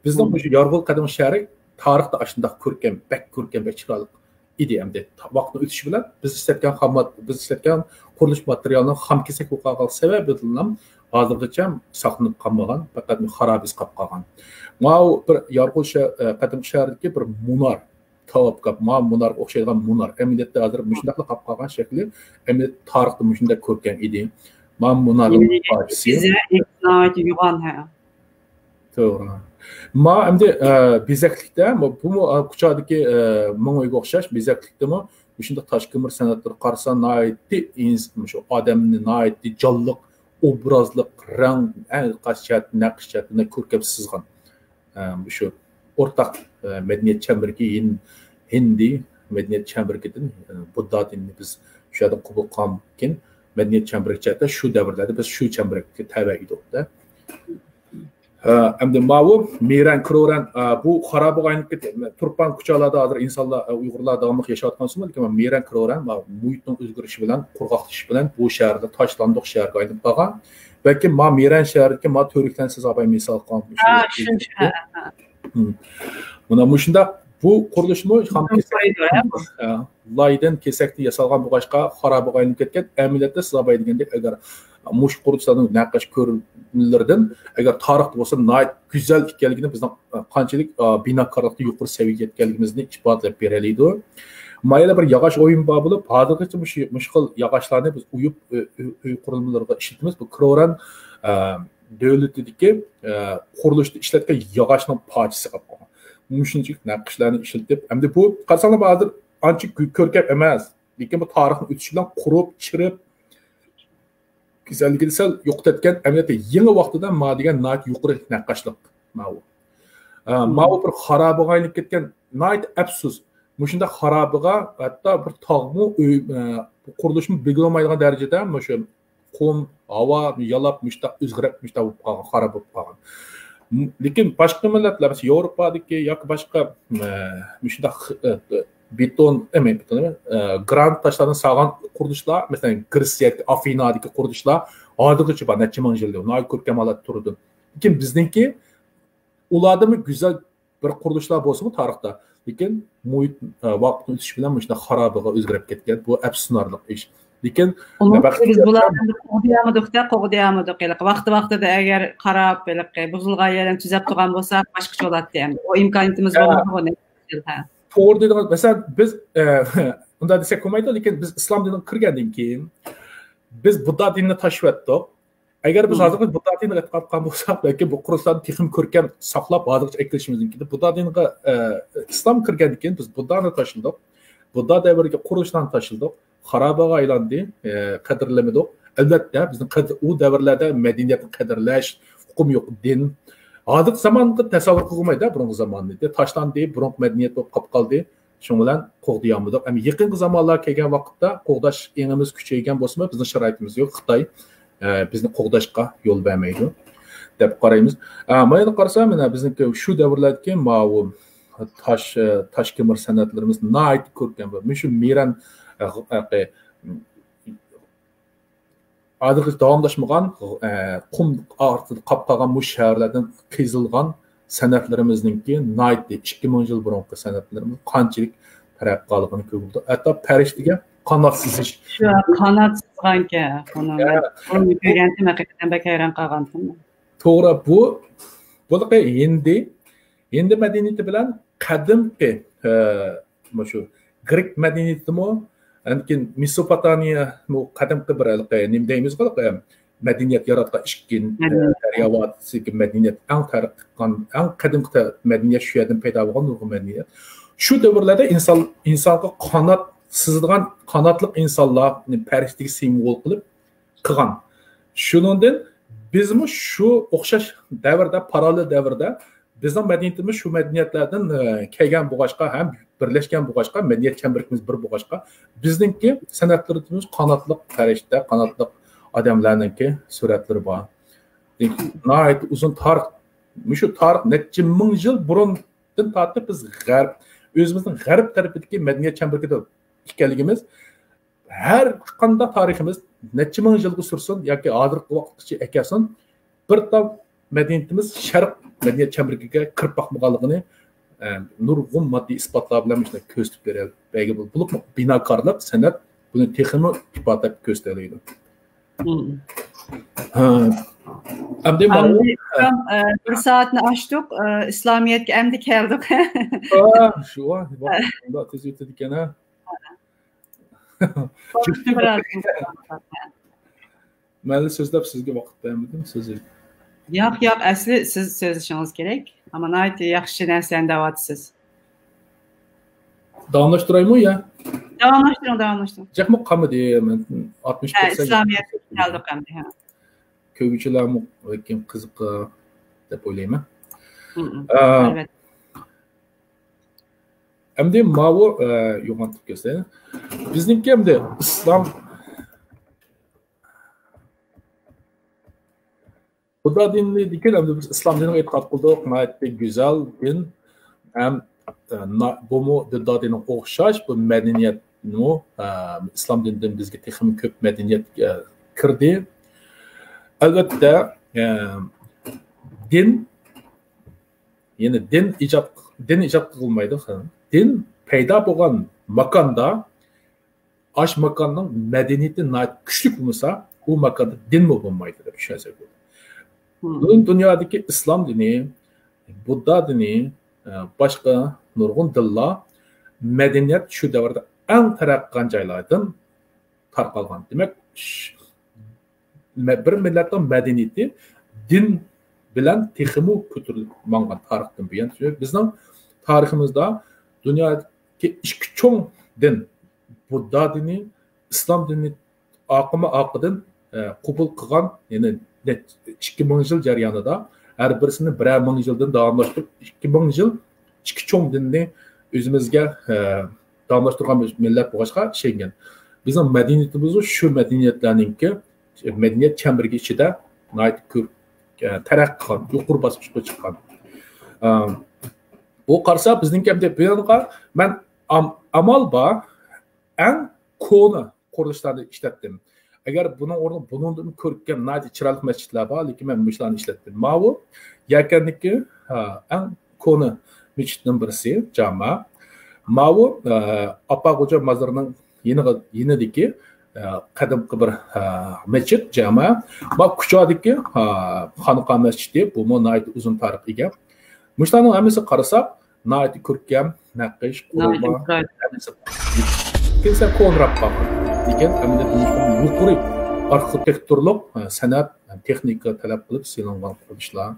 بىزنىڭ مۇشۇ يارغول قەدىمكى شەھىرى تارىختا ئاشۇنداق كۆركەم، بەك كۆركەم، بەك چىرايلىق ئىدى. ئەمدى ۋاقىتنىڭ ئۆتۈشى بىلەن بىز ئىشلەتكەن خام مات-، بىز ئىشلەتكەن قۇرۇلۇش ماتېرىيالىنىڭ خام كېسەك بولۇپ قالغان سەۋەبىدىنلا ھازىرغىچە ساقلىنىپ قالمىغان، پەقەت خارابىسى قاپقالغان. ماۋۇ بىر يارغول شە-، ئە، قەدىمكى شەھەردىكى بىر مۇنار. تاۋاپ قاپ، ما مۇنارغا ئوخشايدىغان مۇنار. ئەمەلىيەتتە ھازىر مۇشۇنداقلا قاپ قالغان شەكلى، ئەمەلىيەتتە تارىختا مۇشۇنداق كۆركەم ئىدى. ما مۇنارنىڭ پارچىسى. بىزە ناھايىتى يوغان، ھە. توغرا. ما ئەمدى، ئە، بېزەكلىكتە، بۇ، بۇمۇ، ئە، كۇچادىكى، ئە، مىڭ ئۆيگە ئوخشاش بېزەكلىكتىمۇ مۇشۇنداق تاش كۆمۈر سەنئەتلىرى قارىسا، ناھايىتى ئىنس-، مۇشۇ ئادەمنى ناھايىتى جانلىق، ئوبرازلىق، رەڭ، ھەر قايسى جەھەتتىن، نەقىش جەھەتتىن كۆركەم سىزغان. ئە، مۇشۇ ئورتاق، ئە، مەدەنىيەت چەمبىرىكى ھىن-، ھىندى مەدەنىيەت چەمبىرىكىدىن، ئە، بۇددا دىنىنى بىز شۇ يەردىن قوبۇل قىلغاندىن كېيىن، مەدەنىيەت چەمبىرىكى جەھەتتە شۇ دەۋرلەردە بىز شۇ چەمبىرەككە تەۋە ئىدۇق-دە. ئە، ئەمدى ماۋۇ مىرەن، كرورەن، ئە، بۇ خارابىغا ئايلىنىپ كەتكەن، تۇرپان كۇچالاردا ھازىر ئىنسانلار، ئە، ئۇيغۇرلار داۋاملىق ياشاۋاتقان سۇمۇ، لېكىن مىرەن، كرورەن، ماۋۇ مۇھىتنىڭ ئۆزگىرىشى بىلەن، قۇرغاقلىشىشى بىلەن بۇ شەھەرلەر تاشلاندۇق شەھەرگە ئايلىنىپ قالغان. بەلكىم ما مىرەن شەھىرىدىكى ما تۈركلەن سىز ئاباي مىسال قىلغان. ھە، شۇ، شۇ، ھە، ھە. مم. مانا مۇشۇنداق بۇ قۇرۇلۇشمۇ خام كېسەك، ھە، لايدىن كېسەكتىن ياسالغان بولغاچقا خارابىغا ئايلىنىپ كەتكەن. ئەمەلىيەتتە سىز ئاباي دېگەندەك ئەگەر مۇشۇ قۇرۇلۇشلارنىڭ نەقىش كۆرۈنمىلىرىدىن ئەگەر تارىختا بولسا ناھايىتى گۈزەل ئىكەنلىكىنى، بىزنىڭ قانچىلىك، ئە، بىناكارلىقتا يۇقىرى سەۋىيەگە يەتكەنلىكىمىزنى ئىپادىلەپ بېرەلەيدۇ. مايەدە بىر ياغاچ ئويما بار بولۇپ، ھازىرغىچە مۇشۇ، مۇشۇ خىل ياغاچلارنى بىز ئويۇپ، ئۆ-، ئۆ-، ئۆي قۇرۇلمىلىرىغا ئىشلىتىمىز. بۇ كروران، ئە، دۆلىتىدىكى، ئە، قۇرۇلۇشتا ئىشلەتكەن ياغاچنىڭ پارچىسى قىلىپ قويغان. مۇشۇنچىلىك نەقىشلەرنى ئىشلىتىپ، ئەمدى بۇ قارىساڭلار ھازىر ئانچە كۆ-، كۆركەم ئەمەس. لېكىن بۇ تارىخنىڭ ئۆتۈشى بىلەن قۇرۇپ، چىرىپ، گۈزەللىكىنى سەل يوقىتىۋەتكەن، ئەمەلىيەتتە يېڭى ۋاقتىدا ما دېگەن ناھايىتى يۇقىرى نەققاشلىق ماۋۇ. ئە، ماۋۇ بىر خارابىغا ئايلىنىپ كەتكەن، ناھايىتى ئەپسۇس. مۇشۇنداق خارابىغا ھەتتا بىر تاغمۇ ئۆي، ئە، قۇرۇلۇشمۇ بېكىلالمايدىغان دەرىجىدە مۇشۇ قۇم، ھاۋا يالاپ، مۇشۇنداق ئۆزگىرىپ، مۇشۇنداق بولۇپ قالغان، خاراب بولۇپ قالغان. م-، لېكىن باشقا مىللەتلەر، مەسىلەن، ياۋروپادىكى ياكى باشقا، ئە، مۇشۇنداق، ئە، بېتون، ئەمەس، بېتون ئەمەس، ئە، گرانت تاشلاردىن سالغان قۇرۇلۇشلار، مەسىلەن، گرېتسىيەدىكى، ئافىنادىكى قۇرۇلۇشلار ھازىرغىچە بار، نەچچە مىڭ يىل ناھايىتى كۆركەم ھالەتتە تۇرىدۇ. لېكىن بىزنىڭكى ئۇلاردىنمۇ گۈزەل بىر قۇرۇلۇشلار بولسىمۇ تارىختا، لېكىن مۇھىت، ئە، ۋاقىتنىڭ ئۆتۈشى بىلەن مۇشۇنداق خارابىغا ئۆزگىرىپ كەتكەن. بۇ ئەپسۇسلىنارلىق ئىش. لېكىن ئۇنىڭ بىز بۇلارنى قوغدىيالمىدۇق-دە، قوغدىيالمىدۇق. ھېلىقى ۋاقتى-ۋاقتىدا ئەگەر قاراپ، ھېلىقى بۇزۇلغان يەرلەرنى تۈزەپ تۇرغان بولساق، باشقىچە بولاتتى ئەمدى. ئۇ ئىمكانىيىتىمىز بولمىدىغۇ نەچچە يىل، ھە. توغرا دېدىڭىز. مەسىلەن، بىز، ئە، ئۇنداق دېسەك بولمايدۇ، لېكىن بىز ئىسلام دىنىغا كىرگەندىن كېيىن، بىز بۇددا دىنىنى تاشلىۋەتتۇق. ئەگەر بىز ھازىرغىچە بۇددا دىنىغا ئېتىقاد قىلغان بولساق، بەلكى بۇ قۇرۇلۇشلارنى تېخىمۇ كۆركەم ساقلاپ، ھازىرغىچە ئەكېلىشىمىز مۇمكىن. بۇددا دىنىغا، ئە، ئىسلام كىرگەندىن كېيىن بىز بۇددانى تاشلىدۇق. بۇددا دەۋرىدىكى قۇرۇلۇشلارنى تاشلىدۇق. خارابىغا ئايلاندى، ئە، قەدىرلىمىدۇق. ئەلۋەتتە، بىزنىڭ قەدىر-، ئۇ دەۋرلەردە مەدەنىيەتنى قەدىرلەش ئۇقۇم يوق، دىن. ھازىرقى زامانغا تەسەۋۋۇر قىلغۇمايدۇ بۇرۇنقى زاماننى. تاشلاندى، بۇرۇنقى مەدەنىيەت بولۇپ قاپقالدى. شۇنىڭ بىلەن قوغدىيالمىدۇق. ئەمما يېقىنقى زامانلار كەلگەن ۋاقىتتا قوغداش ئېڭىمىز كۈچەيگەن بولسىمۇ، بىزنىڭ شارائىتىمىز يوق. خىتاي، ئە، بىزنى قوغداشقا يول بەرمەيدۇ دەپ قارايمىز. ئە، مايدا قارىسا، مانا بىزنىڭكى شۇ دەۋرلەردىكى ماۋۇ تاش، ئە، تاش كۆمۈر سەنئەتلىرىمىز ناھايىتى كۆركەم. مۇشۇ مىرەن، ئە، ئە، ھازىرغىچە داۋاملاشمىغان، ئە، قۇم ئارتىدا قاپ قالغان مۇشۇ شەھەرلەردىن قېزىلغان سەنئەتلىرىمىزنىڭكى ناھايىتى ئىككى مىڭ يىل بۇرۇنقى سەنئەتلىرىمىز قانچىلىك پەرق قالغىنى كۆرۈلىدۇ. ھەتتا پەرىشتىگە قانات سىزىش. شۇ قانات سىزغانكەن، ئۇنى مەن بۇرۇن كۆرگەنتىم، ھەقىقەتەن بەك ھەيران قالغانتىم. توغرا، بۇ، بۇ ھىندى، ھىندى مەدەنىيىتى بىلەن قەدىمكى، ئە، مۇشۇ گرېك مەدەنىيىتىمۇ، ئاندىن كېيىن مېسوپوتامىيە، بۇ قەدىمكى بىر ھېلىقى نېمە دەيمىز، ھېلىقى مەدەنىيەت ياراتقان ئىككى، ئە، مەدەنىيەت. دەريا ۋادىسىدىكى مەدەنىيەت ئەڭ تەرەققىي قىلغان، ئەڭ قەدىمكى تە-، مەدەنىيەت شۇ يەردىن پەيدا بولغان نۇرغۇن مەدەنىيەت. شۇ دەۋرلەردە ئىنسان، ئىنسانغا قانات سىزىدىغان، قاناتلىق ئىنسانلارنى پەرىشتىگە سىمۋول قىلىپ قىلغان. شۇنىڭدىن بىزمۇ شۇ ئوخشاش دەۋردە، پاراللېل دەۋردە بىزنىڭ مەدەنىيىتىمىز شۇ مەدەنىيەتلەردىن، ئە، كەلگەن بولغاچقا ھەم بىرلەشكەن بولغاچقا، مەدەنىيەت چەمبىرىكىمىز بىر بولغاچقا، بىزنىڭكى سەنئەتلىرىمىز قاناتلىق پەرىشتە، قاناتلىق ئادەملەرنىڭكى سۈرەتلىرى بار. ناھايىتى ئۇزۇن تارىخ، مۇشۇ تارىخ نەچچە مىڭ يىل بۇرۇندىن تارتىپ بىز غەرب، ئۆزىمىزنىڭ غەرب تەرىپىدىكى مەدەنىيەت چەمبىرىكىدە ئىكەنلىكىمىز، ھەر قانداق تارىخىمىز نەچچە مىڭ يىلغا سۈرسۇن ياكى ھازىرقى ۋاقىتقىچە ئەكەلسۇن، بىر تال مەدەنىيىتىمىز شەرق مەدەنىيەت چەمبىرىكىگە كىرىپ باقمىغانلىقىنى، ئە، نۇرغۇن ماددىي ئىسپاتلار بىلەن مۇشۇنداق كۆرسىتىپ بېرە-، بەرگىلى بولىدۇ. بولۇپمۇ بىناكارلىق، سەنئەت بۇنى تېخىمۇ ئىپادىلەپ كۆرسىتەلەيدۇ. مم. ھە. ئەمدى ماۋۇ، ئەمدى، ئە، ئۇكام، ئە، بىر سائەتنى ئاچتۇق، ئە، ئىسلامىيەتكە ئەمدى كەلدۇق. ھە، شۇ، ۋاقىت تېز ئۆتىدىكەن، ھە. كونفرانس. مەنلا سۆزلەپ سىزگە ۋاقىت بەرمىدىم، سۆزى. ياق، ياق، ئەسلى سىز سۆزلىشىڭىز كېرەك. ئەمما ناھايىتى ياخشى نەرسىلەرنى دەۋاتىسىز. داۋاملاشتۇرايمۇ يا؟ داۋاملاشتۇرۇڭ، داۋاملاشتۇرۇڭ. جىقمۇ قالمىدى، مەن ئاتمىش ھە، توقسان ئىسلامىيەتكە كەلدۇق ئەمدى، ھە. كۆرگۈچىلەرمۇ بەلكىم قىزىقار دەپ ئويلايمەن. مم، ئە، ئەلۋەتتە. ئەمدى ماۋۇ، ئە، يوغان تىككەسلەر. بىزنىڭكى ئەمدى ئىسلام، بۇددا دىنىدىكى ئەمدى بىز ئىسلام دىنىغا ئېتىقاد قىلدۇق. ناھايىتى گۈزەل دىن. ھەم، ئە، نا-، بۇمۇ بۇددا دىنىغا ئوخشاش بۇ مەدەنىيەتمۇ، ئە، ئىسلام دىنىدىن بىزگە تېخىمۇ كۆپ مەدەنىيەت، ئە، كىردى. ئەلۋەتتە، ئە، دىن يەنى دىن ئىجاد، دىن ئىجاد قىلمايدۇ. دىن پەيدا بولغان ماكاندا، ئاش ماكاننىڭ مەدەنىيىتى ناھايىتى كۈچلۈك بولمىسا، ئۇ ماكاندا دىنمۇ بولمايدۇ دەپ چۈشەنسەك بولىدۇ. مم. بۈگۈن دۇنيادىكى ئىسلام دىنى، بۇددا دىنى، ئە، باشقا نۇرغۇن دىنلار مەدەنىيەت شۇ دەۋردە ئەڭ تەرەققىي قىلغان جايلاردىن تارقالغان. دېمەك، ش-، مە-، بىر مىللەتنىڭ مەدەنىيىتى دىن بىلەن تېخىمۇ كۆتۈرۈلۈپ ماڭغان تارىختىن بۇيان. چۈنكى بىزنىڭ تارىخىمىزدا دۇنيادىكى ئىككى چوڭ دىن، بۇددا دىنى، ئىسلام دىنى ئارقىمۇ ئارقىدىن، ئە، قوبۇل قىلغان، يەنى نەچ-، ئىككى مىڭ يىل جەريانىدا ھەر بىرسىنى بىرەر مىڭ يىلدىن داۋاملاشتۇرۇپ، ئىككى مىڭ يىل ئىككى چوڭ دىننى ئۆزىمىزگە، ئە، داۋاملاشتۇرغان بىر مىللەت بولغاچقا ئىشەنگەن. بىزنىڭ مەدەنىيىتىمىزمۇ شۇ مەدەنىيەتلەرنىڭكى، مەدەنىيەت چەمبىرىكى ئىچىدە ناھايىتى كۆپ، ئە، تەرەققىي قىلغان، يۇقىرى باسقۇچقا چىققان. ئە، بۇ قارىسا بىزنىڭكى ئەمدى بۇ يەرگە مەن ئام-، ئامال بار، ئەڭ كونا قۇرۇلۇشلارنى ئىشلەتتىم. ئەگەر بۇنىڭ ئورنىغا بۇنىڭدىن كۆركەم، ناھايىتى چىرايلىق مەسچىتلەر بار، لېكىن مەن مۇشۇلارنى ئىشلەتتىم. ماۋۇ يەكەندىكى، ھە، ئەڭ كونا مەسچىتنىڭ بىرسى، جامە. ماۋۇ، ھە، ئاپا غوجا مازىرىنىڭ يېنىغا، يېنىدىكى، ھە، قەدىمكى بىر، ھە، مەسچىت، جامە. ما كۇچادىكى، ھە، خانقا مەسچىتى، بۇمۇ ناھايىتى ئۇزۇن تارىخقا ئىگە. مۇشۇلارنىڭ ھەممىسى قارىساق، ناھايىتى كۆركەم، نەقىش، ناھايىتى قۇرۇلما، چىرايلىق. ھەممىسى كېسە كونىراپ قالغان. لېكىن ئەمەلىيەتتە يۇقىرى ئارخىتېكتورلۇق، ئە، سەنئەت، ئە، تېخنىكا تەلەپ قىلىپ سېلىنغان قۇرۇلۇشلار.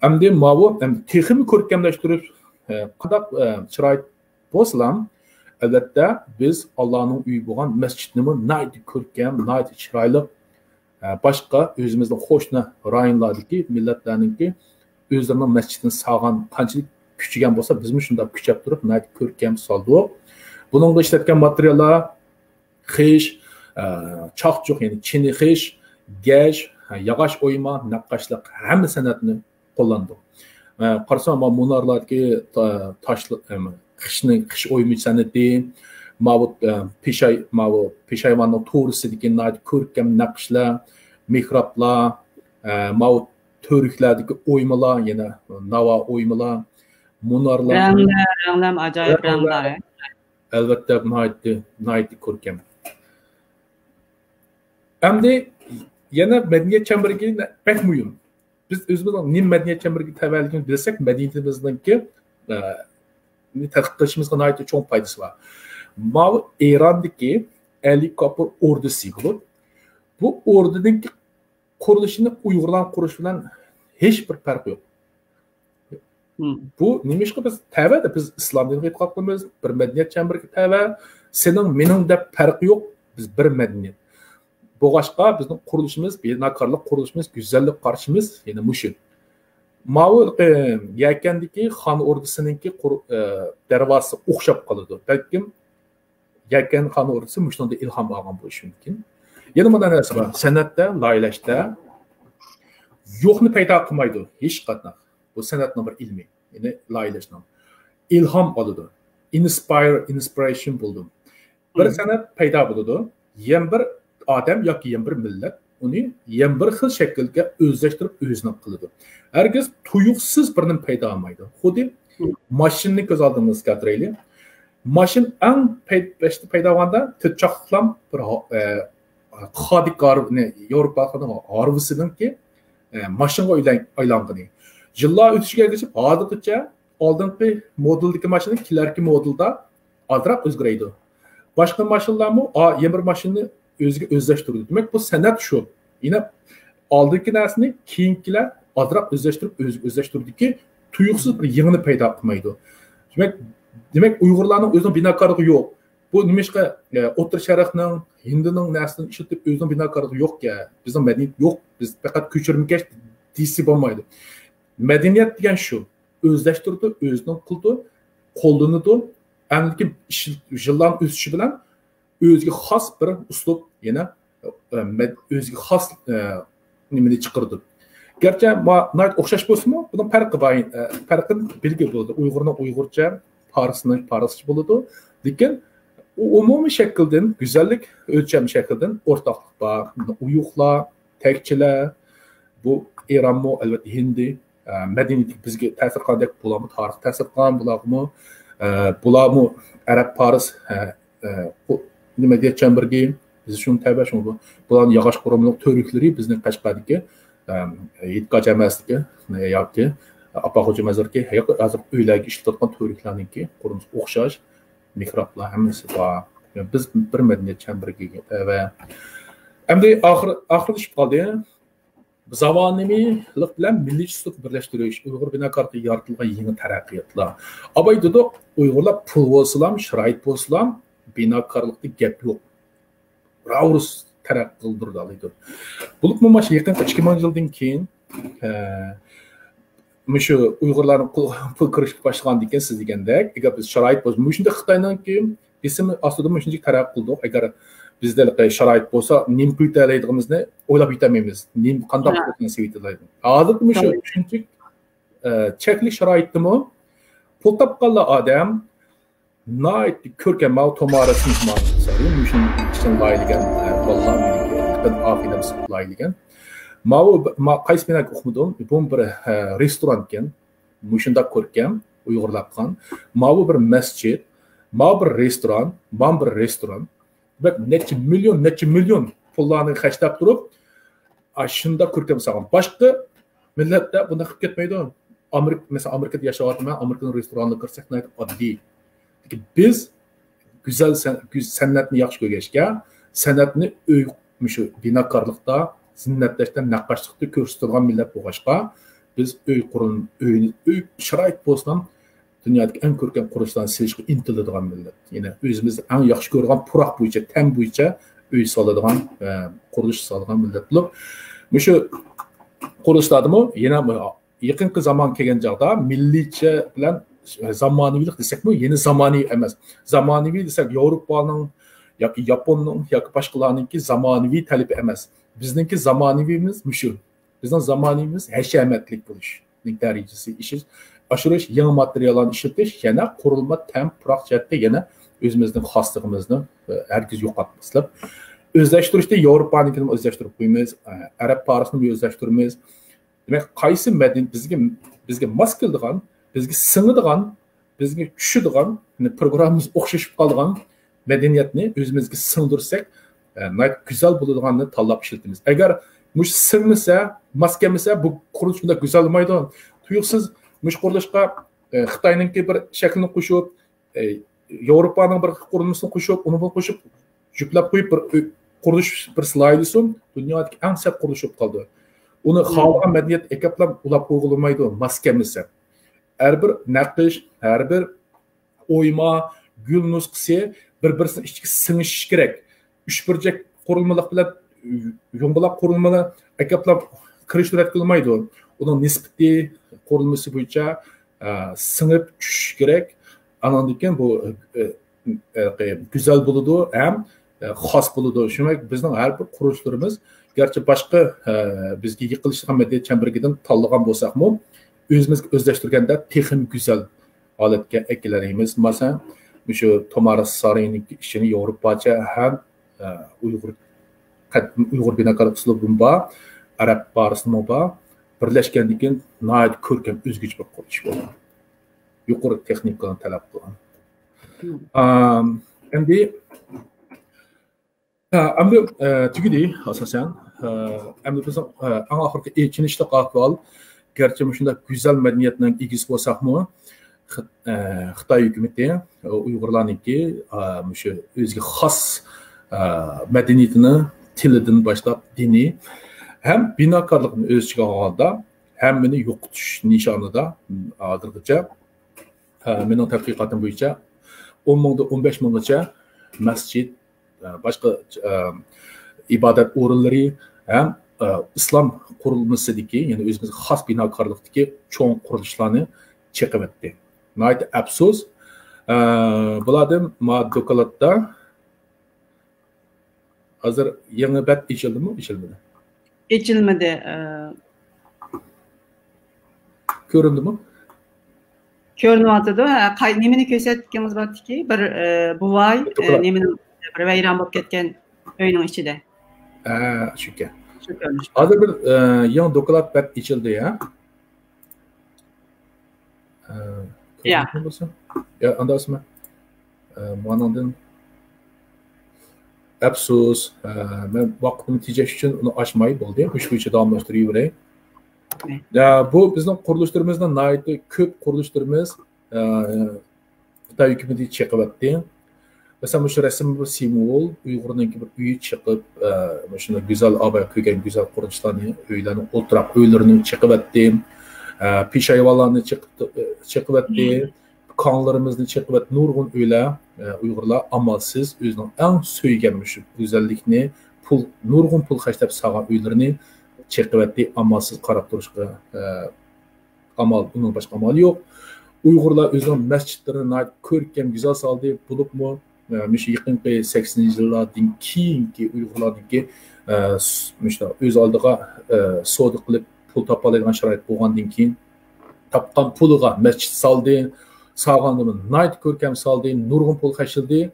ئەمدى ماۋۇ، ئەمدى تېخىمۇ كۆركەملەشتۈرۈپ، ئە، قانداق، ئە، چىراي بولسىلا، ئەلۋەتتە، بىز ئاللانىڭ ئۆيى بولغان مەسچىتنىمۇ ناھايىتى كۆركەم، ناھايىتى چىرايلىق، ئە، باشقا ئۆزىمىزنىڭ قوشنا رايونلاردىكى مىللەتلەرنىڭكى ئۆزلىرىنىڭ مەسچىتىنى سالغان قانچىلىك كۈچىگەن بولسا، بىزمۇ شۇنداق كۈچەپ تۇرۇپ، ناھايىتى كۆركەم سالدۇق. بۇنىڭغا ئىشلەتكەن ماتېرىياللار خىش، ئە، چاقچۇق، يەنى چىنە خىش، گەج، ياغاچ ئويما، نەققاشلىق، ھەممە سەنئەتنى قوللاندۇق. ئە، قارىسام، ماۋۇ مۇنارلاردىكى تا-، تاشلىق، ئەم، خىشنىڭ، خىش ئويما سەنئىتى، ماۋۇ، ئە، پېشاي-، ماۋۇ پېشايۋاننىڭ تورۇسىدىكى ناھايىتى كۆركەم نەقىشلەر، مېھرابلار، ئە، ماۋۇ تۈۋرۈكلەردىكى ئويمىلار، يەنە ناۋا ئويمىلار، مۇنارلار. رەڭلەر، رەڭلەر، ئاجايىپ رەڭلەر. رەڭلەر. ئەلۋەتتە، ناھايىتى، ناھايىتى كۆركەم. ئەمدى يەنە مەدەنىيەت چەمبىرىكى بەك مۇھىم. بىز ئۆزىمىزنىڭ نېمە مەدەنىيەت چەمبىرىكىگە تەۋەلىكىنى بىلسەك، مەدەنىيىتىمىزنىڭكى، ئە، نى تەتقىق قىلىشىمىزغا ناھايىتى چوڭ پايدىسى بار. ماۋۇ ئىراندىكى ئەلى كاپۇر ئوردىسى بولۇپ، بۇ ئوردىنىڭكى قۇرۇلۇشىنى ئۇيغۇرلارنىڭ قۇرۇلۇشى بىلەن ھېچ بىر پەرقى يوق. مم. بۇ نېمىشقا بىز تەۋە دەپ، بىز ئىسلام دىنىغا ئېتىقاد قىلىمىز، بىر مەدەنىيەت چەمبىرىكى تەۋە، سېنىڭ مېنىڭ دەپ پەرقى يوق، بىز بىر مەدەنىيەت. بولغاچقا بىزنىڭ قۇرۇلۇشىمىز، بىناكارلىق قۇرۇلۇشىمىز، گۈزەللىك قارىشىمىز يەنە مۇشۇ. ماۋۇ، ئە، يەكەندىكى خان ئوردىسىنىڭكى قۇر-، ئە، دەرۋازىسى ئوخشاپ قالىدۇ. بەلكىم يەكەن خان ئوردىسى مۇشۇنىڭدىن ئىلھام ئالغان بولۇشى مۇمكىن. يەنە مۇنداق نەرسە بار. سەنئەتتە، لايىھەلەشتە يوقنى پەيدا قىلمايدۇ ھېچقانداق. بۇ سەنئەتنىڭ بىر ئىلمى. يەنى لايىھەلەشنىڭ. ئىلھام ئالىدۇ. ئىنسپاير، ئىنسپىرېيشن بولىدۇ. بىر سەنئەت پەيدا بولىدۇ. يەنە بىر ئادەم ياكى يەنە بىر مىللەت ئۇنى يەنە بىر خىل شەكىلگە ئۆزلەشتۈرۈپ ئۆزىنىڭ قىلىدۇ. ھەرگىز تۇيۇقسىز بىر نېمە پەيدا بولمايدۇ. خۇددى ماشىنىنى كۆز ئالدىمىزغا كەلتۈرەيلى. ماشىنا ئەڭ پەي-، باشتا پەيدا بولغاندا تۆت چاقلىقلام بىر ھا-، ئە، خادىك ھار-، نى، ياۋروپا خادىك ھارۋىسىنىڭكى، ئە، ماشىنىغا ئۆيلەن-، ئايلانغىنى. يىللار ئۆتۈشىگە ئەگىشىپ ھازىرغىچە ئالدىنقى مودېلدىكى ماشىنا كېلەركى مودېلدا ئازراق ئۆزگىرەيدۇ. باشقا ماشىنىلارمۇ ئا-، يەنە بىر ماشىنىنى ئۆزىگە ئۆزلەشتۈرىدۇ. دېمەك، بۇ سەنئەت شۇ. يەنە ئالدىنقى نەرسىنى كېيىنكىلەر ئازراق ئۆزلەشتۈرۈپ، ئۆزىگە ئۆزلەشتۈرىدۇكى، تۇيۇقسىز بىر يېڭىنى پەيدا قىلمايدۇ. دېمەك، دېمەك، ئۇيغۇرلارنىڭ ئۆزىنىڭ بىناكارلىقى يوق. بۇ نېمىشقا، ئە، ئوتتۇرا شەرقنىڭ، ھىندىنىڭ نەرسىنى ئىشلىتىپ ئۆزىنىڭ بىناكارلىقى يوقكەن؟ بىزنىڭ مەدەنىيەت يوق. بىز پەقەت كۆچۈرمىكەش دېسە بولمايدۇ. مەدەنىيەت دېگەن شۇ. ئۆزلەشتۈرىدۇ، ئۆزىنىڭ قىلىدۇ، قوللىنىدۇ. ئەمدىكى ئىش-، يىللارنىڭ ئۆسۈشى بىلەن ئۆزىگە خاس بىر ئۇسلۇب يەنە، ئە، مەد-، ئۆزىگە خاس، ئە، نېمىنى چىقىرىدۇ. گەرچە ما-، ناھايىتى ئوخشاش بولسىمۇ، بۇنىڭ پەرقى بار، ئە، پەرقىنى بىلگىلى بولىدۇ. ئۇيغۇرنىڭ ئۇيغۇرچە، پارسنىڭ پارسچە بولىدۇ. لېكىن ئۇ ئومۇمىي شەكىلدىن، گۈزەللىك ئۆلچەم شەكلىدىن ئورتاقلىق بار. ئۇيۇقلار، تەكچىلەر، بۇ ئىرانمۇ، ئەلۋەتتە، ھىندى، ئە، مەدەنىيىتى بىزگە تەسىر قىلغاندەك، بۇلارمۇ تارىخ تەسىر قىلغان، بۇلارمۇ، ئە، بۇلارمۇ ئەرەب، پارس، ئە، ئە، قو-، نېمە دېيەتچان بىرگى، بىز شۇنى تەۋە، شۇنى بۇ. بۇلارنىڭ ياغاچ قورۇمىلىق تۈۋرۈكلىرى بىزنىڭ قەشقەردىكى، ئە، ھېيتگاھ جامەسىدىكى ياكى ئاپا خوجا مەزىرىكى، ياكى ھازىر ئۆيلەرگە ئىشلىتىلىدىغان تۈۋرۈكلەرنىڭكى قۇرۇلمىسى ئوخشاش، مېھرابلار ھەممىسى بار. بىز بىر مەدەنىيەت چەمبىرىكىگە تەۋە. ئەمدى ئاخىر، ئاخىرلىشىپ قالدى. زامانىۋىلىق بىلەن مىللىيچىلىقنى بىرلەشتۈرۈش، ئۇيغۇر بىناكارلىقى يارىتىلغان يېڭى تەرەققىياتلار. ئاباي دېدۇق، ئۇيغۇرلار پۇل بولسىلا، شارائىت بولسىلا، بىناكارلىقتا گەپ يوق. راۋۇرۇس تەرەققىي قىلدۇرۇلالايدۇ. بولۇپمۇ مانا شۇ يېقىنقى ئىككى مىڭ يىلدىن كېيىن، ئە، مۇشۇ ئۇيغۇرلارنىڭ پۇل، پۇل كىرىشكە باشلىغاندىن كېيىن، سىز دېگەندەك، ئېگەر بىز شارائىت بولسا، مۇشۇنداق خىتاينىڭكى بېسىمى ئاستىدا مۇشۇنچىلىك تەرەققىي قىلدۇق. ئەگەر بىزدە شارائىت بولسا، نېمە قىلىۋېتەلەيدىغىنىمىزنى ئويلاپ يېتەلمەيمىز. نېمە، قانداق ھە. قىلساق نېمە قىلىۋېتەلەيدۇ. ھازىرقى مۇشۇ ھە. شۇنچىلىك، ئە، چەكلىك شارائىتتىمۇ پۇل تاپقانلا ئادەم ناھايىتى كۆركەم، ماۋۇ تومارا سىنىپ ماۋۇ مۇشۇنىڭ ئىچىدىن لايىھەلىگەن، ئە، بالىلار مېنىڭكى يېقىن ئاخىرىدا سىنىپ لايىھەلىگەن. ماۋۇ ب-، ما-، قايسى بىناكە ئۇقمىدىم؟ بۇ بىر، ئە، رېستوران ئىكەن. مۇشۇنداق كۆركەم، ئۇيغۇرلار قىلغان. ماۋۇ بىر مەسچىت، ماۋۇ بىر رېستوران، مانا بىر رېستوران. دېمەك، نەچچە مىليون، نەچچە مىليون پۇللارنى خەجلەپ تۇرۇپ، ئاشۇنداق كۆركەم سالغان. باشقا مىللەتلەر بۇنداق قىلىپ كەتمەيدۇ. ئامېرىكا، مەسىلەن، ئامېرىكىدا ياشاۋاتىمەن، ئامېرىكىنىڭ رېستورانلىرىغا كىرسەك ناھايىتى ئاددىي. لېكىن بىز گۈزەل سەن-، گۈز-، سەنئەتنى ياخشى كۆرگەچكە، سەنئەتنى ئۆي، مۇشۇ بىناكارلىقتا، زىننەتلەشتە، نەققاشلىقتا كۆرسىتىدىغان مىللەت بولغاچقا، بىز ئۆي قۇرۇل-، ئۆينى، ئۆي شارائىت بولسىلا، دۇنيادىكى ئەڭ كۆركەم قۇرۇلۇشلارنى سېلىشقا ئىنتىلىدىغان مىللەت. يەنى ئۆزىمىز ئەڭ ياخشى كۆرىدىغان پۇراق بويىچە، تەم بويىچە ئۆي سالىدىغان، ئە، قۇرۇلۇش سالىدىغان مىللەت بولۇپ، مۇشۇ قۇرۇلۇشلاردىمۇ يەنە يېقىنقى زامان كەلگەن چاغدا مىللىيچە بىلەن زامانىۋىلىق دېسەكمۇ، يەنە زامانىۋى ئەمەس. زامانىۋى دېسەك، ياۋروپانىڭ ياكى ياپوننىڭ ياكى باشقىلارنىڭكى زامانىۋى تەلىپى ئەمەس. بىزنىڭكى زامانىۋىمىز مۇشۇ. بىزنىڭ زامانىۋىمىز ھەشەمەتلىك بولۇش، دەرىجىسى ئېشىش، ئاشۇرۇش، يېڭى ماتېرىياللارنى ئىشلىتىش، يەنە قۇرۇلما، تەم، پۇراق جەھەتتە يەنە ئۆزىمىزنىڭ خاسلىقىمىزنى، ئە، ھەرگىز يوقاتماسلىق. ئۆزلەشتۈرۈشتە ياۋروپانىڭكىنى ئۆزلەشتۈرۈپ قويىمىز، ئە، ئەرەب پارسنى ئۆزلەشتۈرىمىز. دېمەك، قايسى مەدەنىيەت بىزگە، بىزگە ماس كېلىدىغان، بىزگە سىڭىدىغان، بىزگە چۈشىدىغان، يەنى پروگراممىمىز ئوخشىشىپ قالىدىغان مەدەنىيەتنى ئۆزىمىزگە سىڭدۈرسەك، ئە، ناھايىتى گۈزەل بولىدىغاننى تاللاپ ئىشلىتىمىز. ئەگەر مۇشۇ سىڭمىسە، ماس كەلمىسە، بۇ قۇرۇلۇش بۇنداق گۈزەل بولمايدۇ. تۇيۇقسىز مۇشۇ قۇرۇلۇشقا، ئە، خىتاينىڭكى بىر شەكلىنى قوشۇپ، ئە، ياۋروپانىڭ بىر قۇرۇلمىسىنى قوشۇپ، ئۇنى بىر قوشۇپ، جۈپلەپ قويۇپ، بىر ئۆي قۇرۇلۇش، بىر سىلايدىسۇن، دۇنيادىكى ئەڭ سەت قۇرۇلۇش بولۇپ قالىدۇ. ئۇنى خالىغان مەدەنىيەت ئەكەپلا ئۇلاپ قويغىلى بولمايدۇ، ماس كەلمىسە. ھەر بىر نەقىش، ھەر بىر ئويما، گۈل نۇسخىسى بىر-بىرسىنىڭ ئىچىگە سىڭىشىشى كېرەك. ئۈچ بۇرجەك قۇرۇلمىلىق بىلەن يۇڭغىلاق قۇرۇلمىنى ئەكەپلا كىرىشتۈرۈۋەتكىلى بولمايدۇ. ئۇنىڭ نىسبىتى، قۇرۇلمىسى بويىچە، ئە، سىڭىپ چۈشۈشى كېرەك. ئاناندىن كېيىن بۇ، ئە، ئە، گۈزەل بولىدۇ ھەم، ئە، خاس بولىدۇ. شۇنىڭ بىلەن بىزنىڭ ھەر بىر قۇرۇلۇشلىرىمىز گەرچە باشقا، ئە، بىزگە يېقىنلىشىدىغان مەدەنىيەت چەمبىرىكىدىن تاللىغان بولساقمۇ، ئۆزىمىزگە ئۆزلەشتۈرگەندە تېخىمۇ گۈزەل ھالەتكە ئەكېلەلەيمىز. ماسەن، مۇشۇ تومارا سارىيىنىڭ ئىچىنى ياۋروپاچە ھەم، ئە، ئۇيغۇر قەد-، ئۇيغۇر بىناكارلىق ئۇسلۇبىمۇ بار، ئەرەب پارسىمۇ بار. بىرلەشكەندىن كېيىن ناھايىتى كۆركەم ئۆزگىچە بىر قۇرۇلۇش بولغان. يۇقىرى تېخنىكىنى تەلەپ قىلغان. ئام، ئەمدى، ھە، ئەمدى، ئە، تۈگىدى ئاساسەن. ئە، ئەمدى بىزنىڭ، ئە، ئەڭ ئاخىرقى ئېچىنىشلىق ئەھۋال، گەرچە مۇشۇنداق گۈزەل مەدەنىيەتنىڭ ئىگىسى بولساقمۇ، خىت-، ئە، خىتاي ھۆكۈمىتى ئۇيغۇرلارنىڭكى، ئە، مۇشۇ ئۆزىگە خاس، ئە، مەدەنىيىتىنى، تىلىدىن باشلاپ دىنى ھەم بىناكارلىقنى ئۆز ئىچىگە ئالغاندا ھەممىنى يوقىتىش نىشانىدا ھازىرغىچە، ئە، مېنىڭ تەتقىقاتىم بويىچە ئون مىڭدىن ئون بەش مىڭغىچە مەسچىت، ئە، باشقا، ئە، ئىبادەت ئورۇنلىرى ھەم، ئە، ئىسلام قۇرۇلمىسىدىكى، يەنى ئۆزىمىزگە خاس بىناكارلىقتىكى چوڭ قۇرۇلۇشلارنى چېقىۋەتتى. ناھايىتى ئەپسۇس. ئە، بۇلاردىن ما دوكلاتتا ھازىر يېڭى بەت ئېچىلدىمۇ؟ ئېچىلمىدى. ئېچىلمىدى. ئە، كۆرۈندىمۇ؟ كۆرۈنۈۋاتىدۇ. ھە، قاي-، نېمىنى كۆرسەتكىڭىز بارتىكى؟ بىر، ئە، بوۋاي، ئە، دوكلات. نېمىنىڭ، بىر ۋەيران بولۇپ كەتكەن ئۆينىڭ ئىچىدە. ھە، شۇكەن. شۇ كۆرۈنۈش. ھازىر بىر، ئە، يېڭى دوكلات بەت ئېچىلدى، ھە؟ ئە، يا. كۆرۈندىمۇ بولسا؟ يا، ئاندا ئاسما. ئە، مانىڭدىن ئەپسۇس، ئە، مەن ۋاقتىمنى تېجەش ئۈچۈن ئۇنى ئاچماي بولدى. مۇشۇ بويىچە داۋاملاشتۇرۇۋېرەي. يا، بۇ بىزنىڭ قۇرۇلۇشلىرىمىزنىڭ ناھايىتى كۆپ قۇرۇلۇشلىرىمىز، ئە، خىتاي ھۆكۈمىتى چېقىۋەتتى. مەسىلەن، مۇشۇ رەسىم بىر سىمۋول، ئۇيغۇرنىڭكى بىر ئۆيى چېقىپ، ئە، مۇشۇنداق گۈزەل ئاباي قىلغان گۈزەل قۇرۇلۇشلارنى، ئۆيلەرنى، ئولتۇراق ئۆيلىرىنى چېقىۋەتتى. ئە، پېشايۋانلارنى چېقىپ، ئە، چېقىۋەتتى. كاڭلىرىمىزنى چېقىۋەتتى. نۇرغۇن ئۆيلەر، ئە، ئۇيغۇرلار ئامالسىز ئۆزىنىڭ ئەڭ سۆيگەن مۇشۇ گۈزەللىكنى، پۇل، نۇرغۇن پۇل خەجلەپ سالغان ئۆيلىرىنى چېقىۋەتتى. ئامالسىز قاراپ تۇرۇشقا، ئە، ئامال، ئۇنىڭ باشقا ئامالى يوق. ئۇيغۇرلار ئۆزىنىڭ مەسچىتلىرىنى ناھايىتى كۆركەم، گۈزەل سالدى. بولۇپمۇ، ئە، مۇشۇ يېقىنقى سەكسىنىنچى يىللاردىن كېيىنكى ئۇيغۇرلارنىڭكى، ئە، س-، مۇشۇنداق ئۆز ئالدىغا، ئە، سودا قىلىپ پۇل تاپالايدىغان شارائىت بولغاندىن كېيىن، تاپقان پۇلىغا مەسچىت سالدى، سالغاندىمۇ ناھايىتى كۆركەم سالدى، نۇرغۇن پۇل خەجلىدى.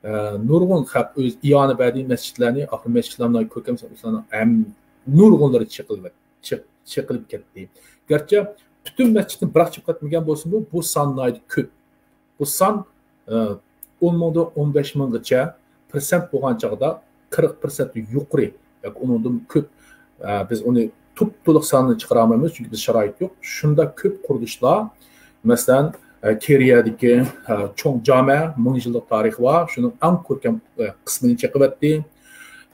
ئە، نۇرغۇن خەق ئۆز ئىئانە بەردى مەسچىتلەرنى، ئاخىرى مەسچىتلەرنى كۆركەم سالدى، ھەم نۇرغۇنلىرى چېقىلىۋەت-، چېق-، چېقىلىپ كەتتى. گەرچە پۈتۈن مەسچىتنى بىراق چېقىۋەتمىگەن بولسىمۇ، بۇ سان ناھايىتى كۆپ. بۇ سان، ئە، ئون مىڭدىن ئون بەش مىڭغىچە پىرسەنت بولغان چاغدا قىرىق پىرسەنتتىن يۇقىرى ياكى ئۇنىڭدىن كۆپ، ئە، بىز ئۇنى تۇپتولۇق ساننى چىقىرالمايمىز، چۈنكى بىز شارائىت يوق. شۇنداق كۆپ قۇرۇلۇشلار، مەسىلەن، ئە، كېرىيەدىكى، ئە، چوڭ جامە، مىڭ يىللىق تارىخى بار، شۇنىڭ ئەڭ كۆركەم، ئە، قىسمىنى چېقىۋەتتى.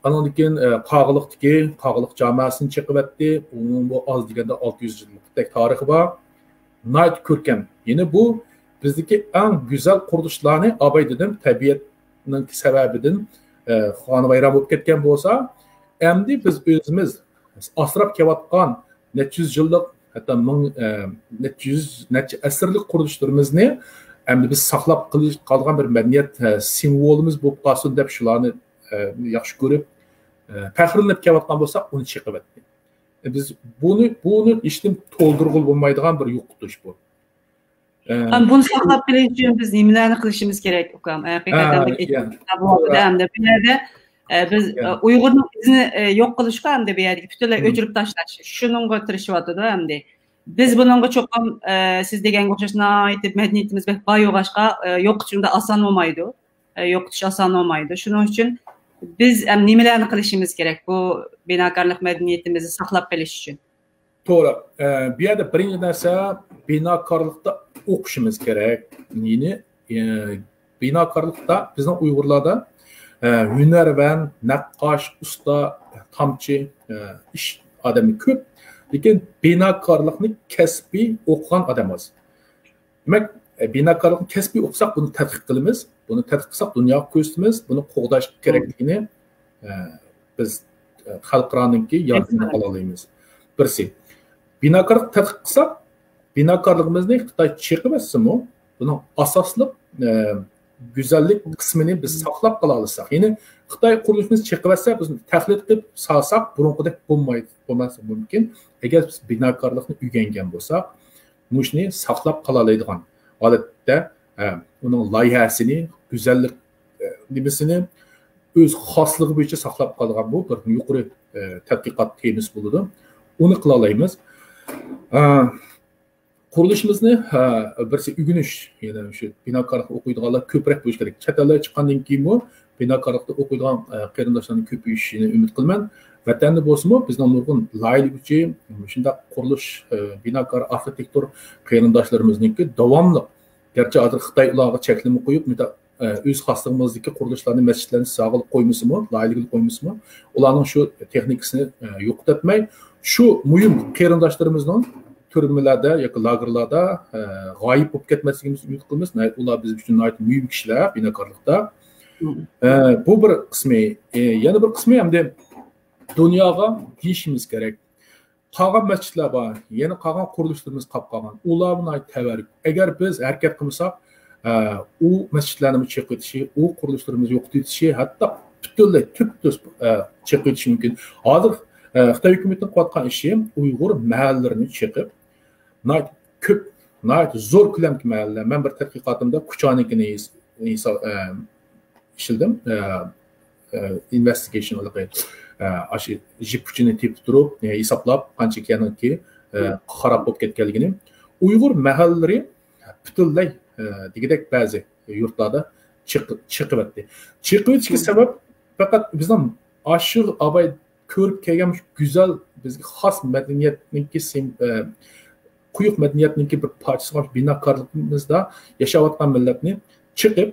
ئانىڭدىن كېيىن، ئە، قاغىلىقتىكى قاغىلىق جامەسىنى چېقىۋەتتى. ئۇنىڭ بۇ ئاز دېگەندە ئالتە يۈز يىللىقتەك تارىخى بار. ناھايىتى كۆركەم. يەنى بۇ بىزدىكى ئەڭ گۈزەل قۇرۇلۇشلارنى ئاباي دېدىم، تەبىئەتنىڭ سەۋەبىدىن، ئە، خانىۋايران بولۇپ كەتكەن بولسا، ئەمدى بىز ئۆزىمىز ئاسراپ كېلىۋاتقان نەچچە يۈز يىللىق، ھەتتا مىڭ، ئە، نەچچە يۈز، نەچچە ئەسىرلىك قۇرۇلۇشلىرىمىزنى ئەمدى بىز ساقلاپ قېلىش-، قالغان بىر مەدەنىيەت، ئە، سىمۋولىمىز بولۇپ قالسۇن دەپ شۇلارنى، ئە، ياخشى كۆرۈپ، ئە، پەخىرلىنىپ كېلىۋاتقان بولساق، ئۇنى چېقىۋەتتى. بىز بۇنى، بۇنى ھېچنېمە تولدۇرغىلى بولمايدىغان بىر يوقىتىش بۇ. ئە، ھەم بۇنى ساقلاپ قېلىش ئۈچۈن بىز نېمىلەرنى قىلىشىمىز كېرەك، ئۇكام؟ ھەقىقەتەن ھە، بىر يا. ئېتىراپ بولدى-دە، ھەمدە بۇ يەردە، ئە، بىز، يا. ئە، ئۇيغۇرنىڭ ئىزىنى، ئە، يوق قىلىشقا، ھەمدە بۇ يەردىكى پۈتۈنلەي مم. ئۆچۈرۈپ تاشلاش، شۇنىڭغا تىرىشىۋاتىدۇ ئەمدى. بىز بۇنىڭغا چوقۇم، ئە، سىز دېگەنگە ئوخشاش ناھايىتى مەدەنىيىتىمىز بەك باي بولغاچقا، ئە، يوقىتىشىمىز ئاسان بولمايدۇ. ئە، يوقىتىش ئاسان بولمايدۇ. شۇنىڭ ئۈچۈن بىز، ئەم، نېمىلەرنى قىلىشىمىز كېرەك بۇ بىناكارلىق مەدەنىيىتىمىزنى ساقلاپ قېلىش ئۈچۈن؟ توغرا. ئە، بۇ يەردە بىرىنچى نەرسە بىناكارلىقتا ئوقۇشىمىز كېرەك. يەنى، ئە، بىناكارلىقتا بىزنىڭ ئۇيغۇرلاردا، ئە، ھۈنەرۋەن، نەققاش، ئۇستا، تامچى، ئە، ئىش ئادەمى كۆپ. لېكىن بىناكارلىقنى كەسپىي ئوقۇغان ئادەم ئاز. دېمەك، ئە، بىناكارلىقنى كەسپىي ئوقۇساق، بۇنى تەتقىق قىلىمىز، بۇنى تەتقىق قىلساق، دۇنياغا كۆرسىتىمىز، بۇنى قوغداش كېرەكلىكىنى، ئە، بىز، ئە، خەلقئارانىڭكى ياردىمىنى ئالالايمىز. بىرسى، بىناكارلىق تەتقىق قىلساق، بىناكارلىقىمىزنى خىتاي چېقىۋەتسىمۇ، بۇنىڭ ئاساسلىق، ئە، گۈزەللىك قىسمىنى بىز ساقلاپ قالالىساق، يەنى خىتاي قۇرۇلۇشىمىزنى چېقىۋەتسە، بىز تەقلىد قىلىپ سالساق، بۇرۇنقىدەك بولماي، بولماسلىقى مۇمكىن. ئەگەر بىز بىناكارلىقنى ئۆگەنگەن بولساق، مۇشۇنى ساقلاپ قالالايدىغان ھالەتتە، ئە، ئۇنىڭ لايىھەسىنى، گۈزەللىك، ئە، نېمىسىنى ئۆز خاسلىقى بويىچە ساقلاپ قالغان بۇ بىر يۇقىرى، ئە، تەتقىقات تېمىسى بولىدۇ. ئۇنى قىلالايمىز. ئە، قۇرۇلۇشىمىزنى، ھە، بىرسى ئۆگىنىش، يەنى شۇ بىناكارلىقتا ئوقۇيدىغانلار كۆپرەك بولۇشى كېرەك. چەت ئەللەرگە چىققاندىن كېيىنمۇ بىناكارلىقتا ئوقۇيدىغان، ئە، قېرىنداشلارنىڭ كۆپىيىشىنى ئۈمىد قىلىمەن. ۋەتەندە بولسىمۇ بىزنىڭ نۇرغۇن لايىھەلىگۈچى، شۇنداق قۇرۇلۇش، ئە، بىناكار، ئارخىتېكتور قېرىنداشلىرىمىزنىڭكى داۋاملىق، گەرچە ھازىر خىتاي ئۇلارغا چەكلىمە قويۇپ، مۇنداق ئە، ئۆز خاسلىقىمىزدىكى قۇرۇلۇشلارنى، مەسچىتلەرنى ساغلىق قويمىسىمۇ، لايىھىلىك قويمىسىمۇ، ئۇلارنىڭ شۇ تېخنىكىسىنى، ئە، يوقىتىۋەتمەي، شۇ مۇھىم قېرىنداشلىرىمىزنىڭ تۈرمىلەردە ياكى لاگېرلاردا، ئە، غايىب بولۇپ كەتمەسلىكىمىزنى ئۈمىد قىلىمىز. ناھايىتى ئۇلار بىز ئۈچۈن ناھايىتى مۇھىم كىشىلەر بىناكارلىقتا. مم. ئە، بۇ بىر قىسمى. ئە، يەنە بىر قىسمى ئەمدى دۇنياغا دېيىشىمىز كېرەك. قالغان مەسچىتلەر بار، يەنە قالغان قۇرۇلۇشلىرىمىز قاپ قالغان. ئۇلار ناھايىتى تەۋەلىك. ئەگەر بىز ھەرىكەت قىلمىساق، ئە، ئۇ مەسچىتلەرنىمۇ چېقىۋېتىشى، ئۇ قۇرۇلۇشلىرىمىزنى يوقىتىۋېتىشى، ھەتتا پۈتۈنلەي تۈپتۈز، ئە، چېقىۋېتىشى مۇمكىن. ھازىر، ئە، خىتاي ھۆكۈمىتىنىڭ قىلىۋاتقان ئىشى ئۇيغۇر مەھەللىلىرىنى چېقىپ، ناھايىتى كۆپ، ناھايىتى زور كۆلەمدىكى مەھەللىلەر. مەن بىر تەتقىقاتىمدا كۇچانىڭكىنى ھېس-، ھېساب، ئە، ئىشلىدىم. ئە، ئە، ئىنۋېستىگېيشن، ھېلىقى، ئە، ئاشۇ جىپ ئۇچىنى تېپىپ تۇرۇپ، ئە، ھېسابلاپ، قانچە كەنكى، ئە، خاراب بولۇپ كەتكەنلىكىنى. ئۇيغۇر مەھەللىلىرى پۈتۈنلەي، ئە، دېگۈدەك بەزى يۇرتلاردا چېقى-، چېقىۋەتتى. چېقىۋېتىشكە سەۋەب پەقەت بىزنىڭ ئاشۇ ئاباي كۆرۈپ كەلگەن مۇشۇ گۈزەل، بىزگە خاس مەدەنىيەتنىڭكى سىم-، ئە، قويۇق مەدەنىيەتنىڭكى بىر پارچىسى بولغان بىناكارلىقىمىزدا ياشاۋاتقان مىللەتنى چېقىپ،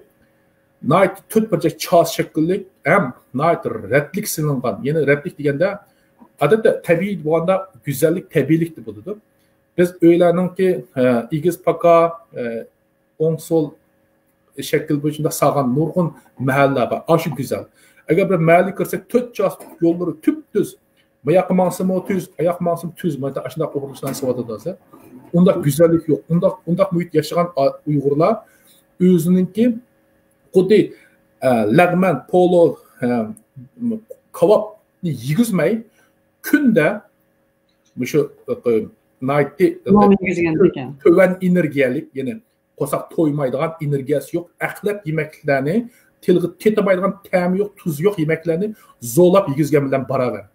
ناھايىتى تۆت بۇرجەك چاس شەكىللىك ھەم ناھايىتى رەتلىك سېلىنغان. يەنى رەتلىك دېگەندە، ئادەتتە تەبىئىي بولغاندا گۈزەللىك تەبىئىيلىكتە بولىدۇ. بىز ئۆيلەرنىڭكى، ئە، ئېگىز پاكا، ئە، ئوڭ سول شەكىل بويىچە شۇنداق سالغان نۇرغۇن مەھەللە بار. ئاشۇ گۈزەل. ئەگەر بىر مەھەللىگە كىرسەك، تۆت چاس يوللىرى تۈپتۈز. بۇ ياققا ماڭسىمۇ تۈز، ئاياققا ماڭسىمۇ تۈز. مانا ئاشۇنداق ئوخشاشلارنى سېلىۋاتىدۇ ھازىر. ئۇنداق گۈزەللىك يوق. ئۇنداق، ئۇنداق مۇھىت ياشىغان ئا-، ئۇيغۇرلار ئۆزىنىڭكى خۇددى، ئە، لەغمەن، پولو، ئە، كاۋاپنى يېگۈزمەي، كۈندە مۇشۇ، ئە، ناھايىتى، ئە، نان يېگۈزگەن ئىكەن. تۆۋەن ئېنېرگىيەلىك، يەنى قورساق تويمايدىغان، ئېنېرگىيەسى يوق، ئەخلەت يېمەكلىكلەرنى، تىلغا تېتىمايدىغان، تەمى يوق، تۇزى يوق يېمەكلەرنى زورلاپ يېگۈزگەن بىلەن باراۋەر.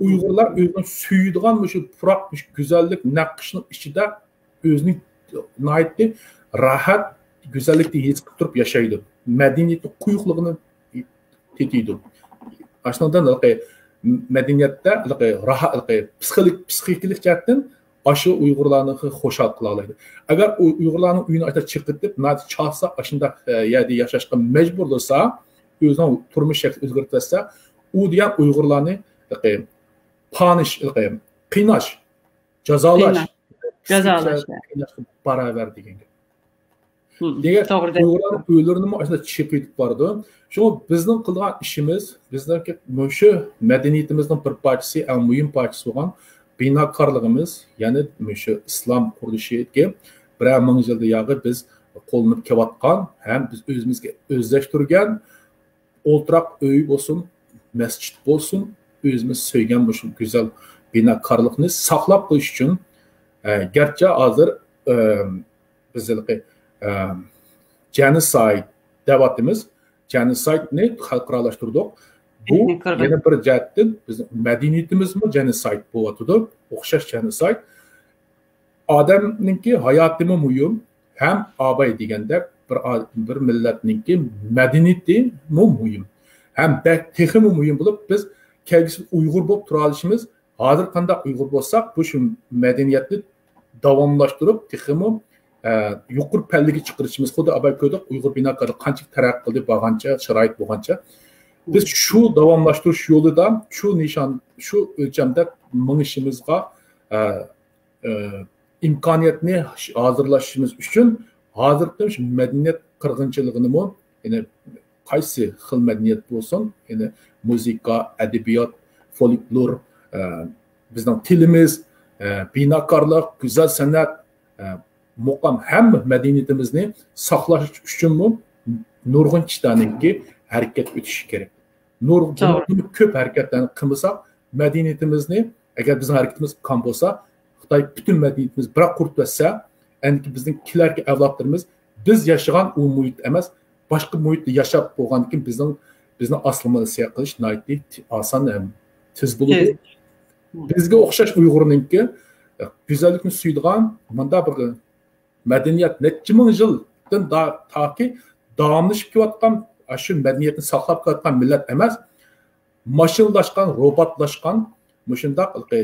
ئۇيغۇرلار ئۆزىنىڭ سۆيىدىغان مۇشۇ پۇراق، مۇشۇ گۈزەللىك، نەقىشنىڭ ئىچىدە ئۆزىنى ناھايىتى راھەت، گۈزەللىكتە ھېس قىلىپ تۇرۇپ ياشايدۇ. مەدەنىيىتى قويۇقلۇقىنى تېتىيدۇ. ئاشۇنىڭدىن ھېلىقى مەدەنىيەتتە ھېلىقى راھەت، ھېلىقى پسىخىك-، پسىخىكىلىق جەھەتتىن ئاشۇ ئۇيغۇرلارنى خۇشال قىلالايدۇ. ئەگەر ئۇ-، ئۇيغۇرلارنىڭ ئۆيىنى ئاشۇنداق چېقىۋېتىپ، ناھايىتى چالسا، ئاشۇنداق، ئە، يەردە ياشاشقا مەجبۇرلىسا، ئۆزىنىڭ تۇرمۇش شەكلىنى ئۆزگەرتىۋەتسە، ئۇ دېگەن ئۇيغۇرلارنى ھېلىقى پانىش، ھېلىقى قىيناش، جازالاش، قىيناش. جازالاش. قىيناشقا باراۋەر دېگەن گەپ. مم، دېگەن توغرا دەپ. ئۇيغۇرلارنىڭ ئۆيلىرىنىمۇ ئاشۇنداق چېقىۋېتىپ بارىدۇ. شۇڭا بىزنىڭ قىلىدىغان ئىشىمىز، بىزنىڭكى مۇشۇ مەدەنىيىتىمىزنىڭ بىر پارچىسى، ئەڭ مۇھىم پارچىسى بولغان بىناكارلىقىمىز، يەنى مۇشۇ ئىسلام قۇرۇلۇشىدىكى بىرەر مىڭ يىلدا ياغى بىز قوللىنىپ كېلىۋاتقان ھەم بىز ئۆزىمىزگە ئۆزلەشتۈرگەن ئولتۇراق ئۆي بولسۇن، مەسچىت بولسۇن، ئۆزىمىز سۆيگەن مۇشۇ گۈزەل بىناكارلىقنى ساقلاپ قېلىش ئۈچۈن، ئە، گەرچە ھازىر، ئە، بىز ھېلىقى، ئە، جېنوسايد دەۋاتىمىز، جېنوسايدنى خەلقئارالاشتۇردۇق. بۇ يەنە بىر جەھەتتىن بىزنىڭ مەدەنىيىتىمىزمۇ جېنوسايد بولۇۋاتىدۇ، ئوخشاش جېنوسايد. ئادەمنىڭكى ھاياتىمۇ مۇھىم، ھەم ئاباي دېگەندەك بىر ئا-، بىر مىللەتنىڭكى مەدەنىيىتىمۇ مۇھىم. ھەم بەك تېخىمۇ مۇھىم بولۇپ، بىز كەلگۈسىدە ئۇيغۇر بولۇپ تۇرالىشىمىز، ھازىر قانداق ئۇيغۇر بولساق، بۇ شۇ مەدەنىيەتنى داۋاملاشتۇرۇپ، تېخىمۇ، ئە، يۇقىرى پەللىگە چىقىرىشىمىز. خۇددى ئاباي كۆردۇق، ئۇيغۇر بىناكارلىقى قانچىلىك تەرەققىي قىلدى، بارغانچە، شارائىت بولغانچە. بىز شۇ داۋاملاشتۇرۇش يولىدا، شۇ نىشان، شۇ ئۆلچەمدە مېڭىشىمىزغا، ئە، ئە، ئىمكانىيەتنى ھازىرلاشىمىز ئۈچۈن ھازىرقى شۇ مەدەنىيەت قىرغىنچىلىقىنىمۇ، يەنى قايسى خىل مەدەنىيەت بولسۇن، يەنى مۇزىكا، ئەدەبىيات، فولكلور، ئە، بىزنىڭ تىلىمىز، ئە، بىناكارلىق، گۈزەل سەنئەت، ئە، مۇقام، ھەممە مەدەنىيىتىمىزنى ساقلاش ئۈچۈنمۇ نۇرغۇن كىشىلەرنىڭكى ھەرىكەت ئۆتۈشى كېرەك. نۇر-، توغرا. بۇنىڭدىنمۇ كۆپ ھەرىكەتلەرنى قىلمىساق، مەدەنىيىتىمىزنى، ئەگەر بىزنىڭ ھەرىكىتىمىز قان بولسا، خىتاي پۈتۈن مەدەنىيىتىمىزنى بىراق قۇرۇتۇۋەتسە، ئەندىكى بىزنىڭ كېلەركى ئەۋلادلىرىمىز بىز ياشىغان ئۇ مۇھىتتا ئەمەس، باشقا مۇھىتتا ياشاپ بولغاندىكىن بىزنىڭ، بىزنىڭ ئاسلىمىزنى ھېس قىلىش ناھايىتى ئاسان ھەم تېز بولىدۇ. بىزگە ئوخشاش ئۇيغۇرنىڭكى، ئە، گۈزەللىكنى سۆيىدىغان مۇنداق بىر مەدەنىيەت نەچچە مىڭ يىلدىن دا-، تاكى داۋاملىشىپ كېلىۋاتقان، ئە، شۇ مەدەنىيەتنى ساقلاپ كېلىۋاتقان مىللەت ئەمەس، ماشىنىلاشقان، روبوتلاشقان، مۇشۇنداق، ئە،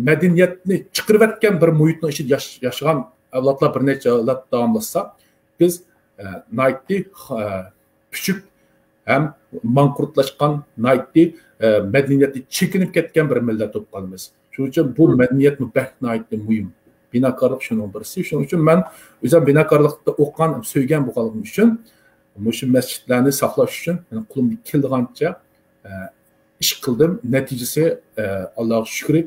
مەدەنىيەتنى چىقىرىۋەتكەن بىر مۇھىتنىڭ ئىچىدە ياش-، ياشىغان ئەۋلادلار بىر نەچچە ئەۋلاد داۋاملاشسا، بىز، ئە، ناھايىتى، ئە، پۈچۈك ھەم ماڭقۇرتلاشقان، ناھايىتى، ئە، مەدەنىيەتتىن چېكىنىپ كەتكەن بىر مىللەت بولۇپ قالىمىز. شۇنىڭ ئۈچۈن بۇ مەدەنىيەتمۇ بەك ناھايىتى مۇھىم. بىناكارلىق شۇنىڭ بىرسى. شۇنىڭ ئۈچۈن مەن ئۆزۈم بىناكارلىقتا ئوقۇغان، سۆيگەن بولغانلىقىم ئۈچۈن مۇشۇ مەسچىتلەرنى ساقلاش ئۈچۈن مېنىڭ قولۇمدىن كېلىدىغانچە، ئە، ئىش قىلدىم. نەتىجىسى، ئە، ئاللاغا شۈكرى،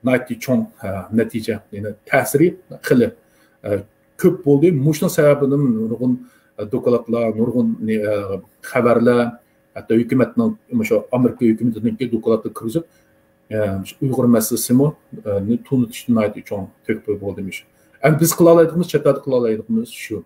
ناھايىتى چوڭ، ئە، نەتىجە، يەنى تەسىرى خېلى، ئە، كۆپ بولدى. مۇشۇنىڭ سەۋەبىدىن نۇرغۇن، ئە، دوكلاتلار، نۇرغۇن، ئە، خەۋەرلەر، ھەتتا ھۆكۈمەتنىڭ، مۇشۇ ئامېرىكا ھۆكۈمىتىنىڭكى دوكلاتلىرى كىرگۈزۈپ، ئە، ئۇيغۇر مەسىلىسىمۇ، ئە، نى تونۇتۇشتا ناھايىتى چوڭ تۆھپە بولدى مۇشۇ. ئەمدى بىز قىلالايدىغىمىز، چەت ئەلدە قىلالايدىغىمىز شۇ.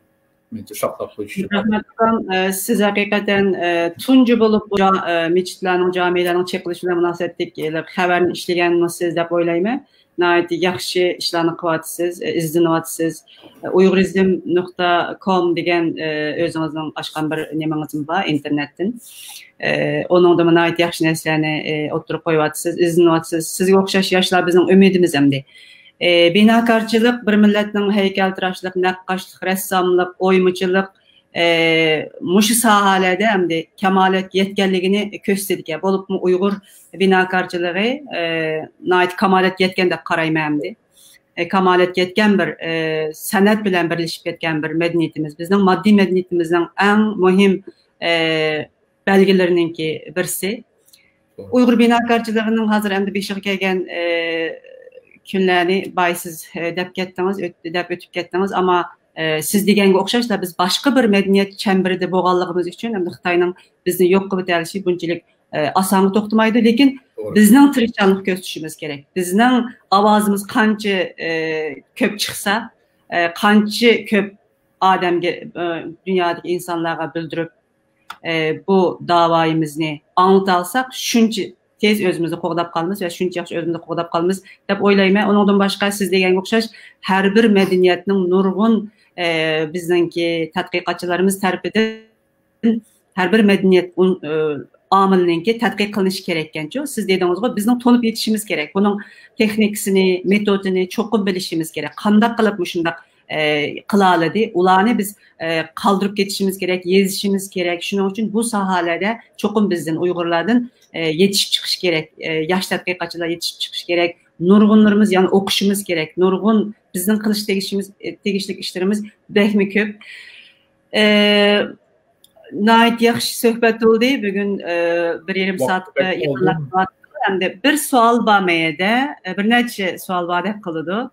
مېنىڭچە ساقلاپ قويۇش ئۈچۈن. رەھمەت ئۇكام. ئە، سىز ھەقىقەتەن، ئە، تۇنجى بولۇپ بۇ جا-، ئە، مېچىتلەرنىڭ، جامىلەرنىڭ چېقىلىشى بىلەن مۇناسىۋەتلىك خەۋەرنى ئىشلىگەنمۇ سىز دەپ ئويلايمەن. ناھايىتى ياخشى ئىشلارنى قىلىۋاتىسىز، ئە، ئىزدىنىۋاتىسىز. ئە، ئۇيغۇرىزم نۇقتا كوم دېگەن، ئە، ئۆزىڭىزنىڭ ئاچقان بىر نېمىڭىزمۇ بار ئىنتېرنېتتىن. ئە، ئۇنىڭدىمۇ ناھايىتى ياخشى نەرسىلەرنى، ئە، ئوتتۇرىغا قويۇۋاتىسىز، ئىزدىنىۋاتىسىز. سىزگە ئوخشاش ياشلار بىزنىڭ ئۈمىدىمىز ئەمدى. ئى، بىناكارچىلىق بىر مىللەتنىڭ ھەيكەلتىراشلىق، نەققاشلىق، رەسساملىق، ئويمىچىلىق، ئى، مۇشۇ ساھەلەردە ئەمدى كامالەتكە يەتكەنلىكىنى كۆرسىتىدىكەن. بولۇپمۇ ئۇيغۇر بىناكارچىلىقى، ئى، ناھايىتى كامالەتكە يەتكەن دەپ قارايمەن ئەمدى. ئى، كامالەتكە يەتكەن بىر، ئى، سەنئەت بىلەن بىرلىشىپ كەتكەن بىر مەدەنىيىتىمىز. بىزنىڭ ماددىي مەدەنىيىتىمىزنىڭ ئەڭ مۇھىم، ئى، بەلگىلىرىنىڭكى بىرسى. ئۇيغۇر بىناكارچىلىقىنىڭ ھازىر ئەمدى بېشىغا كەلگەن، ئى، كۈنلەرنى بايا سىز، ئى، دەپ كەتتىڭىز، ئۆت-، دەپ ئۆتۈپ كەتتىڭىز. ئەمما، ئى، سىز دېگەنگە ئوخشاشلا بىز باشقا بىر مەدەنىيەت چەمبىرىدە بولغانلىقىمىز ئۈچۈن ئەمدى خىتاينىڭ بىزنى يوق قىلىۋېتەلىشى بۇنچىلىك، ئى، ئاسانغا توختىمايدۇ. لېكىن توغرا. بىزنىڭ تىرىشچانلىق كۆرسىتىشىمىز كېرەك. بىزنىڭ ئاۋازىمىز قانچە، ئى، كۆپ چىقسا، ئى، قانچە كۆپ ئادەمگە، ئى، دۇنيادىكى ئىنسانلارغا بىلدۈرۈپ، ئى، بۇ داۋايىمىزنى ئاڭلىتالىساق، شۇنچە تېز ئۆزىمىزنى قوغداپ قالىمىز ۋە شۇنچە ياخشى ئۆزىمىزنى قوغداپ قالىمىز دەپ ئويلايمەن. ئۇنىڭدىن باشقا، سىز دېگەنگە ئوخشاش، ھەر بىر مەدەنىيەتنىڭ نۇرغۇن، ئى، بىزنىڭكى تەتقىقاتچىلىرىمىز تەرىپىدىن ھەر بىر مەدەنىيەت ئۇن-، ئى، ئامىلىنىڭكى تەتقىق قىلىنىشى كېرەككەنچۇ؟ سىز دېدىڭىزغۇ، بىزنىڭ تونۇپ يېتىشىمىز كېرەك. بۇنىڭ تېخنىكىسىنى، مېتودىنى چوقۇم بىلىشىمىز كېرەك. قانداق قىلىپ مۇشۇنداق، ئى، قىلالىدى؟ ئۇلارنى بىز، ئى، قالدۇرۇپ كېتىشىمىز كېرەك، يېزىشىمىز كېرەك. شۇنىڭ ئۈچۈن بۇ ساھەلەردە چوقۇم بىزدىن، ئۇيغۇرلاردىن، ئى، يېتىشىپ چىقىش كېرەك. ئى، ياش تەتقىقاتچىلار يېتىشىپ چىقىش كېرەك. نۇرغۇنلىرىمىز يەنە ئوقۇشىمىز كېرەك. نۇرغۇن بىزنىڭ قىلىش تېگىشىمىز، تېگىشلىك ئىشلىرىمىز بەكمۇ كۆپ. ئى، ناھايىتى ياخشى سۆھبەت بولدى. بۈگۈن، ئى، بىر يېرىم سائەتكە يېقىنلاشتى. ئەمدى بىر سوئال بار مەيەردە، ئى، بىر نەچچە سوئال باردەك قىلىدۇ.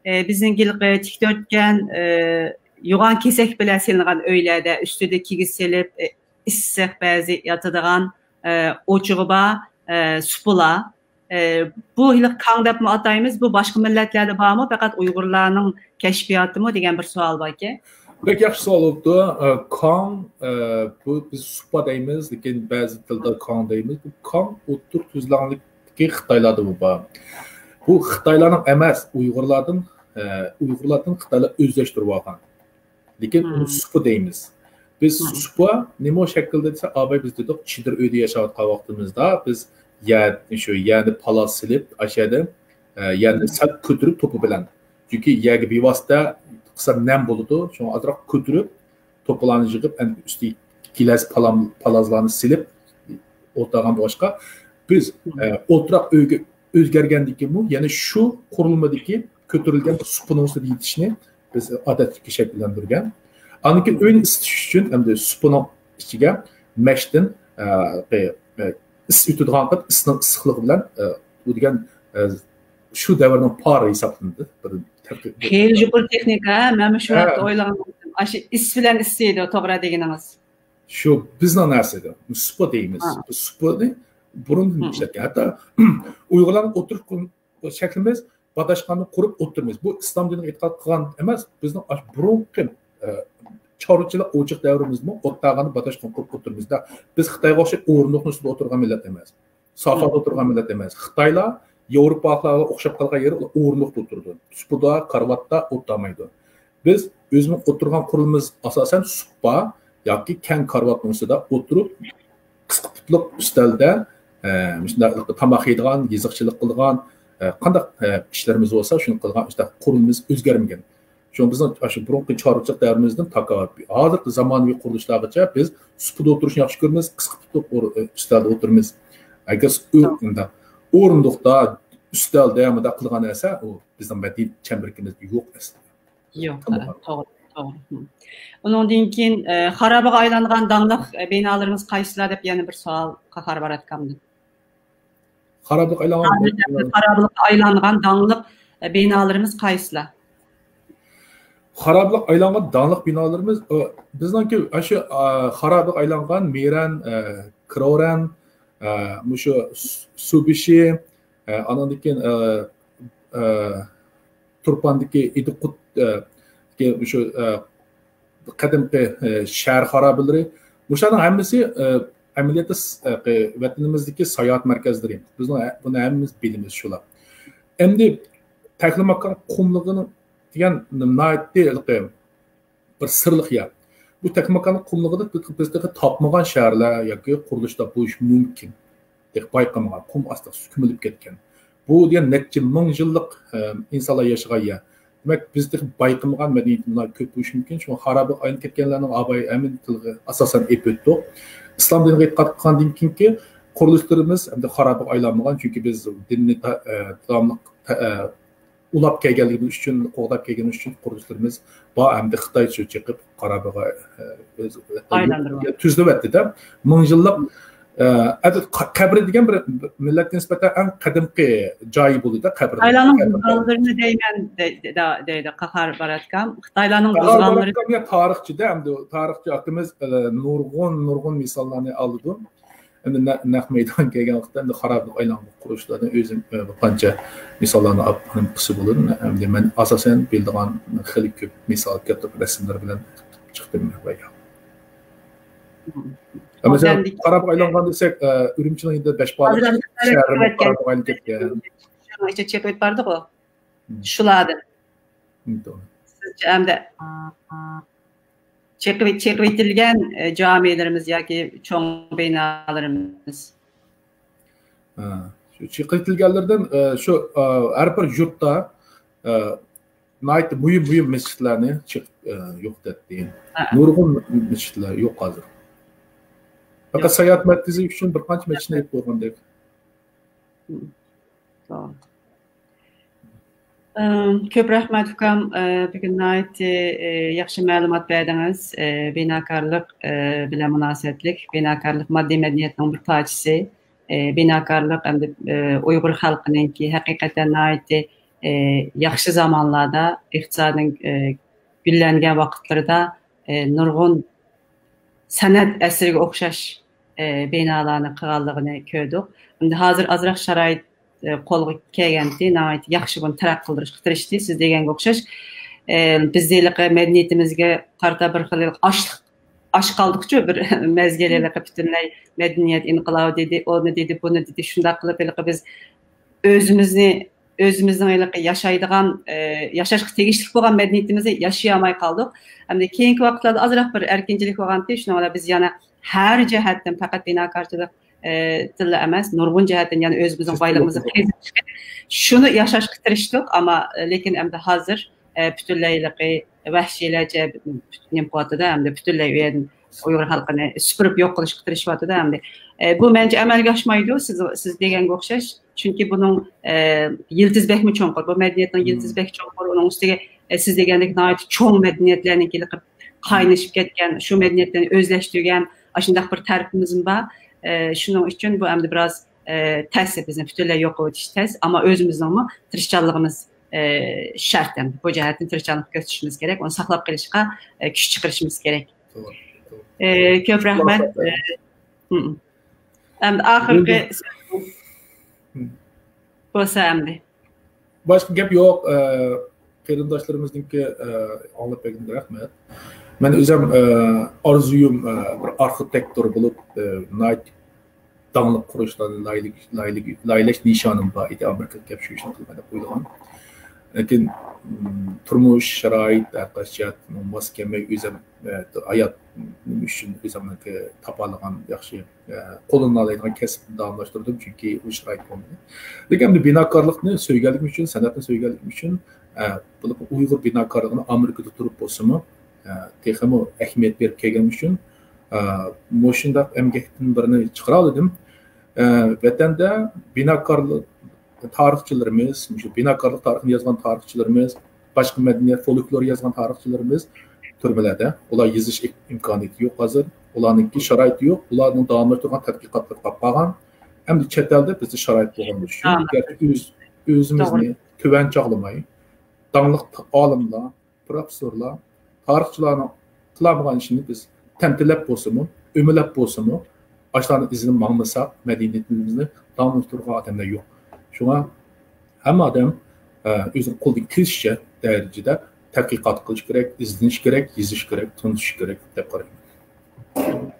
ئى، بىزنىڭ ھېلىقى تىكتۆتكەن، ئى، يوغان كېسەك بىلەن سېلىنغان ئۆيلەردە ئۈستىدە كىگىز سېلىپ، ئى، ئىسسىق بەزى ياتىدىغان، ئى، ئوچىقى بار، ئى، سۇپىلار. ئى، بۇ ھېلىقى كاڭ دەپمۇ ئاتايمىز، بۇ باشقا مىللەتلەردە بارمۇ، پەقەت ئۇيغۇرلارنىڭ كەشپىياتىمۇ دېگەن بىر سوئال باركەن. بەك ياخشى سوئال بوپتۇ. ئى، كاڭ، ئى، بۇ بىز سۇپا دەيمىز، لېكىن بەزى تىلدا كاڭ دەيمىز. بۇ كاڭ ئوتتۇرا تۈزلەڭلىكتىكى خىتايلاردا بۇ بار. بۇ خىتايلارنىڭ ئەمەس، ئۇيغۇرلاردىن، ئى، ئۇيغۇرلاردىن خىتايلار ئۆزلەشتۈرۈۋالغان. لېكىن ئۇنى سۇپا دەيمىز. بىز سۇپا نېمە شەكىلدە دېسە، ئاۋاي بىز دېدۇق، چېدىر ئۆيدە ياشاۋاتقان ۋاقتىمىزدا بىز يەر، شۇ يەرنى پالاز سېلىپ، ئاشۇ يەردە، ئە، يەرنى سەل كۆتۈرۈپ توپا بىلەن. چۈنكى يەرگە بىۋاسىتە قىلسا نەم بولىدۇ، شۇڭا ئازراق كۆتۈرۈپ، توپىلارنى يىغىپ، ئەمدى ئۈستىگە گىلەس پالام-، پالازلارنى سېلىپ ئولتۇرغان بولغاچقا، بىز، ئە، ئولتۇراق ئۆيگە ئۆزگەرگەندىن كېيىنمۇ يەنە شۇ قۇرۇلمىدىكى كۆتۈرۈلگەن سۇپىنىڭ ئۈستىدە يېتىشنى بىز ئادەتتىكى شەكىللەندۈرگەن. ئاندىن كېيىن ئۆينى ئىسسىتىش ئۈچۈن ئەمدى سۇپىنىڭ ئىچىگە مەشتىن، ئە، ئە، ئىس ئۆتىدىغان قىلىپ، ئىسنىڭ ئىسسىقلىقى بىلەن، ئە، بۇ دېگەن، ئە، شۇ دەۋرنىڭ پارى ھېسابلىنىدۇ. بىر تەتقىق-، خېلى يۇقىرى تېخنىكا، ھە؟ مەن مۇشۇ ھە. ۋاقىتتا ئويلىغان بولسام، ئاشۇ ئىس بىلەن ئىسسىيدۇ، توغرا دېگىنىڭىز. شۇ بىزنىڭ نەرسىدە. سۇپا دەيمىز. ھە. بىز سۇپىنى بۇرۇندىن ئىشلەتكەن. ھەتتا ئۇيغۇرلارنىڭ ئوتتۇرا شەكلىمىز باداشقاننى قۇرۇپ ئولتۇرىمىز. بۇ ئىسلام دىنىغا ئېتىقاد قىلغان ئەمەس، بىزنىڭ ئاشۇ بۇرۇنقى، ئە، چارۋىچىلىق ئوچۇق دەۋرىمىزدىمۇ ئوتتاغاندا باتاشقان قۇرۇپ ئولتۇرىمىزدا. بىز خىتايغا ئوخشاش ئورۇندۇقنىڭ ئۈستىدە ئولتۇرغان مىللەت ئەمەس. سافادا ئولتۇرغان مىللەت ئەمەس. خىتايلار ياۋروپالىقلارغا ئوخشاپ قالغان يېرى ئورۇندۇقتا ئولتۇرىدۇ. سۇپىدا، كارىۋاتتا ئولتۇرمايدۇ. بىز ئۆزىمىز ئولتۇرغان قۇرۇلمىمىز ئاساسەن سۇپا ياكى كەڭ كارىۋاتنىڭ ئۈستىدە ئولتۇرۇپ، قىسقا پۇتلۇق ئۈستەلدە، ئە، مۇشۇنداق تاماق يەيدىغان، يېزىقچىلىق قىلىدىغان، ئە، قانداق، ئە، ئىشلىرىمىز بولسا، شۇنى قىلىدىغان، ئىشتە قۇرۇلمىمىز ئۆزگەرمىگەن. شۇڭا بىزنىڭ ئاشۇ بۇرۇنقى چارۋىچىلىق دەۋرىمىزدىن تاكا ھازىرقى زامانىۋى قۇرۇلۇشلارغىچە بىز سۇپىدا ئولتۇرۇشنى ياخشى كۆرىمىز، قىسقا پۇتلۇق ئور-، ئۈستەلدە ئولتۇرىمىز. ئەگەر ئۇ-، توغرا. ئۇنداق ئورۇندۇقتا، ئۈستەلدە مۇنداق قىلغان نەرسە، ئۇ بىزنىڭ مەدەنىيەت چەمبىرىكىمىزدە يوق ئەسلىدە. يوق، توغرا، توغرا. ئۇنىڭدىن كېيىن، ئە، خارابىغا ئايلانغان داڭلىق، ئە، بىنالىرىمىز قايسىلار دەپ يەنە بىر سوئال قاھار باراتكامدىن. خارابىلىققا ئايلانغان، خارابىلىققا ئايلانغان داڭلىق، ئە، بىنالىرىمىز قايسىلار؟ خارابىلىققا ئايلانغان داڭلىق بىنالىرىمىز، ئۇ، بىزنىڭكى ئاشۇ، ئا، خارابىلىققا ئايلانغان مىرەن، ئە، كرورەن، ئە، مۇشۇ سۇ-، سۇبىشى، ئە، ئانىڭدىن كېيىن، ئە، ئە، تۇرپاندىكى ئىدىقۇت، ئە، مۇشۇ، ئە، قەدىمكى، ئە، شەھەر خارابىلىرى. مۇشۇلارنىڭ ھەممىسى، ئە، ئەمەلىيەتتە س-، ئە، ۋەتىنىمىزدىكى ساياھەت مەركەزلىرى. بىزنىڭ ھە-، بۇنى ھەممىمىز بىلىمىز شۇلار. ئەمدى تەكلىماكان قۇملۇقىنىڭ دېگەن ناھايىتى ھېلىقى بىر سىرلىق يەر. بۇ تەكلىماكان قۇملۇقىدا بىز تېخى تاپمىغان شەھەرلەر ياكى قۇرۇلۇشلار بولۇشى مۇمكىن. تېخى بايقالمىغان، قۇم ئاستىغا كۆمۈلۈپ كەتكەن. بۇ دېگەن نەچچە مىڭ يىللىق، ئە، ئىنسانلار ياشىغان يەر. دېمەك، بىز تېخى بايقىمىغان مەدەنىيىتىمىز كۆپ بولۇشى مۇمكىن. شۇڭا خارابىغا ئايلىنىپ كەتكەنلەرنىڭ ئاباي ئەمىن تىلىغا ئاساسەن ئېلىپ ئۆتتۇق. ئىسلام دىنىغا ئېتىقاد قىلغاندىن كېيىنكى قۇرۇلۇشلىرىمىز ئەمدى خارابىغا ئايلانمىغان، چۈنكى بىز دىننى تا-، ئە، داۋاملىق تا-، ئە، ئۇلاپ كەلگەنلىكىمىز ئۈچۈن، قوغداپ كەلگىنىمىز ئۈچۈن قۇرۇلۇشلىرىمىز بار، ئەمدى خىتاي شۇ چېقىپ خارابىغا، ئە، ئۆز-، ئايلاندۇرۇۋاتتى. تۈزلىۋەتتى-دە. مىڭ يىللىق، ئە، ئەدەت قە-، قەبرە دېگەن بىر مىللەتكە نىسبەتەن ئەڭ قەدىمكى جايى بولدى-دە، قەبرە. خىتايلارنىڭ قەبرە. بۇزغانلىرىنى دەيمەن، دەي-، دەي-، دەيدۇ قاھار باراتكام. خىتايلارنىڭ قاھار بۇزغانلىرى. باراتكام يا تارىخچىدا، ئەمدى تارىخچى ئاكىمىز، ئە، نۇرغۇن، نۇرغۇن مىساللارنى ئالىدۇ. ئەمدى نە-، نەق مەيدانغا كەلگەن ۋاقىتتا ئەمدى خارابىلىققا ئايلانغان قۇرۇلۇشلاردىن ئۆزۈم، ئە، بىر قانچە مىساللارنى ئاپ قىلسا بولىدۇ. ئەمدى مەن ئاساسەن بىلىدىغان خېلى كۆپ مىسال كەلتۈرۈپ رەسىملەر بىلەن چىقتىم. مەسىلەن، خارابىلىققا ئايلانغان دېسەك، ئە، ئۈرۈمچىنىڭ يېنىدا بەش بالىق شەھىرىمۇ خارابىلىققا ئايلىنىپ كەتكەن. شۇنىڭ ئىچىدە چېقىپ بارىدىغۇ. شۇلاردىن. سىزچە ئەمدى چېقىۋ-، چېقىۋېتىلگەن، ئە، جامىلىرىمىز ياكى چوڭ بىنالىرىمىز؟ ھە، شۇ چېقىۋېتىلگەنلىرىدىن، ئە، شۇ، ئە، ھەر بىر يۇرتتا، ئە، ناھايىتى مۇھىم، مۇھىم مەسچىتلەرنى چېقىپ، ئە، يوقىتەتتى. ھە. نۇرغۇن مەسچىتلەر يوق ھازىر. پەقەت يوق. ساياھەت مەركىزى ئۈچۈن بىر قانچە مەسچىتنى يوق. ئېلىپ قويغاندەك. توغرا. ئىم، كۆپ رەھمەت، ئۇكام. ئە، بۈگۈن ناھايىتى، ئە، ياخشى مەلۇمات بەردىڭىز. ئە، بىناكارلىق، ئە، بىلەن مۇناسىۋەتلىك. بىناكارلىق ماددىي مەدەنىيەتنىڭ بىر پارچىسى. ئە، بىناكارلىق ئەمدى، ئە، ئۇيغۇر خەلقىنىڭكى ھەقىقەتەن ناھايىتى، ئە، ياخشى زامانلاردا ئىقتىسادنىڭ، ئە، گۈللەنگەن ۋاقىتلىرىدا، ئە، نۇرغۇن سەنئەت ئەسىرىگە ئوخشاش، ئە، بىنالارنى قىلغانلىقىنى كۆردۇق. ئەمدى ھازىر ئازراق شارائىت، ئە، قولغا كەلگەنتى، ناھايىتى ياخشى بۇنى تەرەققىي قىلدۇرۇشقا تىرىشتى، سىز دېگەنگە ئوخشاش. ئە، بىز ھېلىقى مەدەنىيىتىمىزگە قارىتا بىر خىل ئاچلىق، ئاچ قالدۇقچۇ بىر مەزگىل، ھېلىقى پۈتۈنلەي مەدەنىيەت ئىنقىلابى دېدى، ئۇنى دېدى، بۇنى دېدى، شۇنداق قىلىپ ھېلىقى بىز ئۆزىمىزنى، ئۆزىمىزنىڭ ھېلىقى ياشايدىغان، ئە، ياشاشقا تېگىشلىك بولغان مەدەنىيىتىمىزنى ياشىيالماي قالدۇق. ئەمدى كېيىنكى ۋاقىتلاردا ئازراق بىر ئەركىنچىلىك بولغانتى، شۇنىڭ بىلەن بىز يەنە ھەر جەھەتتىن، پەقەت بىناكارچىلىق، ئە، تىللا ئەمەس، نۇرغۇن جەھەتتىن يەنە ئۆزىمىزنىڭ بايلىقىمىزنى قېزىپ چىقىپ، شۇنى ياشاشقا تىرىشتۇق. ئەمما، ئە، لېكىن ئەمدى ھازىر، ئە، پۈتۈنلەي ھېلىقى ۋەھشىيلەرچە نېمە قىلىۋاتىدۇ، ئەمدى پۈتۈنلەي ئۇ يەردىن ئۇيغۇر خەلقىنى سۈپۈرۈپ يوق قىلىشقا تىرىشىۋاتىدۇ ئەمدى. ئە، بۇ مەنچە ئەمەلگە ئاشمايدۇ، سىز، سىز دېگەنگە ئوخشاش. چۈنكى بۇنىڭ، ئە، يىلتىزى بەكمۇ چوڭقۇر. بۇ مەدەنىيەتنىڭ يىلتىزى بەك چوڭقۇر. ئۇنىڭ ئۈستىگە، ئە، سىز دېگەندەك ناھايىتى چوڭ مەدەنىيەتلەرنىڭ كېلىپ قاينىشىپ كەتكەن، شۇ مەدەنىيەتلەرنى ئۆزلەشتۈرگەن، ئاشۇنداق بىر تەرىپىمىزمۇ بار. ئە، شۇنىڭ ئۈچۈن بۇ ئەمدى بىراز، ئە، تەس، بىزنى پۈتۈنلەي يوق قىلىۋېتىش تەس. ئەمما ئۆزىمىزنىڭمۇ تىرىشچانلىقىمىز، ئە، شەرت ئەمدى. بۇ جەھەتتىن تىرىشچانلىق كۆرسىتىشىمىز كېرەك، ئۇنى ساقلاپ قېلىشقا، ئە، كۈچ چىقىرىشىمىز كېرەك. توغرا، توغرا. ئە، كۆپ رەھمەت. ئە، ھم. ئەمدى ئاخىرقى ھم. بولسا ئەمدى. باشقا گەپ يوق. ئە، قېرىنداشلىرىمىزنىڭكى، ئە، ئاڭلاپ بەرگىنىگە رەھمەت. مەن ئۆزۈم، ئە، ئارزۇيۇم، ئە، بىر ئارخىتېكتور بولۇپ، ئە، ناھايىتى داڭلىق قۇرۇشلارنى لايىھىلىك-، لايىھىلىك-، لايىھىلەش نىشانىم بار ئىدى، ئامېرىكىغا كەپ شۇ ئىشنى قىلىمەن دەپ ئويلىغان. لېكىن، م، تۇرمۇش شارائىت ھەر قايسى جەھەتتىن ماس كەلمەي، ئۆزۈم، ئە، ھايات نېمە ئۈچۈن ئۆزۈمنىڭكى تاپالىغان ياخشى، ئە، قوللىنالايدىغان كەسىپنى داۋاملاشتۇردۇم، چۈنكى ئۇ شارائىت بولمىدى. لېكىن ئەمدى بىناكارلىقنى سۆيگەنلىكىم ئۈچۈن، سەنئەتنى سۆيگەنلىكىم ئۈچۈن، ئە، بۇ ئۇيغۇر بىناكارلىقىنى ئامېرىكىدا تۇرۇپ بولسىمۇ، ئە، تېخىمۇ ئەھمىيەت بېرىپ كەلگەنلىكىم ئۈچۈن، ئە، مۇشۇنداق ئەمگەكتىن بىرنى چىقىرالىدىم. ئە، ۋەتەندە بىناكارلىق تارىخچىلىرىمىز، مۇشۇ بىناكارلىق تارىخىنى يازغان تارىخچىلىرىمىز، باشقا مەدەنىيەت، فولكلور يازغان تارىخچىلىرىمىز تۈرمىلەردە. ئۇلار يېزىش ئىم-، ئىمكانىيىتى يوق ھازىر. ئۇلارنىڭكى شارائىتى يوق. ئۇلارنىڭ داۋاملاشتۇرغان تەتقىقاتلىرى قاپ قالغان. ئەمدى چەت ئەلدە بىزدە شارائىت بولغان بولۇش ئۈچۈن، ئاھ، گەرچە ئۆز-، ئۆزىمىزنى توغرا. تۆۋەن چاغلىماي، داڭلىق ئالىملار، پروفېسسورلار، تارىخچىلارنىڭ قىلالمىغان ئىشىنى بىز تەنتىلەپ بولسىمۇ، ئۆمىلەپ بولسىمۇ، ئاشۇلارنىڭ ئىزىدىن ماڭمىساق، مەدەنىيىتىمىزنى داۋاملاشتۇرغان ئادەملەر يوق. شۇڭا ھەممە ئادەم، ئە، ئۆزىنىڭ قولىدىن كېلىشىچە دەرىجىدە تەتقىقات قىلىش كېرەك، ئىزدىنىش كېرەك، يېزىش كېرەك، تونۇش كېرەك دەپ قارايمەن.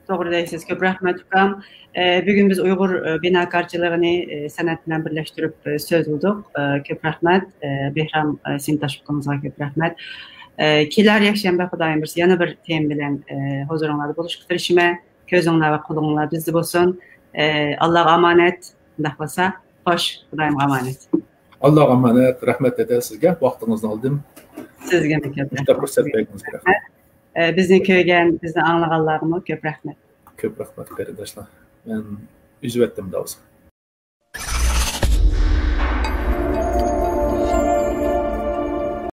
توغرا دەيسىز، كۆپ رەھمەت ئۇكام. ئە، بۈگۈن بىز ئۇيغۇر، ئە، بىناكارچىلىقىنى، ئە، سەنئەت بىلەن بىرلەشتۈرۈپ، ئە، سۆزلىدۇق. ئە، كۆپ رەھمەت. ئە، بېھرام، ئە، سىنتاش ئۇكىمىزغا كۆپ رەھمەت. ئە، كېلەر يەكشەنبە خۇدايىم بۇيرۇسا يەنە بىر تېما بىلەن، ئە، ھۇزۇرۇڭلاردا بولۇشقا تىرىشىمەن. كۆزۈڭلار ۋە قولۇڭلار بىزدە بولسۇن. ئە، ئاللاغا ئامانەت. مۇنداق بولسا، خوش، خۇدايىمغا ئامانەت. ئاللاغا ئامانەت. رەھمەت دەدە سىزگە، ۋاقتىڭىزنى ئالدىم. سىزگىمۇ كۆپ مۇشۇنداق رەھمەت. پۇرسەت بەرگىنىڭىزگە رەھمەت. ئە، بىزنى كۆرگەن، بىزنى ئاڭلىغانلارغىمۇ كۆپ رەھمەت. كۆپ رەھمەت، قېرىنداشلار. مەن ئۈزۈۋەتتىم داۋزا.